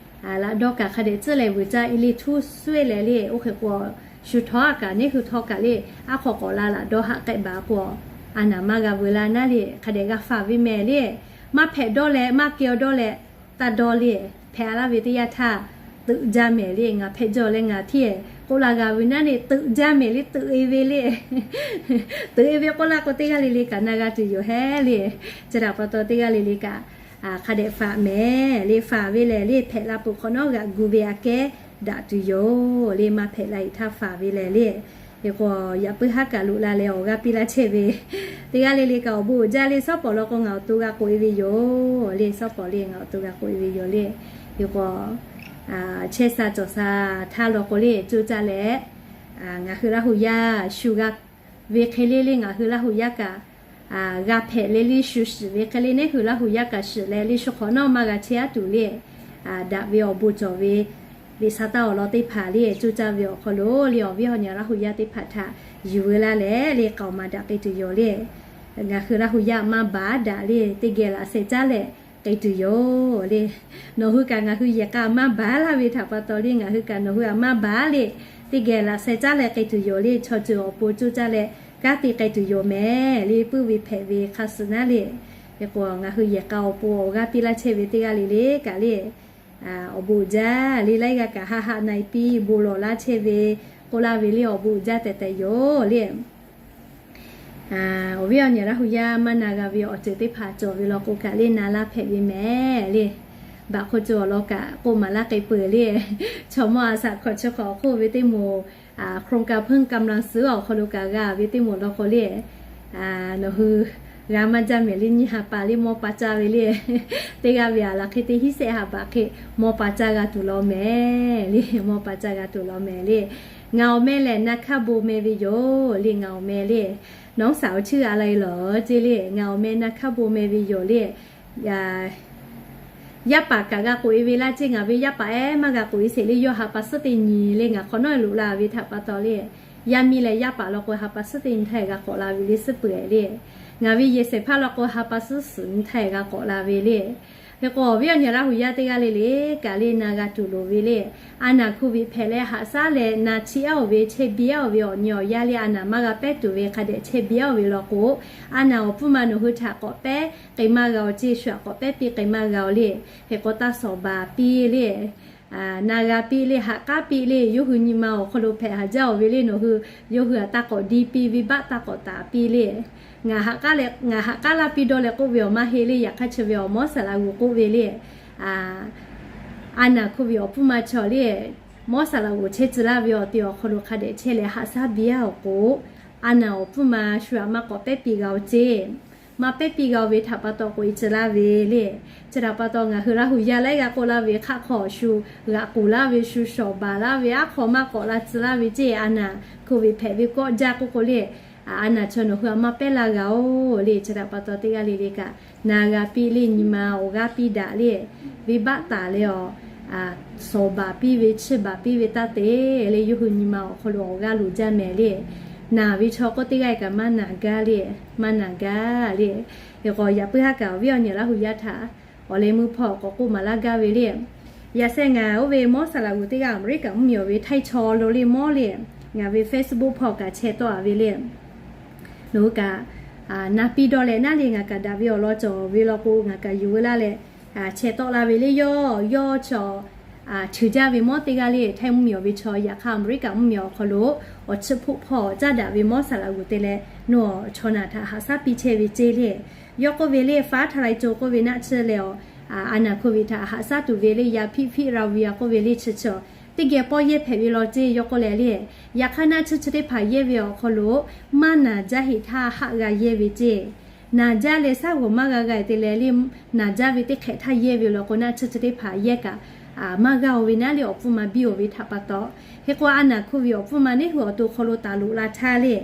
laꞈ dawˇ kaꞈ hk'a dehꞈ tcuhˉ leh vuiˬ caˇ e le htuˇ sawehˇ leh le, oˇ hk'e k'o shu htawˇ a kaꞈ neˇ hui htawˇ kaꞈ le, aˉ hk'aw k'awꞈ la laꞈ dawˇ haꞈ k'ehˆ baˬ k'o, a naˬ maˇ g'a veu laˇ naˉ le, hk'a dehꞈ g'a faꞈ ve mehˍ le. Maˇ hpehꞈ dawˇ leh maˇ keh awˬ dawˇ leh taˇ dawˇ le, hpehꞈ laˇ ve teˇ yanˇ htaˇ teuꞈ jaˇ mehˍ le. Ngaˬ hpehꞈ jaw leh ngaˬ hteˇ k'oˆ la g'a ve naˉ le, teuꞈ jaˇ mehˍ le, teuꞈ e ve le. Teuꞈ e ve k'oˆ laˇ k'o, teˇ g'aˇ le le kaꞈ na g'a tuˬ yoˬ hehˉ le. Chi htaꞈ pa taw teˇ g'aˇ le le kaꞈ hk'a dehꞈ faꞈ mehˍ le. Faꞈ ve lehˬ le, hpehꞈ la peuˬ hk'awꞈ nawˉ g'aꞈ gu ve aꞈ kehˉ daꞈ tuˬ yoˬ le. Maˇ hpehꞈ la e htaˇ faꞈ ve lehˬ le. Hk'e k'o, yaꞈ puiˉ haˉ kaꞈ loꞈ la leh awˬ g'aˇ piˇ laˇ chehˇ ve teˇ g'aˇ le le kaꞈ awˬ bon uiˍ jaˇ le. Suhˉ pawˍ law k'o ngaˬ awˬ to g'a k'oꞈ e ve yoˬ le. Suhˉ pawˍ le ngaˬ awˬ to g'a k'oꞈ e ve yoˬ le. Hk'e k'o, chehˇ sha cawˬ sha htaˇ law k'o le, coˇ caˇ leh ngaˬ hui Laˇ hu yaˇ shu g'a ve hk'e le le, ngaˬ hui Laˇ hu yaˇ kaꞈ g'a hpehꞈ le le shu shiˍ ve hk'e le, neˇ hui Laˇ hu yaˇ kaꞈ shiˍ leh le, shu hk'awꞈ nawˉ maˇ g'a chehˇ aˉ tuˬ le. Daꞈ ve awˬ bon cawˬ ve liꞈ sha taˇ awˬ lawn teˇ hpaˍ le, coˇ caˇ ve awˬ hk'aw lo le, awˬ viˉ awˬ nyi Laˇ hu yaˇ teˇ hpaˍ htaꞈ yuˬ veu laˇ leh le, k'aoˍ maˍ daꞈ k'ai tuˬ yoˬ le. Ngaˬ hui Laˇ hu yaˇ maˇ baˬ daꞈ le, teˇ geh laꞈ sheh caˉ leh k'ai tuˬ yoˬ le. Nawˬ hui kaꞈ ngaˬ hui yehˬ k'a maˇ baˬ laˇ ve htaꞈ pa taw le, ngaˬ hui kaꞈ nawˬ hui aꞈ maˇ baˬ le, teˇ geh laꞈ sheh caˉ leh k'ai tuˬ yoˬ le. Chaw ceuˬ awˬ pon coˇ caˇ leh kanˉ te k'ai tuˬ yoˬ mehˍ le. Puiˉ ve hpehꞈ ve hk'a suh naˉ le. Hk'e k'o, ngaˬ hui yehˬ k'a awˬ pon awˬ g'aˇ piˇ laˇ chehˇ ve teˇ g'aˇ le le kaꞈ le, awˬ bon uiˍ jaˇ le. Laiˉ g'aˇ kaꞈ haˆ haˆ na e piˇ bon lawˬ laˇ chehˇ ve k'oˆ laˇ ve le, awˬ bon uiˍ jaˇ tehꞈ tehꞈ yoˬ le. Awˬ viˉ awˬ nyi Laˇ hu yaˇ maˇ na g'a ve awˬ ceuˬ teˇ hpaˍ cawˬ ve law k'o kaꞈ le, na laˇ hpehꞈ ve mehˍ le. Baꞈ hk'oˆ cawˬ awˬ lawn kaꞈ k'oˆ maˍ laˇ k'ai peuˬ le. Chaw mawˇ a shaꞈ hkawꞈ chi hk'awꞈ hk'oˆ ve teˇ moˍ, โครงการเพิ่มกำลังซื้อ awˬ hk'aw lo kaꞈ g'a ve teˇ moˍ law k'o le, nawˬ hui g'a maˇ jaˇ mehˍ le. Nyiˇ ha pa le mawˇ pa caˇ ve le. Teˇ g'aˇ ve aˬ laˬ hk'e te hiˉ shehˆ ha baꞈ hk'e mawˇ pa caˇ g'a tuˬ law mehˍ le. Mawˇ pa caˇ g'a tuˬ law mehˍ le. Ngaˬ awˬ meh lehˬ นาคาโบ meh ve yoˬ le. Ngaˬ awˬ meh le, น้องสาวชื่ออะไรเหรอ ceˇ le. Ngaˬ awˬ meh นาคาโบ meh ve yoˬ le. Yaˇ paˍ kaꞈ g'a k'oꞈ e ve laˇ ceˇ. Ngaˬ ve yaˇ paˍ ehˉ maˇ g'a k'oꞈ e sheˍ le. Yawˇ ha pa suhˉ teˇ nyi le, ngaˬ hk'awꞈ nawˉ loꞈ la ve htaꞈ pa taw le, yaˇ miˇ leh yaˇ paˍ law k'o ha pa suhˉ teˇ nyi htaˇ g'a k'awꞈ la ve le, suhˉ peuˬ le. Ngaˬ ve yehˬ shehˍ hpaˇ law k'o ha pa suhˉ suhˍ nyi htaˇ g'a k'awꞈ la ve le. Hk'e k'o, awˬ viˉ awˬ nyi Laˇ hu yaˇ teˇ g'aˇ le le kaꞈ le, na g'a tuˬ loˍ ve le. A naˬ โควิด hpehꞈ leh haꞈ shaˉ leh na chiˇ aˉ-oˬ ve chehˇ biˇ aˉ-oˬ ve awˬ nyi awˬ yaˇ le, a naˬ maˇ g'a pehˉ tuˬ ve hk'a dehꞈ chehˇ biˇ aˉ-oˬ ve law k'o, a naˬ awˬ pfuhˇ ma nawˬ hui htaꞈ k'awꞈ pehˉ k'ai maˇ g'a-oˬ ceˇ. Shu aꞈ k'awꞈ pehˉ piˇ k'ai maˇ g'a-oˬ le. Hk'e k'o, taˇ shawˍ baˬ piˇ le, na g'a piˇ le, haꞈ k'aˉ piˇ le. Yawˇ hui nyi ma awˬ hk'aw lo hpehꞈ haˍ jaˇ-oˬ ve le, nawˬ hui yawˇ hui aꞈ taˇ k'awꞈ diˇ piˇ, venˇbaˆ taˇ k'awꞈ taˍ piˇ le. Ngaˬ haꞈ k'aˉ leh ngaˬ haꞈ k'aˉ laˇ piˇ dawˇ leh k'oˆ ve awˬ maˇ heˆ le. Yaꞈ hk'aˇ chi ve awˬ mawˇ saˍ laꞈ g'uˬ k'oˆ ve le, a naˬ โควิด awˬ hpfuhˇ ma chaw le, mawˇ saˍ laꞈ g'uˬ chehˇ tcuh laˇ ve awˬ ti awˬ hk'aw lo hk'a dehꞈ chehˇ leh haꞈ shaˉ biˇ aˉ-oˬ k'o, a naˬ awˬ hpfuhˇ ma shu aꞈ maˇ k'awꞈ pehˉ piˇ g'a-oˬ ceˇ. Maˇ pehˉ piˇ g'a-oˬ ve htaꞈ pa taw k'oꞈ e tcuh laˇ ve le. Chi htaꞈ pa taw ngaˬ hui Laˇ hu yaˇ laiˉ g'aˇ k'oˆ laˇ ve hk'aˆ hk'aw shu g'aꞈ k'oˍ laˇ ve, shu shawˍ baˬ laˇ ve, aˉ hk'aw maˇ k'awꞈ la tcuh laˇ ve ceˇ. A naˬ โควิด hpehꞈ ve kawˆ jaˇ k'oˆ k'o le, a naˬ chaw nawˬ hui aꞈ maˇ pehˉ laˇ g'a-oˬ le. Chi htaꞈ pa taw teˇ g'aˇ le le kaꞈ na g'a piˇ le, nyi ma awˬ g'aˇ piˇ daꞈ le, venˇbaˆ taˍ leh awˬ shawˍ baˬ piˇ ve, chiˇ baˬ piˇ ve taˇ te le. Yawˇ hui nyi ma awˬ hk'aw lo awˬ g'aˇ loˍ jaˇ mehˍ le. Naˬ ve chaw k'oˆ teˇ g'aˇ kaꞈ maˇ naˬ gaˇ le, maˇ naˬ gaˇ le. Hk'e k'o, yaꞈ puiˉ haˉ kaꞈ awˬ viˉ awˬ nyi Laˇ hu yaˇ htaꞈ awˬ leh meuˇ hpawˇ k'awꞈ k'oˆ maˍ laˇ gaˇ ve le. Yaꞈ sheh ngaˬ oˇ ve mawˇ saˍ laꞈ g'uˬ teˇ g'aˇ Aˍmeˍriˆkaˍ mvuhˇmiˬ awˬ ve htaiˇ chaw lo le mawˇ le, ngaˬ ve Facebook hpawˇ kaꞈ chehˇ tawˆ a ve le. Nawˬ hui kaꞈ na piˇ dawˇ leh naˉ le, ngaˬ kaꞈ daꞈ ve awˬ lawn cawˬ ve law k'o ngaˬ kaꞈ yuˬ veu laˇ leh chehˇ tawˆ la ve le. Yawˇ yawˇ chaw cheuˬ jaˇ ve mawˇ teˇ g'aˇ le, htaiˇ mvuhˇmiˬ awˬ ve chaw yaꞈ hk'aˇ Aˍmeˍriˆkaˍ mvuhˇmiˬ awˬ hk'aw lo awˬ chi hpfuhˆ hpawˇ caˇ daꞈ ve mawˇ saˍ laꞈ g'uˬ te leh nawˬ chaw naˬ htaꞈ haꞈ shaˉ piˇ chehˇ ve ceˇ le. Yawˇ k'oˆ ve le, faˉ htaˇ lai co k'oˆ ve naˆ tsuhˇ leh awˬ, a naˬ โควิด htaꞈ haꞈ shaˉ tuˬ ve le, ยาพิษ พิษราเวีย k'oˆ ve le chi chi teˇ geh pawˇ yehˇ hpehꞈ ve law ceˇ. Yawˇ k'oˆ leh le, yaꞈ hk'aˇ naˆ tsuhˇ chi teˇ hpaˍ yehˇ ve awˬ hk'aw lo maˇ naˬ jaˇ heˆ htaˇ haˆ g'a yehˇ ve ceˇ. Naˬ jaˇ leh shaˉ g'awˬ maˇ g'a g'a te leh le, naˬ jaˇ ve teˇ hk'ehꞈ htaˇ yehˇ ve law k'o naˆ tsuhˇ chi teˇ hpaˍ yehˇ kaꞈ maˇ g'aˇ-oˬ ve naˉ le, awˬ pfuhˇ ma biˇ-oˬ ve htaꞈ pa taw. Hk'e k'o, a naˬ hkuˇ ve awˬ pfuhˇ ma neˇ hui awˬ to hk'aw lo taˍ loꞈ la htaˇ le,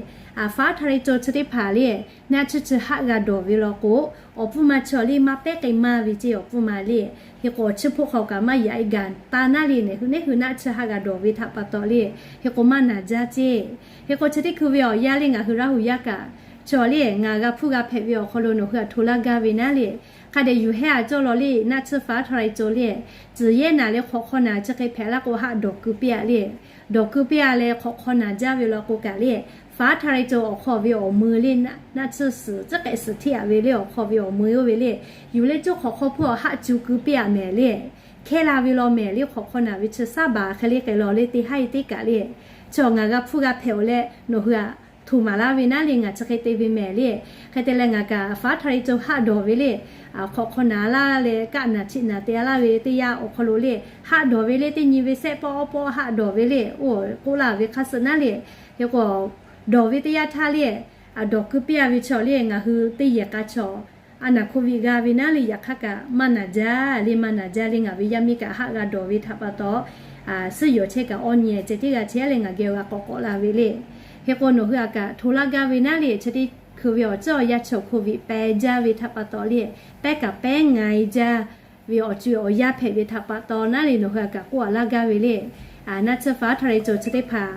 faˉ htaˇ reˇ caw chi teˇ hpaˍ le, naˆ tsuhˇ chi haˆ g'a dawˬ ve law k'o, awˬ pfuhˇ ma chi awˬ le maˇ pehˉ k'ai maˇ ve ceˇ awˬ pfuhˇ ma le. Hk'e k'o, awˬ chiˇ hpoˆ hk'aw kaꞈ maˇ yaꞈ-e gaˬ taˍ naˉ le, neˇ hui naˆ tsuhˇ haˆ g'a dawˬ ve htaꞈ pa taw le, hk'e k'o maˇ naˬ jaˇ ceˇ. Hk'e k'o, chi teˇ hkui ve awˬ yanˇ le ngaˬ hui Laˇ huˍ yaˇ kaꞈ chi awˬ le ngaˬ g'a hpuˇ g'a hpehꞈ ve awˬ hk'aw lo nawˬ hui htaꞈ hto laˇ gaˇ ve naˉ le, hk'a dehꞈ yuˬ hehˉ a cawˇ law le, naˆ tsuhˇ faˉ htaˇ reˇ caw le, tcuhˍ yehˇ naˬ leh hk'awꞈ hk'aw naˬ chi hk'e hpehꞈ laˇ k'o, haˆ dawˬ keu piˇ-a le. Dawˬ keu piˇ-a leh hk'awꞈ hk'aw naˬ jaˇ ve law k'o kaꞈ le, faˉ htaˇ reˇ caw awˬ hk'aw ve awˬ mui le, naˆ tsuhˇ suhˍ tcuhˉ k'ehꞈ suhˍ hteˇ aꞈ ve le, awˬ hk'aw ve awˬ mui oˇ ve le, yuˬ leh coˇ hk'awꞈ hk'aw hpuˇ awˬ haˆ cu keu piˇ-a mehˍ le. Hkehˇ la ve law mehˍ le, hk'awꞈ hk'aw naˬ ve chi saˉ baˬ hk'e le k'ai law le, teˇ haˉ-e teˇ kaꞈ le. Chi awˬ ngaˬ g'a hpuˇ g'a hpehꞈ-oˬ leh nawˬ hui htaꞈ hto maˍ laˇ ve naˉ le, ngaˬ chi hk'e te ve mehˍ le. Hk'e te leh ngaˬ kaꞈ faˉ htaˇ reˇ caw haˆ dawˬ ve le, hk'awꞈ hk'aw naˬ laˇ leh kaˆ naˬ chiˆ naˬ te laˇ ve teˇ yanˇ awˬ hk'aw lo le, haˆ dawˬ ve le, teˇ nyi ve sehˆ pawˆ awˉ pawˆ haˆ dawˬ ve le, oˇ k'oˆ laˇ ve hk'a suh naˉ le. Hk'e k'o, dawˬ ve teˇ yanˇ htaˇ le, dawˬ keu piˇ-a ve chi awˬ le ngaˬ hui teˇ yehˬ k'a chaw a naˬ hkoˇ viꞈ g'a ve naˉ le, yaꞈ hk'aˇ kaꞈ maˇ naˬ jaˇ le, maˇ naˬ jaˇ le, ngaˬ ve yaˇ miˇ kaꞈ haˆ g'a dawˬ ve htaꞈ pa taw, suhˉ yawˬ chehˇ kaꞈ awˇ nyi ceh tiˉ g'a chehˇ leh ngaˬ geh g'a k'awꞈ k'awꞈ la ve le. Hk'e k'o nawˬ hui htaꞈ kaꞈ hto laˇ gaˇ ve naˉ le, chi teˇ hkui ve awˬ ceuˬ awˬ yanˇ chaw hkoˇ viꞈ pehˇ jaˇ ve htaꞈ pa taw le, pehˉ kaꞈ pehˉ nga-e jaˇ ve awˬ ceuˬ awˬ yanˇ hpehꞈ ve htaꞈ pa taw naˉ le, nawˬ hui htaꞈ kaꞈ k'oˆ a laˇ gaˇ ve le. Naˆ tsuhˇ faˉ htaˇ reˇ caw chi teˇ hpaˍ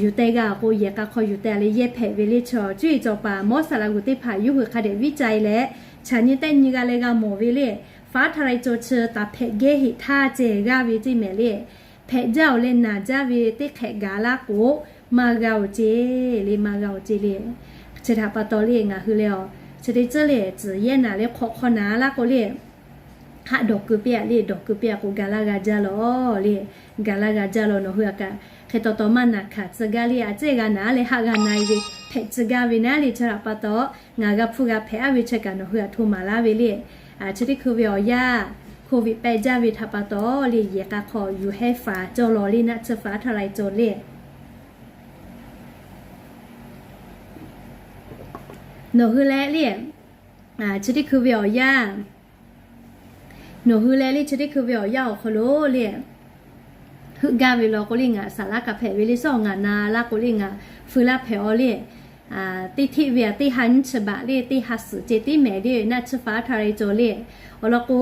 yuˬ teh g'a k'o, yehˬ k'a hk'aw yuˬ teh leh yehˇ hpehꞈ ve le. Chaw cuˇ yiˍ cawˬ paˍ mawˇ saˍ laꞈ g'uˬ teˇ hpaˍ yawˇ hui hk'a dehꞈ viˉ ca-e leh, chaꞈ nyi tehˆ nyi g'a leh g'a mawˬ ve le. Faˉ htaˇ reˇ caw chi taˍ hpehꞈ gehˇ heꞈ htaˇ ceh g'aˇ ve ceˇ mehˍ le. Hpehꞈ jaˇ-oˬ leh naˬ jaˇ ve teˇ hk'ehꞈ gaˬ laˇ k'o, maˇ g'a-oˬ ceˇ le, maˇ g'a-oˬ ceˇ le. Chi htaꞈ pa taw le ngaˬ hui le, chi teˇ ceuˬ le tcuhˍ yehˇ naˬ leh hk'awꞈ hk'aw naˬ laˇ k'o le, haˆ dawˬ keu piˇ-a le, dawˬ keu piˇ-a k'o ga laˇ g'a jaˇ law le. Ga laˇ g'a jaˇ law, nawˬ hui htaꞈ kaꞈ hk'e taw taw maˇ naˬ hkanˍ tcuh gaˇ le, a ciˉ g'a naˬ leh haˆ g'a na-e ve hpehꞈ tcuh gaˇ ve naˉ le. Chi htaꞈ pa taw ngaˬ g'a hpuˇ g'a hpehꞈ-a ve chi kaꞈ nawˬ hui htaꞈ hto maˍ laˇ ve le. Chi teˇ hkui ve awˬ yanˇ hkoˇ viꞈ pehˇ jaˇ ve htaꞈ pa taw le, yehˬ k'a hk'aw yuˬ hehˉ faˍ cawˇ law le, naˆ tsuhˇ faˉ htaˇ reˇ caw le. Nawˬ hui leh le, chi teˇ hkui ve awˬ yanˇ, nawˬ hui leh le chi teˇ hkui ve awˬ yanˇ awˬ hk'aw lo le, heuˆ gaˇ ve law k'o le ngaˬ saˍ laˇ kaꞈ hpehꞈ ve le, suhˉ awˬ ngaˬ na laˇ k'o le ngaˬ feu laˇ hpehꞈ-aw le. Teˇ hteˆ ve a teˇ ha nyiˇ chi baꞈ le, teˇ ha suhˍ ceh tiˉ mehˍ le, naˆ tsuhˇ faˉ htaˇ reˇ caw le. Awˬ lawn k'o,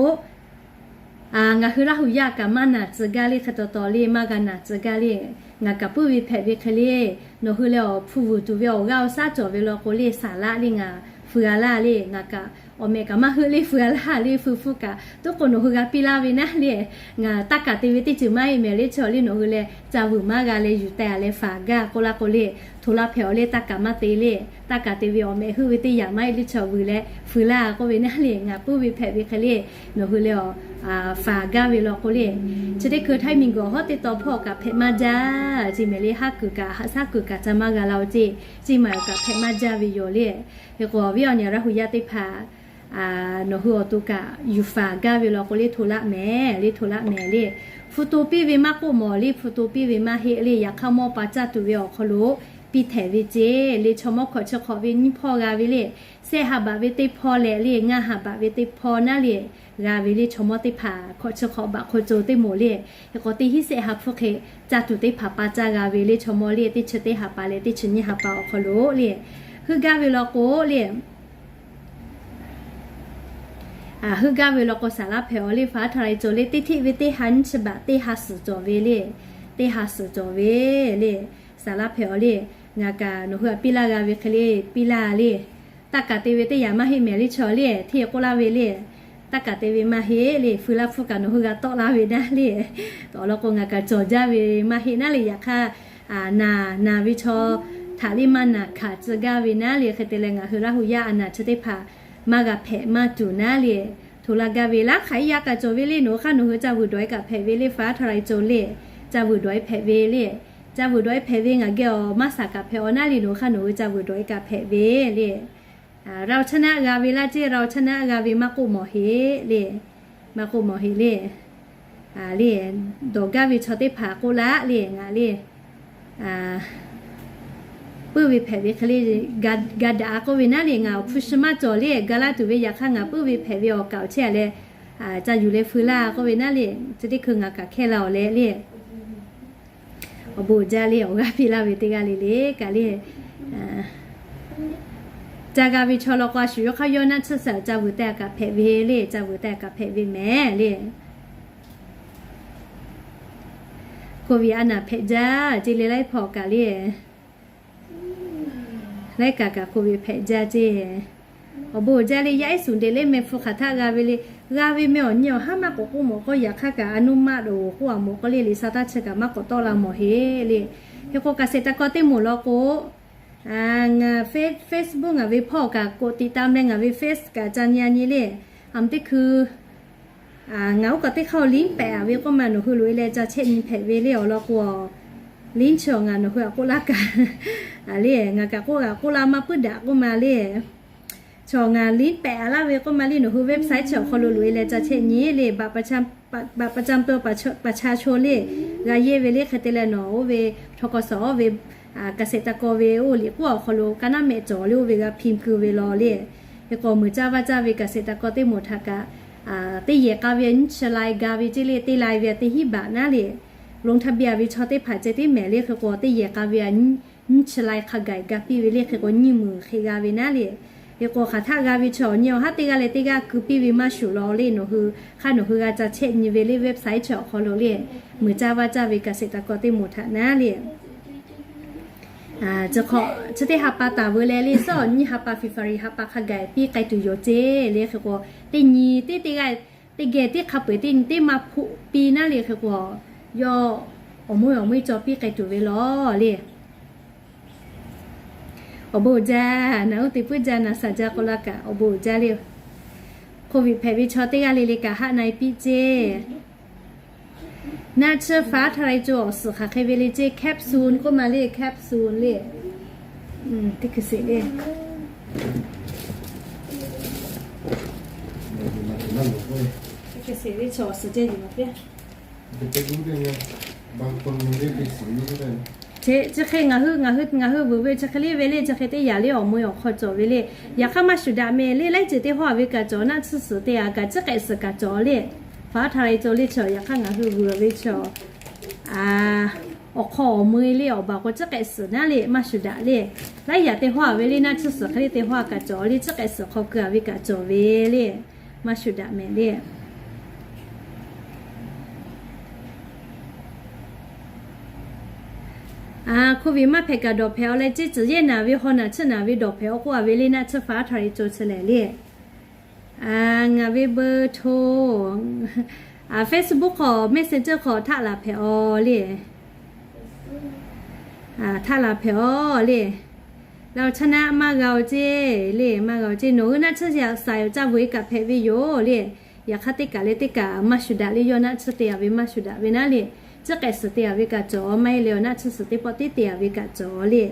ngaˬ hui Laˇ huˍ yaˇ kaꞈ maˇ naˬ tcuh gaˇ le, hk'e taw taw le maˇ g'a naˬ tcuh gaˇ le. Ngaˬ kaꞈ puiˉ ve hpehꞈ ve hk'e le, nawˬ hui leh awˬ hpu vuiˬ tuˬ ve awˬ g'aˇ awˬ shaˉ cawˬ ve law k'o le, saˍ laˇ le ngaˬ feu-a laˇ le. Ngaˬ kaꞈ awˬ mehꞈ kaꞈ maˇ heuˆ le, feu-a laˇ le. Feu hpfuhˇ kaꞈ toˉ k'o nawˬ hui g'a piˇ laˇ ve naˉ le, ngaˬ taˇ kaˍ te ve teˇ ceuˬ maˇ heˆ mehˍ le. Chi awˬ le nawˬ hui leh ca vuiˬ maˇ g'a leh yuˬ teh-a leh faˍ gaˇ k'oˆ laˇ k'o le, hto laˇ hpehꞈ-aw le, taˇ kaˍ maˇ te le. Taˇ kaˍ te ve awˬ mehꞈ heuˆ ve teˇ yanˇ maˇ heˆ le. Chi vuiˬ leh feu laˇ k'oˆ ve naˉ le, ngaˬ puiˉ ve hpehꞈ ve hk'e le, nawˬ hui leh awˬ faˍ gaˇ ve law k'o le, chi teˇ hkui htaiˇ miˬguiˬ awˬ hawˉ teˇ taw hpawˇ kaꞈ hpehꞈ maˇ jaˇ ceˇ mehˍ le. Haˉ kuiˬ kaꞈ haꞈ shaˉ kuiˬ kaꞈ ca maˇ g'a la-o ceˇ, ceˇ maˬ awˬ kaꞈ hpehꞈ maˇ jaˇ ve yoˬ le. Hk'e k'o, awˬ viˉ awˬ nyi Laˇ huˍ yaˇ teˇ hpaˍ nawˬ hui awˬ to kaꞈ yuˬ faˍ gaˇ ve law k'o le, hto laˇ mehˍ le, hto laˇ mehˍ le. Hpu to piˇ ve maˇ k'oˆ mawˬ le, hpu to piˇ ve maˇ heˆ le. Yaꞈ hk'aˇ mawˇ pa caˇ tuˬ ve awˬ hk'aw lo piˇ htehꞈ ve ceˇ le. Chaw mawˇ hkawꞈ chi hk'awꞈ ve nyiˇ hpawˇ g'a ve le. Shehˆ ha baꞈ ve teˇ hpawˇ leh le, ngaˇ ha baꞈ ve teˇ hpawˇ naˉ le g'a ve le. Chaw mawˇ teˇ hpaˍ hkawꞈ chi hk'awꞈ baꞈ hk'aw co teˇ moˍ le. Hk'e k'o, teˇ hinˉ shehˆ ha hpfuhˇ hk'e caˇ tuˬ teˇ hpaˍ pa caˇ g'a ve le. Chaw mawˇ le teˇ chi teˇ ha pa leh teˇ chi nyiˇ ha pa awˬ hk'aw lo le, heuˆ gaˇ ve law k'o le, heuˆ gaˇ ve law k'o, saˍ laˇ hpehꞈ-aw le, faˍ htaˇ reˇ caw le, teˇ hteˆ ve teˇ ha nyiˇ chi baꞈ teˇ ha suhˍ cawˬ ve le. Teˇ ha suhˍ cawˬ ve le. Saˍ laˇ hpehꞈ-aw le, ngaˬ kaꞈ nawˬ hui htaꞈ piˇ laˇ g'a ve hk'e le, piˇ laˇ le. Taˇ kaˍ te ve teˇ yanˇ maˇ heˆ mehˍ le. Chaw le hteˇ k'oˆ laˇ ve le, taˇ kaˍ te ve maˇ heˆ le. Feu laˇ hpfuhˇ kaꞈ nawˬ hui g'a tawˆ laˇ ve naˉ le. Awˬ lawn k'o, ngaˬ kaꞈ cawˬ jaˇ ve maˇ heˆ naˉ le. Yaꞈ hk'aˇ, naˬ naˬ ve chaw htaꞈ le maˇ naˬ hkanˍ tcuh gaˇ ve naˉ le. Hk'e te leh ngaˬ hui Laˇ huˍ yaˇ a naˬ chi teˇ hpaˍ maˇ g'a hpehꞈ maˇ tuˬ naˉ le, hto laˇ gaˇ ve laˇ hk'aˬ iˉ yaˇ kaꞈ cawˬ ve le. Nawˬ hui hk'aˇ nawˬ hui ca vuiˬ dawˬ-e kaꞈ hpehꞈ ve le, faˍ htaˇ reˇ caw le. Ca vuiˬ dawˬ-e hpehꞈ ve le. Ca vuiˬ dawˬ-e hpehꞈ ve ngaˬ geh awˬ maˇ shaˍ kaꞈ hpehꞈ-aw naˉ le. Nawˬ hui hk'aˇ nawˬ hui ca vuiˬ dawˬ-e kaꞈ hpehꞈ ve le. Raoˇ chaˇ naˆ g'a ve laˇ ceˇ, raoˇ chaˇ naˆ g'a ve maˇ k'oˆ mawˬ heˆ le. Maˇ k'oˆ mawˬ heˆ le. Le, dawˬ gaˇ ve chaw teˇ hpaˍ k'oˆ laˇ le, ngaˬ le puiˉ ve hpehꞈ ve hk'e le, ga daꞈ-a k'oˆ ve naˉ le. Ngaˬ awˬ hpu shi maˇ cawˬ le, ga laˇ tuˬ ve. Yaꞈ hk'aˇ ngaˬ puiˉ ve hpehꞈ ve awˬ kaˍ awˬ chehˇ-a leh ca yuˬ leh feu laˇ k'oˆ ve naˉ le. Chi teˇ hkui ngaˬ kaꞈ hkehˇ la awˬ leh le, awˬ bon uiˍ jaˇ le, awˬ g'aˇ piˇ laˇ ve teˇ g'aˇ le le kaꞈ le, ca g'a ve chaw law k'o, a shu yawˇ hk'aˇ yawˇ naˆ tsuhˇ suhˍ ca vuiˬ tehꞈ kaꞈ hpehꞈ ve le, ca vuiˬ tehꞈ kaꞈ hpehꞈ ve mehˍ le. Covid a naˍ hpehꞈ jaˇ ce le, laiˉ hpaw kaꞈ le, laiˉ kaꞈ kaꞈ Covid hpehꞈ jaˇ ce. Awˬ bon uiˍ jaˇ le, yaˇ ehˉ suhˍ deꞈ le meh hpu hk'aˬ htaˆ g'a ve le. G'a ve meh awˬ nyi awˬ haˉ maˇ k'awꞈ k'oˆ mawˬ k'o, yaꞈ hk'aˇ kaꞈ a nuˇ maˆ dawˬ g'oˍ k'oˆ a mawˬ k'o le, liꞈ sha taˇ chi kaꞈ maˇ k'awꞈ tawˆ la mawˬ heˆ le. Hk'e k'o, เกษตรกร teˇ moˍ law k'o, ngaˬ Face, Facebook ngaˬ ve hpawˇ kaꞈ กดติดตาม leh ngaˬ ve Face kaꞈ ca nyi a nyi le. Aˬ teˇ hkui ngaˬ oˉ k'awꞈ teˇ hk'aˇ link pehꞈ a ve k'oˆ ma nawˬ hui loꞈ e leh ca chehˇ nyi hpehꞈ ve le awˬ lawn k'o, link chi awˬ ngaˬ nawˬ hui a k'oˆ laˇ kaꞈ le, ngaˬ kaꞈ k'oˆ a k'oˆ laˇ maˇ puiˉ daꞈ k'oˆ ma le. Chi awˬ ngaˬ link pehꞈ a laˇ ve k'oˆ ma le, nawˬ hui website chi awˬ hk'aw lo loꞈ e leh ca chehˇ nyi le. บัตรประจำตัวประชาชน le g'a yehˇ ve le. Hk'e te leh nawˬ oˇ ve ธ.ก.ส. ve เกษตรกร ve oˇ liꞈ k'oˆ awˬ hk'aw lo ka naˉ mehˆ cawˬ le, oˇ ve g'a พิมพ์ keu ve law le. Hk'e k'o, muiˬ caˇ vaˇ caˇ ve เกษตรกร teˇ moˍ htaꞈ kaꞈ teˇ yehˬ k'a ve a nyiˇ chi lai ga ve ce le, teˇ lai ve a teˇ hinˉ baꞈ naˉ le. ลงทะเบียน ve chaw teˇ hpaˍ ceh tiˉ mehˍ le. Hk'e k'o, teˇ yehˬ k'a ve a nyiˇ chi lai hk'a gaˬ ga piˇ ve le. Hk'e k'o, nyiˇ muiˬ hk'e g'a ve naˉ le. Hk'e k'o, hk'aˬ htaˆ g'a ve chi awˬ nyi awˬ haˉ teˇ g'aˇ leh teˇ g'aˇ keu piˇ ve maˇ shuˍ law le. Nawˬ hui hk'aˇ nawˬ hui g'a ca chehˇ nyi ve le, website chi awˬ hk'aw lo le, muiˬ caˇ vaˇ caˇ ve เกษตรกร teˇ moˍ htaꞈ naˉ le. Chi teˇ ha pa taˍ veu leh le, suhˉ awˬ nyiˇ ha pa February ha pa hk'a gaˬ piˇ k'ai tuˬ yoˬ ce le. Hk'e k'o, teˇ nyi teˇ teˇ g'aˇ teˇ geh teˇ hk'a peu-eˬ teˇ nyi teˇ maˇ hpoˆ piˇ naˉ le. Hk'e k'o, yawˇ awˬ meuˇ awˬ meuˇ cawˬ piˇ k'ai tuˬ ve law le. Awˬ bon uiˍ jaˇ, naˬ uˉ te puiˉ jaˇ, naˬ shaˍ jaˇ k'oˆ laˇ kaꞈ awˬ bon uiˍ jaˇ le. Covid hpehꞈ ve chaw teˇ g'aˇ le le kaꞈ haˆ na e piˇ ce. Naˆ tsuhˇ ฟ้าทะลายโจร awˬ suhˍ hk'aˬ hk'e ve le ce, capsule k'oˆ ma le, capsule le. Teˇ hkui sheˍ le. Teˇ hkui sheˍ le, chaw awˬ suhˍ ceh yuˬ ma piˇ. Chi hk'e ngaˬ hui, ngaˬ hui, ngaˬ hui vuiˬ ve chi hk'e le ve le, chi hk'e teˇ yanˇ le awˬ meuˇ awˬ hk'aw cawˬ ve le. Yaꞈ hk'aˇ maˇ shuˍ daꞈ mehˍ le, laiˉ ceuˬ teˇ hawˉ a ve kaꞈ cawˬ, naˆ tsuhˇ suhˍ te a kaꞈ, ciˉ k'ehꞈ suhˍ kaꞈ cawˬ le. ฟ้าทะลายโจร le chaw, yaꞈ hk'aˇ ngaˬ hui vuiˬ ve chaw awˬ hk'aw awˬ meuˇ le awˬ baˬ k'o ciˉ k'ehꞈ suhˍ naˉ le, maˇ shuˍ daꞈ le. Laiˉ yaꞈ teˇ hawˉ a ve le, naˆ tsuhˇ suhˍ hk'e le teˇ hawˉ a kaꞈ cawˬ le, ciˉ k'ehꞈ suhˍ hk'aw keu a ve kaꞈ cawˬ ve le. Maˇ shuˍ daꞈ mehˍ le. Covid maˇ hpehꞈ kaꞈ dawˬ hpehꞈ aw leh, ceˇ tcuhˍ yehˇ naˍ ve haw naˬ tsuhˇ naˍ ve dawˬ hpehꞈ aw k'oˆ a ve le, naˆ tsuhˇ ฟ้าทะลายโจร chi lehˬ le. Ngaˬ ve เบอร์โทร, Facebook hk'aw, Messenger hk'aw htaˆ laˬ hpehꞈ aw le. Htaˆ laˬ hpehꞈ aw le. Laˇ awˬ chaˇ naˆ maˇ g'a aw ceˇ le, maˇ g'a aw ceˇ. Nawˬ hui naˆ tsuhˇ yaꞈ saiˍ awˬ ca vuiˬ e kaꞈ hpehꞈ ve yoˬ le. Yaꞈ hk'aˇ teˇ kaꞈ leh teˇ kaꞈ maˇ shuˍ daꞈ le, yawˇ naˆ tsuhˇ te a ve maˇ shuˍ daꞈ ve naˉ le. Ciˉ k'ehꞈ suhˍ te a ve kaꞈ cawˬ, maˇ heˆ leh awˬ naˆ tsuhˇ suhˍ teˇ pawˆ teˇ te a ve kaꞈ cawˬ le.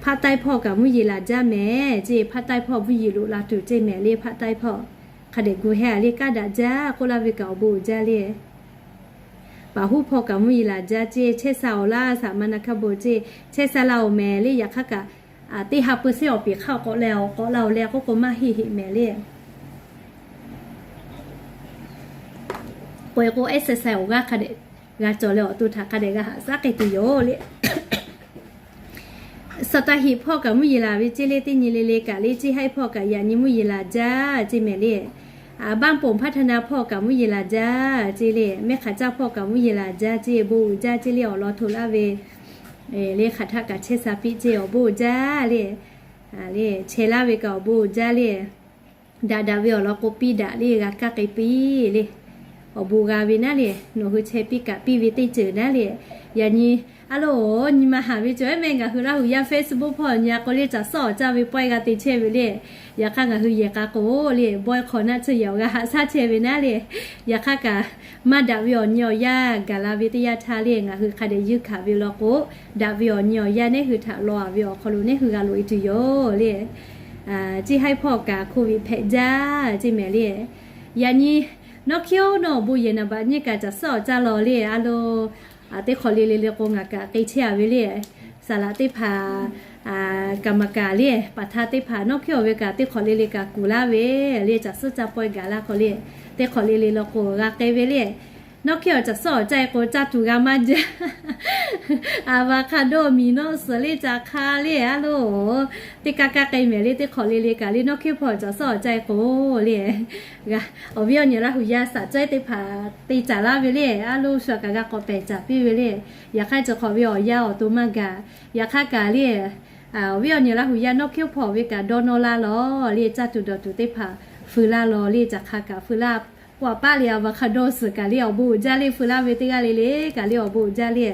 Hpaˆ taiˇ hpawˇ kaꞈ mvuhˇ yeˬ laˬ jaˇ mehˍ ceˇ. Hpaˆ taiˇ hpawˇ mvuhˇ yeˬ loꞈ la tuˬ ceˇ mehˍ le. Hpaˆ taiˇ hpawˇ hk'a dehꞈ gu heh a le, kaˇ daꞈ jaˇ k'oˆ laˇ ve kaꞈ awˬ bon uiˍ jaˇ le. Paˍ huˉ hpawˇ kaꞈ mvuhˇ yeˬ laˬ jaˇ ceˇ. Chehˇ sha awˬ laˇ shaˍ ma na hkaˇ bon ceˇ. Chehˇ sha la awˬ mehˍ le. Yaꞈ hk'aˇ kaꞈ teˇ ha peu sehˉ awˬ peˍ hk'aˇ k'awꞈ leh awˬ k'awꞈ la awˬ leh k'oˆ k'o maˇ heˆ heˆ mehˍ le. K'o e k'o, exercise awˬ g'aˇ hk'a dehꞈ g'a cawˬ leh awˬ to htaꞈ hk'a dehꞈ g'a haꞈ shaˉ k'ai tuˬ yoˬ le. Saˍtaˍhiˍ hpawˇ kaꞈ mvuhˇ yeˬ laˬ ve ceˇ le. Teˇ nyi le le kaꞈ le, Ceˇ haiˆ hpawˇ kaꞈ yaꞈ nyi mvuhˇ yeˬ laˬ jaˇ ceˇ mehˍ le. Baˆ ponˍ hpaˇ htaˇ na hpawˇ kaꞈ mvuhˇ yeˬ laˬ jaˇ ceˇ le. Mehˆ hk'aˬ caˇ hpawˇ kaꞈ mvuhˇ yeˬ laˬ jaˇ ceˇ. Bon uiˍ jaˇ ceˇ le, awˬ lawn hto laˇ ve le hk'aˬ htaˆ kaꞈ chehˇ sha piˇ ceˇ. Awˬ bon uiˍ jaˇ le. Le chehˇ laˇ ve kaꞈ awˬ bon uiˍ jaˇ le. Daꞈ daꞈ ve awˬ lawn k'o piˇ daꞈ le, g'a kaˇ k'ai piˇ le. Awˬ bon g'a ve naˉ le, nawˬ hui chehˇ piˇ kaꞈ piˇ ve teˇ ceuˬ naˉ le. Yaꞈ nyi, a lo, nyi ma haˍ ve cawˬ ehˉ mehˆ ngaˬ hui Laˇ huˍ yaˇ Facebook hpawˇ nyi a k'o le, caˬ suhˉ awˬ caˇ ve pawehˇ g'a te chehˇ ve le. Yaꞈ hk'aˇ ngaˬ hui yehˬ k'a k'o le, bawehˇ hk'aw naˆ tsuhˇ yehˬ awˬ g'a haꞈ shaˉ chehˇ ve naˉ le. Yaꞈ hk'aˇ kaꞈ maˇ daꞈ ve awˬ nyi awˬ yanˇ gaˬ la ve teˇ yanˇ htaˇ le, ngaˬ hui hk'a dehꞈ yeunˇ hkanˍ ve law k'o, daꞈ ve awˬ nyi awˬ yanˇ neˉ hui htaꞈ law a ve awˬ hk'aw lo neˉ hui g'a loꞈ e tuˬ yoˬ le. Ceˇ haiˆ hpawˇ kaꞈ โควิด hpehꞈ jaˇ ceˇ mehˍ le. Yaꞈ nyi, nawˉ hkiˉ oˉ nawˬ awˬ bon yehˬ naˍ baꞈ nyiˇ kaꞈ caˬ suhˉ awˬ caˇ law le. A lo, teˇ hk'awꞈ le le le k'o ngaˬ kaꞈ k'e chehˇ a ve le. Saˍ laꞈ teˇ hpaˍ, kaˍ maˍ kaˍ le, paˍ htaˇ teˇ hpaˍ nawˇ hkiˇ awˬ ve kaꞈ teˇ hk'awꞈ le le kaꞈ kuˬ laˇ ve le, caˬ suhˉ caˇ pawehˇ gaˬ laˇ k'o le, teˇ hk'awꞈ le le law k'o g'a k'ai ve le. Nawˇ hkiˇ awˬ caˬ suhˉ awˬ caˇ e k'o caˇ tuˬ g'a maˇ jaˇ. Avocado miˬ nawˇ suhˍ le caˬ hk'a le a loˬ, teˇ kaˇ kaˇ k'ai mehˍ le, teˇ hk'awꞈ le le kaꞈ le nawˇ hkiˇ hpawˇ caˬ suhˉ awˬ caˇ e k'o le, awˬ viˉ awˬ nyi Laˇ hu yaˇ saˍ cawehˇ teˇ hpaˍ te caˍ laˇ ve le, a loˬ shu kaꞈ g'a k'awꞈ pehˬ caˍ piˇ ve le. Yaꞈ hk'aˇ chi hk'awꞈ ve awˬ yanˇ awˬ to maˇ gaˬ. Yaꞈ hk'aˇ kaꞈ le, awˬ viˉ awˬ nyi Laˇ hu yaˇ nawˇ hkiˇ hpawˇ ve kaꞈ dawˇ nawˇ laˇ lawˬ le, caˇ tuˬ dawˬ tuˬ teˇ hpaˍ feu laˇ lawˬ le, caˬ hk'a kaꞈ feu laˇ. K'o a paˆ le avocado suhˍ kaꞈ le awˬ bon uiˍ jaˇ le, feu laˇ ve teˇ g'aˇ le le kaꞈ le awˬ bon uiˍ jaˇ le.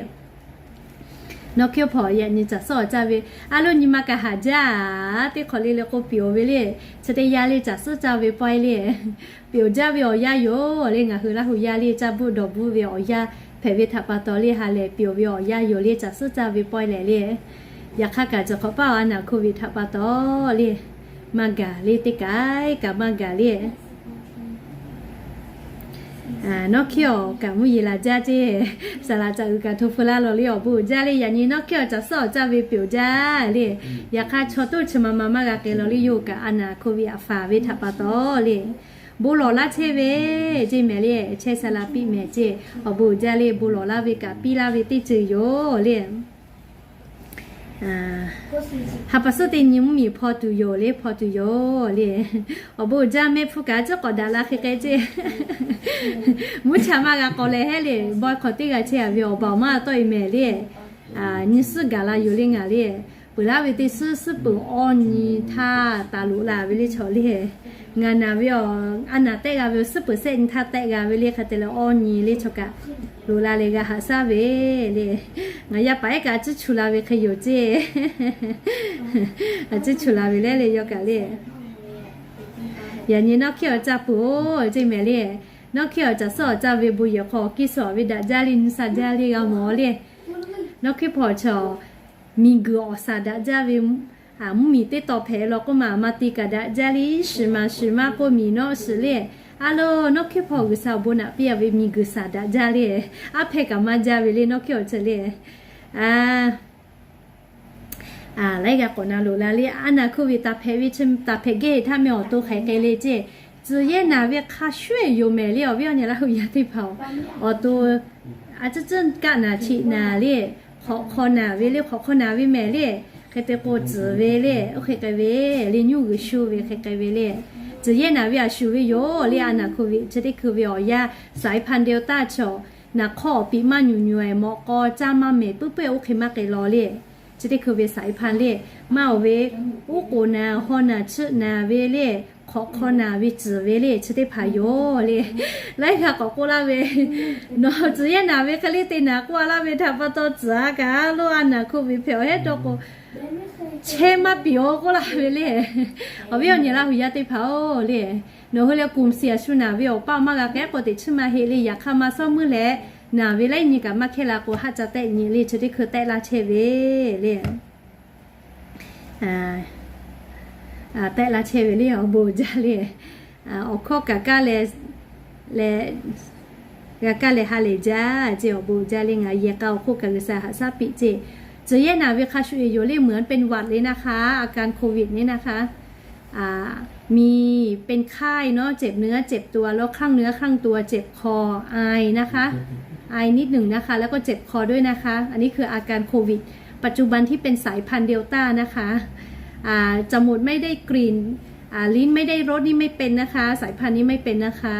Nawˇ hkiˇ hpawˇ yaꞈ nyi caˬ suhˉ awˬ caˇ ve, a loˬ nyi ma kaꞈ haˍ jaˇ, teˇ hk'awꞈ le le k'o pyawˬ ve le, chi teˇ yanˇ le caˬ suhˉ caˇ ve pawehˇ le, pyawˬ jaˇ ve awˬ yanˇ yoˬ le. Ngaˬ hui Laˇ hu yaˇ le caˇ buˆ dawˬ buˆ ve awˬ yanˇ hpehꞈ ve htaꞈ pa taw le ha lehˬ pyawˬ ve awˬ yanˇ yoˬ le, caˬ suhˉ caˇ ve pawehˇ lehˬ le. Yaꞈ hk'aˇ kaꞈ chi hk'awꞈ paˆ awˬ a naˍ hk'oˆ ve htaꞈ pa taw le, maˇ gaˬ le, teˇ kaꞈ kaꞈ maˇ gaˬ le. Nawˇ hkiˇ awˬ kaꞈ mvuhˇ yeˬ laˬ jaˇ ceˇ, saˍ laꞈ caꞈ uiˍ kaꞈ hto feu laˇ lawˬ le awˬ bon uiˍ jaˇ le. Yaꞈ nyi nawˇ hkiˇ awˬ caˬ suhˉ awˬ caˇ ve pyawˬ jaˇ le. Yaꞈ hk'aˇ chaw toˇ chi ma ma maˇ g'a k'ai lawˬ le, yawˇ kaꞈ a naˍ hk'oˆ ve aꞈ faˍ ve htaꞈ pa taw le, bon lawˬ laˇ chehˇ ve ceˇ mehˍ le, chehˇ saˍ laꞈ piˇ mehˍ ceˇ, awˬ bon uiˍ jaˇ le. Bon lawˬ laˇ ve kaꞈ piˇ laˇ ve teˇ ceuˬ yoˬ le. Ha pa suhˉ teˇ nyi mvuhˇ miˬ hpaw tuˬ yoˬ le, hpaw tuˬ yoˬ le. Awˬ bon uiˍ jaˇ mehˆ hpfuhˇ kaꞈ ciˉ k'awꞈ daꞈ la hk'e k'ai ceˇ, mvuhˇ cha maˇ g'a k'aw leh heˆ le, bawehˇ hk'aw teˇ g'aˇ chehˇ a ve awˬ baˬ awˬ maˇ tawˆ e mehˍ le. Nyi suhˉ gaˬ la yoˬ le ngaˬ le. Peuˬ laˇ ve teˇ suhˉ suhˉ peuˬ awˇ nyi htaˇ taˍ loꞈ la ve le chaw le. Ngaˬ naˬ ve a naˍ tehˆ g'a ve suhˉ peuˬ sehˆ nyi htaˇ tehˆ g'a ve le, hk'e te leh awˇ nyi le chaw kaꞈ loꞈ la leh g'a haꞈ shaˉ ve le. Ngaˬ yaˇ paˍ ehˉ kaꞈ a ciˉ chu la ve hk'e yoˬ ceˇ. A ciˉ chu la ve le le yawˇ kaꞈ le. Yaꞈ nyi nawˇ hkiˇ awˬ caˇ peuˬ oˬ ceˇ mehˍ le. Nawˇ hkiˇ awˬ caˬ suhˉ awˬ caˇ ve bon yehˬ hk'aw kiˇ suhˍ ve daꞈ jaˇ le, nyi sha jaˇ le g'a mawˬ le. Nawˇ hkiˇ hpawˇ chaw miˬ guiˬ awˬ shaˍ daꞈ jaˇ ve, mvuhˇ miˬ teˇ taw hpehꞈ law k'oˆ ma, maˇ te kaꞈ daꞈ jaˇ le, iˉ shiˍ maˍ shiˍ maˇ k'oˆ miˬ nawˉ shiˍ le. A loˬ nawˇ hkiˇ hpawˇ G'uiˬsha awˬ bon naꞈ piˇ a ve miˬ guiˬ shaˍ daꞈ jaˇ le. Aˉ hpehˇ kaꞈ maˇ jaˇ ve le nawˇ hkiˇ awˬ ceuˬ le. Laiˉ g'a k'awꞈ na loꞈ la le, a naˍ hk'oˆ ve taˍ hpehꞈ ve chi taˍ hpehꞈ gehˇ htaˇ meh awˬ to hk'aiˬ k'ai le ceˇ. Tcuh yehˇ naˍ ve hk'a shuˍ yoˬ mehˍ le awˬ viˉ awˬ nyi Laˇ hu yaˇ teˇ hpaˍ awˬ to a ciˉ ciˉ kaˆ naˍ cheꞈ naˍ le, hk'awꞈ hk'aw naˍ ve le, hk'awꞈ hk'aw naˍ ve mehˍ le. Hk'e te k'o tcuhˍ ve le, oˇ hk'e k'ai ve le, nyuˇ g'uiˬ shu ve hk'e k'ai ve le. Tcuh yehˇ naˍ ve a shuˍ ve yoˬ le, a naˍ hk'oˆ ve chi teˇ hkui ve awˬ yanˇ สายพันธุ์ Delta chaw naˍ hk'awˇ awˬ piˍ maˇ nyuˬ nyuˬ e mawꞈ k'aw caˇ maˇ mehˍ puiˉ puiˉ oˇ hk'e maˇ k'ai law le. Chi teˇ hkui ve สายพันธุ์ le, maˇ oˬ ve uˉ k'oˍ naˍ, haw naˍ, chiˆ naˍ ve le, hk'awꞈ hk'aw naˍ ve tcuhˍ ve le, chi teˇ hpaˍ yoˬ le. Laiˉ g'a k'awꞈ k'oˆ laˇ ve, nawˬ tcuh yehˇ naˍ ve hk'e le te naˍ k'oˆ a laˇ ve htaꞈ pa taw tcuhˍ a kaꞈ loˇ a naˍ hk'oˆ ve hpehꞈ awˬ heˉ dawˇ k'o chehˇ maˇ piˍ oˬ k'oˆ laˇ ve le. Awˬ viˉ awˬ nyi Laˇ hu yaˇ teˇ hpaˍ oˬ le, nawˬ hui leh กลุ่มเสี่ยง a shu naˍ ve awˬ paˇ awˬ maˇ g'a k'ehˉ k'o teꞈ chiˇ maˇ heˆ le. Yaꞈ hk'aˇ maˇ sawˉ muiˉ leh naˍ ve laiˉ nyi kaꞈ maˇ hkehˇ la k'o haˆ ca tehˆ nyi le, chi teˇ hkui tehˆ laˇ chehˇ ve le. Tehˆ laˇ chehˇ ve le awˬ bon uiˍ jaˇ le. Awˬ hkawˇ kaꞈ kaˇ leh leh g'a kaˇ leh ha lehˬ jaˇ ceˇ, awˬ bon uiˍ jaˇ le. Ngaˬ yehˬ k'a awˬ hk'oˆ kaꞈ G'uiˬsha haꞈ shaˉ piˇ ceˇ. Tcuh yehˇ naˍ ve hk'a shuˍ e yoˬ le, เหมือนเป็นหวัด le naˇ hk'a, อาการโควิด ne naˇ hk'a. Miˬ เป็นไข้ เนาะ, เจ็บเนื้อเจ็บตัว แล้ว คลั่งเนื้อคลั่งตัว เจ็บคอ ไอนะคะ ไอนิดหนึ่งนะคะ แล้วก็เจ็บคอด้วยนะคะ อันนี้คืออาการโควิด ปัจจุบันที่เป็นสายพันธุ์เดลต้านะคะ อ่า จมูกไม่ได้กลิ่น อ่า ลิ้นไม่ได้รสนี่ไม่เป็นนะคะ สายพันธุ์นี้ไม่เป็นนะคะ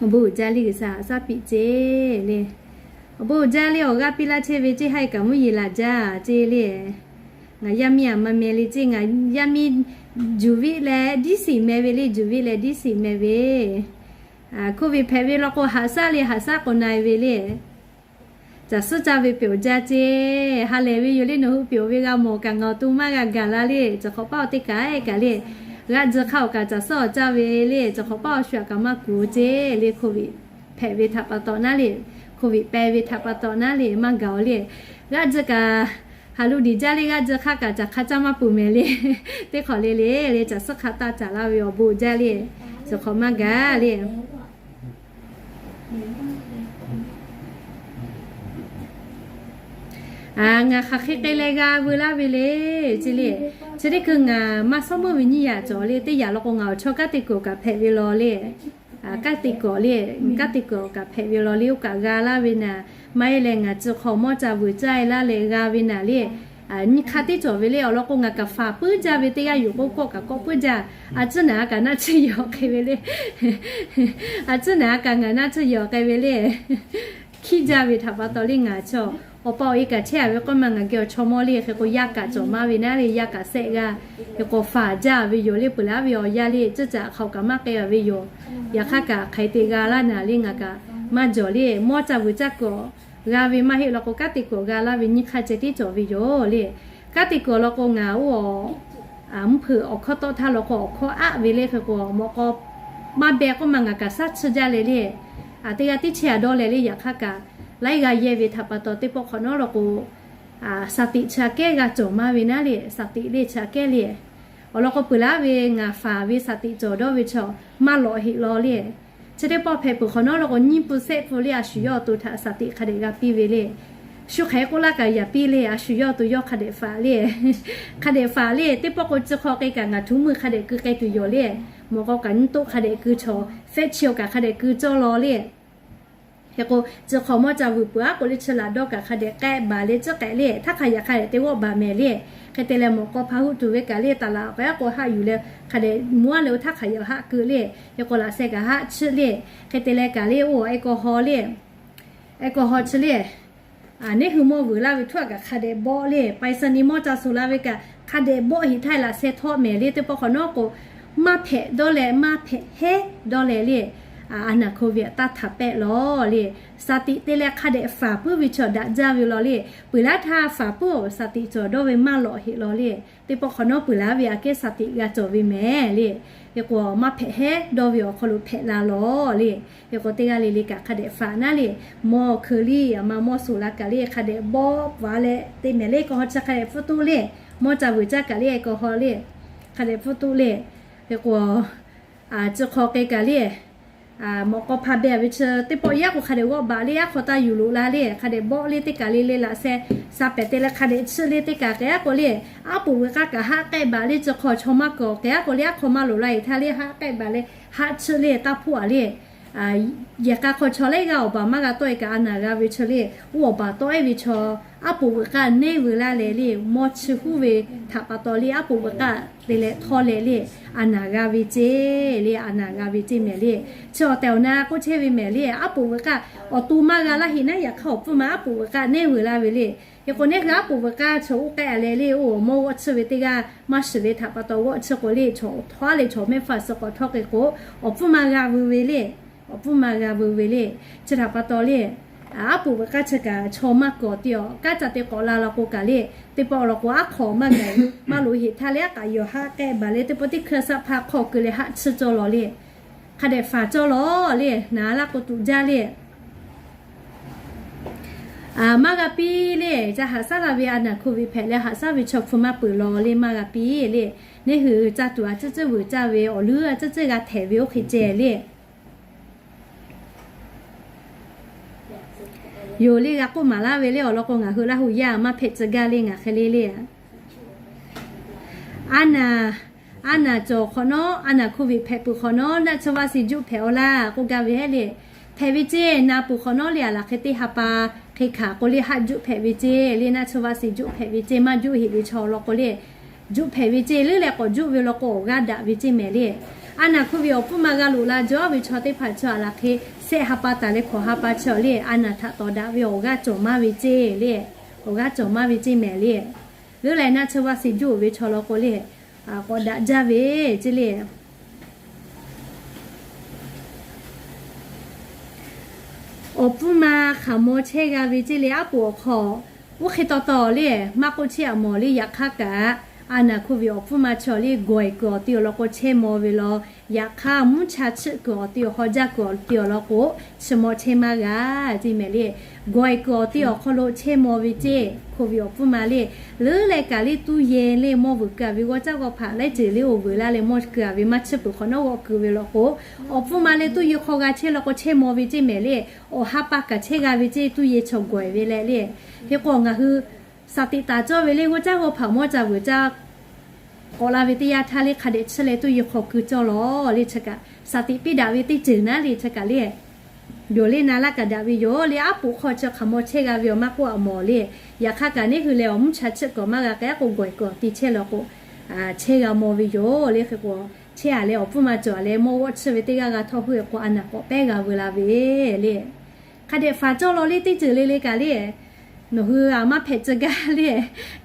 Awˬ bon uiˍ jaˇ le, G'uiˬsha haꞈ shaˉ piˇ ceˇ le. Awˬ bon uiˍ jaˇ le, awˬ g'aˇ piˇ laˇ chehˇ ve ceˇ, haiˬ kaꞈ mvuhˇ yeˬ laˬ jaˇ ceˇ le. Ngaˬ yaˇ miˇ aꞈ maˇ meh le ceˇ, ngaˬ yaˇ miˇ juˬ viˆ leh diˇ siˍ meh ve le, juˬ viˆ leh diˇ siˍ meh ve. Hk'oˆ ve hpehꞈ ve law k'o haꞈ shaˉ le, haꞈ shaˉ k'awꞈ na e ve le. Caˬ suhˉ caˇ ve peuˬ jaˇ ceˇ, ha lehˬ ve yoˬ le. Nawˬ hui peuˬ ve g'a mawˬ kaꞈ ngaˬ awˬ to maˇ g'a gaˬ la le. Cawˬ hk'awꞈ paˇ awˬ teˇ kaꞈ e kaꞈ le, g'aˇ tcuh hk'aˇ awˬ kaꞈ caˬ suhˉ awˬ caˇ ve le. Cawˬ hk'awꞈ paˇ awˬ shu aꞈ kaꞈ maˇ kuˬ ceˇ le. โควิด hpehꞈ ve htaꞈ pa taw naˉ le, โควิด peh ve htaꞈ pa taw naˉ le maˇ gaˬ awˬ le. G'aˇ tcuh kaꞈ haˍ lo diˍ jaˇ le, g'aˇ tcuh hk'aˇ kaꞈ caˬ hk'a caˇ maˇ peuˬ mehˍ le. Teˇ hk'awꞈ le le le, caˬ suhˉ hk'a taˇ caˍ laˇ ve awˬ bon jaˇ le. Cawˬ hk'awꞈ maˇ gaˬ le. Ngaˬ hk'aˬ hk'e k'ai leh g'a veu laˇ ve le, ce le. Chi teˇ hkui ngaˬ maˇ shawˉ meuˇ ve nyiˇ yaꞈ cawˬ le, teˇ yaꞈ law k'o ngaˬ awˬ chaw kanˉ te kuiˬ kaꞈ hpehꞈ ve law le. Kanˉ te kuiˬ le, kanˉ te kuiˬ kaꞈ hpehꞈ ve law le, oˇ kaꞈ g'a laˇ ve naˍ. Maˇ heˆ leh ngaˬ tcuh hk'aw mawˇ ca vuiˬ caˇ e laˇ leh g'a ve naˍ le. Nyiˇ hk'aˇ teˇ cawˬ ve le, awˬ lawn k'o ngaˬ kaꞈ faˍ puiˉ jaˇ ve teˇ g'aˇ yoˬ k'o, kawˆ kaꞈ kawˆ puiˉ jaˇ. A ciˉ naˍ a kaꞈ naˆ tsuhˇ yawˬ k'ai ve le. A ciˉ naˍ a kaꞈ ngaˬ naˆ tsuhˇ yawˬ k'ai ve le. Hkiˆ jaˇ ve htaꞈ pa taw le ngaˬ chaw, awˬ pa awˬ e kaꞈ chehˇ a ve k'oˆ ma ngaˬ geh awˬ chaw mawˇ le hk'e k'o, yaˇ kaꞈ cawˬ maˇ ve naˉ le, yaˇ kaꞈ sehˆ g'a. Hk'e k'o faˍ jaˇ ve yoˬ le, peuˬ laˇ ve awˬ yaˇ le, ciˉ caꞈ hk'aoꞈ kaꞈ maˇ k'ai a ve yoˬ. Yaꞈ hk'aˇ kaꞈ hk'aˬ hk'e te g'a laˇ naˍ le, ngaˬ kaꞈ maˇ jawˬ le. Mawˇ ca vuiˬ caˇ kuiˬ g'a ve maˇ heˆ law k'o, kanˉ te kuiˬ g'a laˇ ve nyiˇ hk'aˇ ceh tiˉ cawˬ ve yoˬ le. Kanˉ te kuiˬ law k'o ngaˬ oˇ mvuhˇ hpeuꞈ awˬ hkawˇ tawˆ htaˇ law k'o awˬ hkawˇ aˆ ve le hk'e k'o, mawꞈ k'aw maˇ beh k'oˆ ma ngaˬ kaꞈ shaˉ chiˇ jaˇ leh le. Teˇ g'aˇ tiˉ chehˇ a dawˇ leh le, yaꞈ hk'aˇ kaꞈ laiˉ g'a yehˇ ve htaꞈ pa taw teˇ pawˆ hk'awꞈ nawˉ law k'o, shaˍ tiꞈ chi aꞈ kehˉ g'a cawˬ maˇ ve naˉ le, shaˍ tiꞈ le chi aꞈ kehˉ le. Awˬ lawn k'o peuˬ laˇ ve ngaˬ faˍ ve shaˍ tiꞈ cawˬ dawˇ ve chaw maˇ lawꞈ heˆ law le. Chi teˇ pawˆ hpehꞈ peuˬ hk'awꞈ nawˉ law k'o nyiˇ pun sehˆ pun le, a shu yawˇ awˬ to htaꞈ shaˍ tiꞈ hk'a dehꞈ g'a piˇ ve le. Shu hk'aˬ hk'e k'oˆ laˇ kaꞈ yaꞈ piˇ le, a shu yawˇ awˬ to yawˇ hk'a dehꞈ faˍ le. Hk'a dehꞈ faˍ le, teˇ pawˆ k'o chi hk'aw k'ai kaꞈ ngaˬ htoꞈ meuˇ hk'a dehꞈ keu k'ai tuˬ yoˬ le. Mawꞈ k'aw kaꞈ nyiˇ toˆ hk'a dehꞈ keu chaw, fehˆ chi awˬ kaꞈ hk'a dehꞈ keu cawˇ law le. Hk'e k'o, chi hk'aw mawˇ ca vuiˬ peuˬ aˉ k'o le, chi laꞈ dawˇ kaꞈ hk'a dehꞈ k'ehˆ baˬ le, ciˉ k'ehˆ le, htaˇ hk'a yaꞈ hk'a dehꞈ te g'awˆ baˬ mehˍ le. Hk'e te leh mawꞈ k'aw hpa huˆ tuˬ ve kaꞈ le, taˍ laꞈ k'ehˉ k'o haˆ yuˬ leh hk'a dehꞈ mawˇ le, oˇ htaˇ hk'a yaꞈ haˆ keu le. Hk'e k'o laꞈ sheh kaꞈ haˆ chiˇ le. Hk'e te leh kaꞈ le, oˇ awˬ e kaw haw le, e kaw haw chi le, neˇ hui mawˇ vuiˬ laˇ ve htuˇ aꞈ kaꞈ hk'a dehꞈ bawˆ le, paiˍ saˍ ni mawˇ ca suˍ la ve kaꞈ hk'a dehꞈ bawˆ heꞈ htaˇ laꞈ sheh htawˆ mehˍ le. Teˇ pawˆ hk'awꞈ nawˉ k'o, maˇ hpehꞈ dawˇ leh maˇ hpehꞈ heˉ dawˇ leh le, a naˍ hk'oˆ ve aꞈ taˇ htaꞈ pehˆ law le. Shaˍ tiꞈ te leh hk'a dehꞈ faˍ puiˉ ve chaw daꞈ jaˇ ve law le. Peuˬ laˇ htaˇ faˍ puiˉ awˬ shaˍ tiꞈ cawˬ dawˇ ve maˇ lawꞈ heˆ law le. Teˇ pawˆ hk'awꞈ nawˉ peuˬ laˇ ve aꞈ kehˉ shaˍ tiꞈ g'a cawˬ ve mehˍ le. Hk'e k'o maˇ hpehꞈ heˉ dawˇ ve awˬ hk'aw lo hpehꞈ la law le. Hk'e k'o teˇ g'aˇ le le kaꞈ hk'a dehꞈ faˍ naˉ le. Mawˇ hkeu le, a ma mawˇ suˍ la kaꞈ le hk'a dehꞈ bawˆ vaˬ leh te mehˍ le, kaw haw chi hk'a dehꞈ pfuhˇ toˆ le. Mawˇ ca vuiˬ caˇ kaꞈ le, e kaw haw le, hk'a dehꞈ pfuhˇ toˆ le. Hk'e k'o, chi hk'aw k'ai kaꞈ le, mawꞈ k'aw hpa beh ve chi teˇ pawˆ yaˇ k'o hk'a dehꞈ g'awˆ baˬ le, aˉ hk'aw taˇ yuˬ loꞈ la le, hk'a dehꞈ bawˆ le, teˇ kaˬ le le laꞈ sheh sha pehˍ te leh hk'a dehꞈ chiˇ le, teˇ kaˬ k'ai aˉ k'o le, aˉ poꞈ veuꞈ k'aˇ kaꞈ haˆ k'ehˆ baˬ le, chi hk'aw chaw maˇ kawˍ k'ai aˉ k'o le, aˉ hk'aw maˇ loꞈ la e htaˇ le haˆ k'ehˆ baˬ le, haˆ chiˇ le, taˇ hpoˆ a le. Yehˬ k'a hk'aw chaw laiˉ g'aˇ awˬ baˬ maˇ g'a tawˆ e kaꞈ a naˍ g'a ve chi le, oˇ awˬ baˬ tawˆ e ve chaw, aˉ poꞈ veuꞈ k'aˇ neˇ veuˬ laˇ leh le, mawˇ chi huˉ ve htaꞈ pa taw le, aˉ poꞈ veuꞈ k'aˇ te leh htawˇ leh le, a naˍ g'a ve ceˇ le, a naˍ g'a ve ceˇ mehˍ le. Chi awˬ tehˬ awˬ na k'oˆ chehˇ ve mehˍ le, aˉ poꞈ veuꞈ k'aˇ awˬ to maˇ g'a laˇ heˆ naˉ, yaꞈ hk'aˇ awˬ pfuhˇ ma aˉ poꞈ veuꞈ k'aˇ neˇ veuˬ laˇ ve le. Hk'e k'o neˇ hui aˉ poꞈ veuꞈ k'aˇ chaw oˇ k'ehˆ a leh le, oˇ awˬ mawˇ g'awˆ chiˇ ve teˇ g'aˇ maˇ shiˍ ve htaꞈ pa taw g'awˆ chiˇ k'o le, chaw htawˇ le chaw mehˆ hpaˇ suh k'awꞈ htawˇ hk'e k'o, awˬ pfuhˇ ma g'a veu ve le. Awˬ pfuhˇ ma g'a veu ve le. Chi htaꞈ pa taw le, aˉ poꞈ veuꞈ k'aˇ chi kaꞈ chaw maˇ kawˍ te awˬ, kanˉ ca te k'awꞈ la law k'o kaꞈ le, teˇ pawˆ law k'o aˉ hk'aw maˇ gaˬ, maˇ loꞈ heˆ htaˇ le, aˉ k'aꞈ yawˬ haˆ k'ehˆ baˬ le, teˇ pawˆ teˇ hkui shaˆ hpaˇ hk'aw keu leh haˆ chiˇ cawˇ law le. Hk'a dehꞈ faˍ cawˇ law le, naˍ laˇ k'o tuꞈ jaˇ le. Maˇ g'a piˇ le, ca haꞈ shaˉ la ve a naˍ hko viꞈ hpehꞈ leh haꞈ shaˉ ve chaw hpu maˇ peuˬ law le, maˇ g'a piˇ le. Neˇ hui ca tuˬ a ciˉ ciˉ vuiˬ caˇ ve awˬ leuˉ a ciˉ ciˉ g'a htehꞈ ve oˇ hk'e ceh le. Yoˬ le, g'a k'oˆ maˍ laˇ ve le, awˬ lawn k'o ngaˬ hui Laˇ hu yaˇ maˇ hpehꞈ tcuh gaˇ le, ngaˬ hk'e le le. A naˍ, a naˍ cawˬ hk'awꞈ nawˉ, a naˍ hko viꞈ hpehꞈ peuˬ hk'awꞈ nawˉ naˆ tsuhˇ vaˆ shiˍ juˆ hpehꞈ aw laˇ k'oˆ gaˇ ve heˆ le. Hpehꞈ ve ceˇ, na peuˬ hk'awꞈ nawˉ le, a laˬ hk'e teˇ ha pa hk'e hkanˍ k'o le haˆ juˆ hpehꞈ ve ceˇ le, naˆ tsuhˇ vaˆ shiˍ juˆ hpehꞈ ve ceˇ, maˇ juˆ heˆ ve chaw law k'o le, juˆ hpehꞈ ve ceˇ, leuˉ leh k'awꞈ juˆ ve law k'o awˬ g'aˇ daꞈ ve ceˇ mehˍ le. A naˍ hko viꞈ awˬ pfuhˇ ma g'a loꞈ la jaw ve chaw teˇ hpaˍ chi a laˬ hk'e shehˆ ha pa taˍ leh hkawꞈ ha pa chi awˬ le, a naˍ htaꞈ tawˍ daꞈ ve awˬ g'aˇ cawˬ maˇ ve ceˇ le, awˬ g'aˇ cawˬ maˇ ve ceˇ mehˍ le. Leuˉ leh naˆ tsuhˇ vaˆ shiˍ juˆ ve chaw law k'o le, k'awꞈ daꞈ jaˇ ve ceˇ le. Awˬ pfuhˇ ma hk'aˬ maw chehˇ g'a ve ceˇ le, aˉ poꞈ awˬ hk'aw oˇ hk'e taw taw le, maˇ k'oˆ chehˇ a mawˬ le, yaꞈ hk'aˇ kaꞈ a naˍ hko viꞈ awˬ pfuhˇ ma chi awˬ le gawˬ e kuiˬ awˬ te awˬ lawn k'o chehˇ maw ve law, yaꞈ hk'aˇ mvuhˇ cha chiˆ kuiˬ awˬ te awˬ haw jaˇ kuiˬ awˬ te awˬ lawn k'o, chi maw chehˇ maˇ g'a ceˇ mehˍ le. Gawˬ e kuiˬ awˬ te awˬ hk'aw lo chehˇ maw ve ceˇ, hko viꞈ awˬ pfuhˇ ma le. Leuˉ leh kaꞈ le tuˇ yehˬ le mawˇ vuiˬ keu a ve g'awˇ caˇ g'awˇ hpaꞈ laiˉ ceuˬ le oˇ vuiˬ laˇ leh mawˇ keu a ve maˇ chiˇ peuˬ hk'awꞈ nawˉ g'awˆ keu ve law k'o, awˬ pfuhˇ ma le tuˇ yehˬ hk'aw g'a chehˇ law k'o chehˇ maw ve ceˇ mehˍ le. Awˬ ha pa kaꞈ chehˇ g'a ve ceˇ, tuˇ yehˬ chaw gawˬ e ve leh le. Hk'e k'o ngaˬ hui Shaˍ tiꞈ taˍ cawˇ ve le, g'uˇ caˇ g'awˇ hpaˍ mawˇ ca vuiˬ ca k'awꞈ la ve teˇ yanˇ htaˇ le, hk'a dehꞈ chiˇ leh tuˇ yi hk'aw keu cawˇ lawˬ le. Chi kaꞈ shaˍ tiꞈ piˇ daꞈ ve teˇ ceuˬ naˉ le. Chi kaꞈ le, yonˍ le na laˇ kaꞈ daꞈ ve yoˬ le. Aˉ poꞈ hk'aw chi hk'aˬ maw chehˇ g'a ve awˬ maˇ k'oˆ a mawˬ le. Yaꞈ hk'aˇ kaꞈ neˇ hui leh awˬ mvuhˇ cha chiˆ kawꞈ maˇ g'a k'ai k'o, gawˬ kawꞈ te chehˇ la k'o, chehˇ g'a maw ve yoˬ le. Hk'e k'o, chehˇ a leh awˬ pfuhˇ maˇ cawˬ a leh mawˇ g'awˇ chiˇ ve teˇ g'aˇ g'a htawˇ hui k'o, a naˬ k'awꞈ pehˉ g'a veu la ve le. Hk'a dehꞈ faˍ cawˇ law le teˇ ceuˬ le le kaꞈ le. Nawˬ hui a maˇ hpehꞈ tcuh gaˇ le.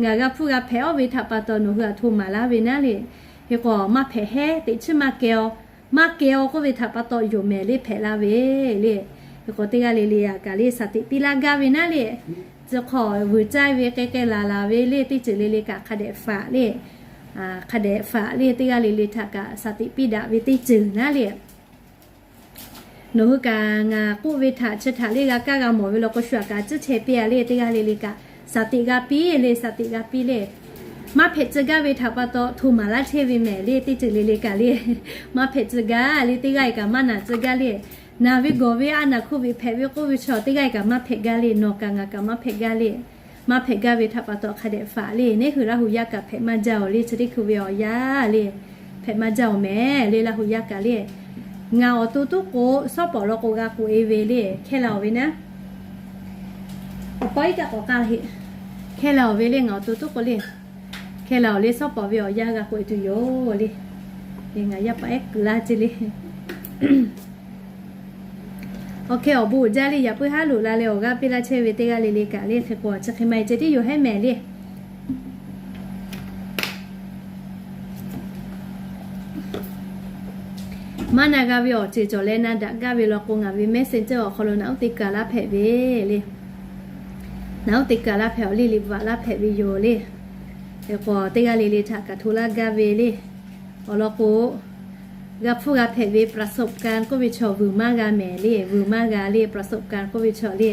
Ngaˬ g'a hpfuhˇ g'a hpehꞈ awˬ ve htaꞈ pa taw nawˬ hui a hto maˍ laˇ ve naˉ le. Hk'e k'o maˇ hpehꞈ hehˉ teꞈ chiˉ maˇ keh aw, maˇ keh aw k'oˆ ve htaꞈ pa taw yoˬ mehˍ le hpehꞈ la ve le. Hk'e k'o teˇ g'aˇ le le a kaꞈ le shaˍ tiꞈ piˇ laˇ gaˇ ve naˉ le. Tcuh hk'aw vuiˬ caiˇ ve k'ai k'ai laˬ laˬ ve le teˇ ceuˬ le le kaꞈ hk'a dehꞈ faˍ le. Hk'a dehꞈ faˍ le teˇ g'aˇ le le htaꞈ kaꞈ shaˍ tiꞈ piˇ daꞈ ve teˇ ceuˬ naˉ le. Nawˬ hui kaꞈ ngaˬ k'oˆ ve htaꞈ chi htaꞈ le g'a kaˇ g'a mawˬ ve law k'o, shu a kaꞈ ciˉ chehˇ piˇ a le teˇ g'aˇ le le kaꞈ shaˍ tiꞈ g'a piˇ le, shaˍ tiꞈ g'a piˇ le. Maˇ hpehꞈ tcuh gaˇ ve htaꞈ pa taw hto maˍ laˇ chehˇ ve mehˍ le teˇ ceuˬ le le kaꞈ le. Maˇ hpehꞈ tcuh gaˇ le teˇ g'aˇ e kaꞈ maˇ naˬ tcuh gaˇ le. Naˬ ve gawˬ ve a naˬ hkuˇ ve hpehꞈ ve k'oˆ ve chaw teˇ g'aˇ e kaꞈ maˇ hpehꞈ gaˇ le. Nawˬ kaꞈ ngaˬ kaꞈ maˇ hpehꞈ gaˇ le. Maˇ hpehꞈ gaˇ ve htaꞈ pa taw hk'a dehꞈ faˍ le. Neˇ hui Laˇ hu yaˇ kaꞈ hpehꞈ maˇ jaˇ awˬ le. Chi teˇ hkui ve awˬ yanˇ le hpehꞈ maˇ jaˇ awˬ mehˍ le. Laˇ hu yaˇ kaꞈ le, ngaˬ awˬ to toˉ k'o shawˉ pawˍ law k'o g'a k'oꞈ e ve le. Hkehˇ la awˬ ve naˉ, awˬ paw iˉ kaˆ k'awꞈ k'aˇ heˆ. Hkehˇ la awˬ ve le, ngaˬ awˬ to toˉ k'o le, hkehˇ la awˬ le, shawˉ pawˍ ve awˬ yanˇ g'a k'oꞈ e tuˬ yoˬ le. Ngaˬ yaˇ paˍ ehˉ kuiˬ laˇ ce le. Awˬ hk'e awˬ bon uiˍ jaˇ le. Yaꞈ puiˉ haˉ loꞈ la leh awˬ g'aˇ piˇ laˇ chehˇ ve teˇ g'aˇ le le kaꞈ le. Hk'e k'o chi hk'e maˇ e ceh tiˉ yoˬ hehˉ mehˍ le. Maˇ na g'a ve awˬ ceuˬ cawˬ leh na daꞈ gaˇ ve law k'o, ngaˬ ve Messenger awˬ hk'aw lo naꞈ uˉ te kaˬ laˇ hpehꞈ ve le. Naꞈ uˉ te kaˬ laˇ hpehꞈ awˬ le, liꞈ bvuhꞈ laˇ hpehꞈ ve yoˬ le. Hk'e k'o teˇ g'aˇ le le htaꞈ kaꞈ hto laˇ gaˇ ve le. Awˬ lawn k'o, g'a hpfuhˇ g'a hpehꞈ ve ประสบการณ์ k'oˆ ve chaw vuiˬ maˇ g'a mehˍ le. Vuiˬ maˇ g'a le ประสบการณ์ k'oˆ ve chaw le.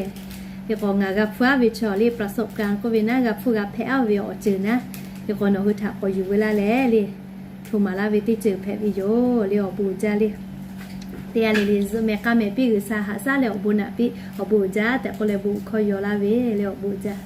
Hk'e k'o ngaˬ g'a hpfuhˇ aˉ ve chaw le ประสบการณ์ k'oˆ ve naˉ g'a hpfuhˇ g'a hpehꞈ aˉ ve awˬ ceuˬ naˉ. Hk'e k'o nawˬ hui htaꞈ k'awꞈ yuˬ ve laˇ leh le, hto maˍ laˇ ve teˇ ceuˬ hpehꞈ ve yoˬ le. Awˬ bon uiˍ jaˇ le. Teˇ g'aˇ le le zuhꞈ mehˍ k'a mehˍ piˇ G'uiˬsha haꞈ shaˉ leh awˬ bon naꞈ piˇ, awˬ bon uiˍ jaˇ tehꞈ k'oˆ leh bon hkawˇ yaw laˇ ve le. Awˬ bon uiˍ jaˇ.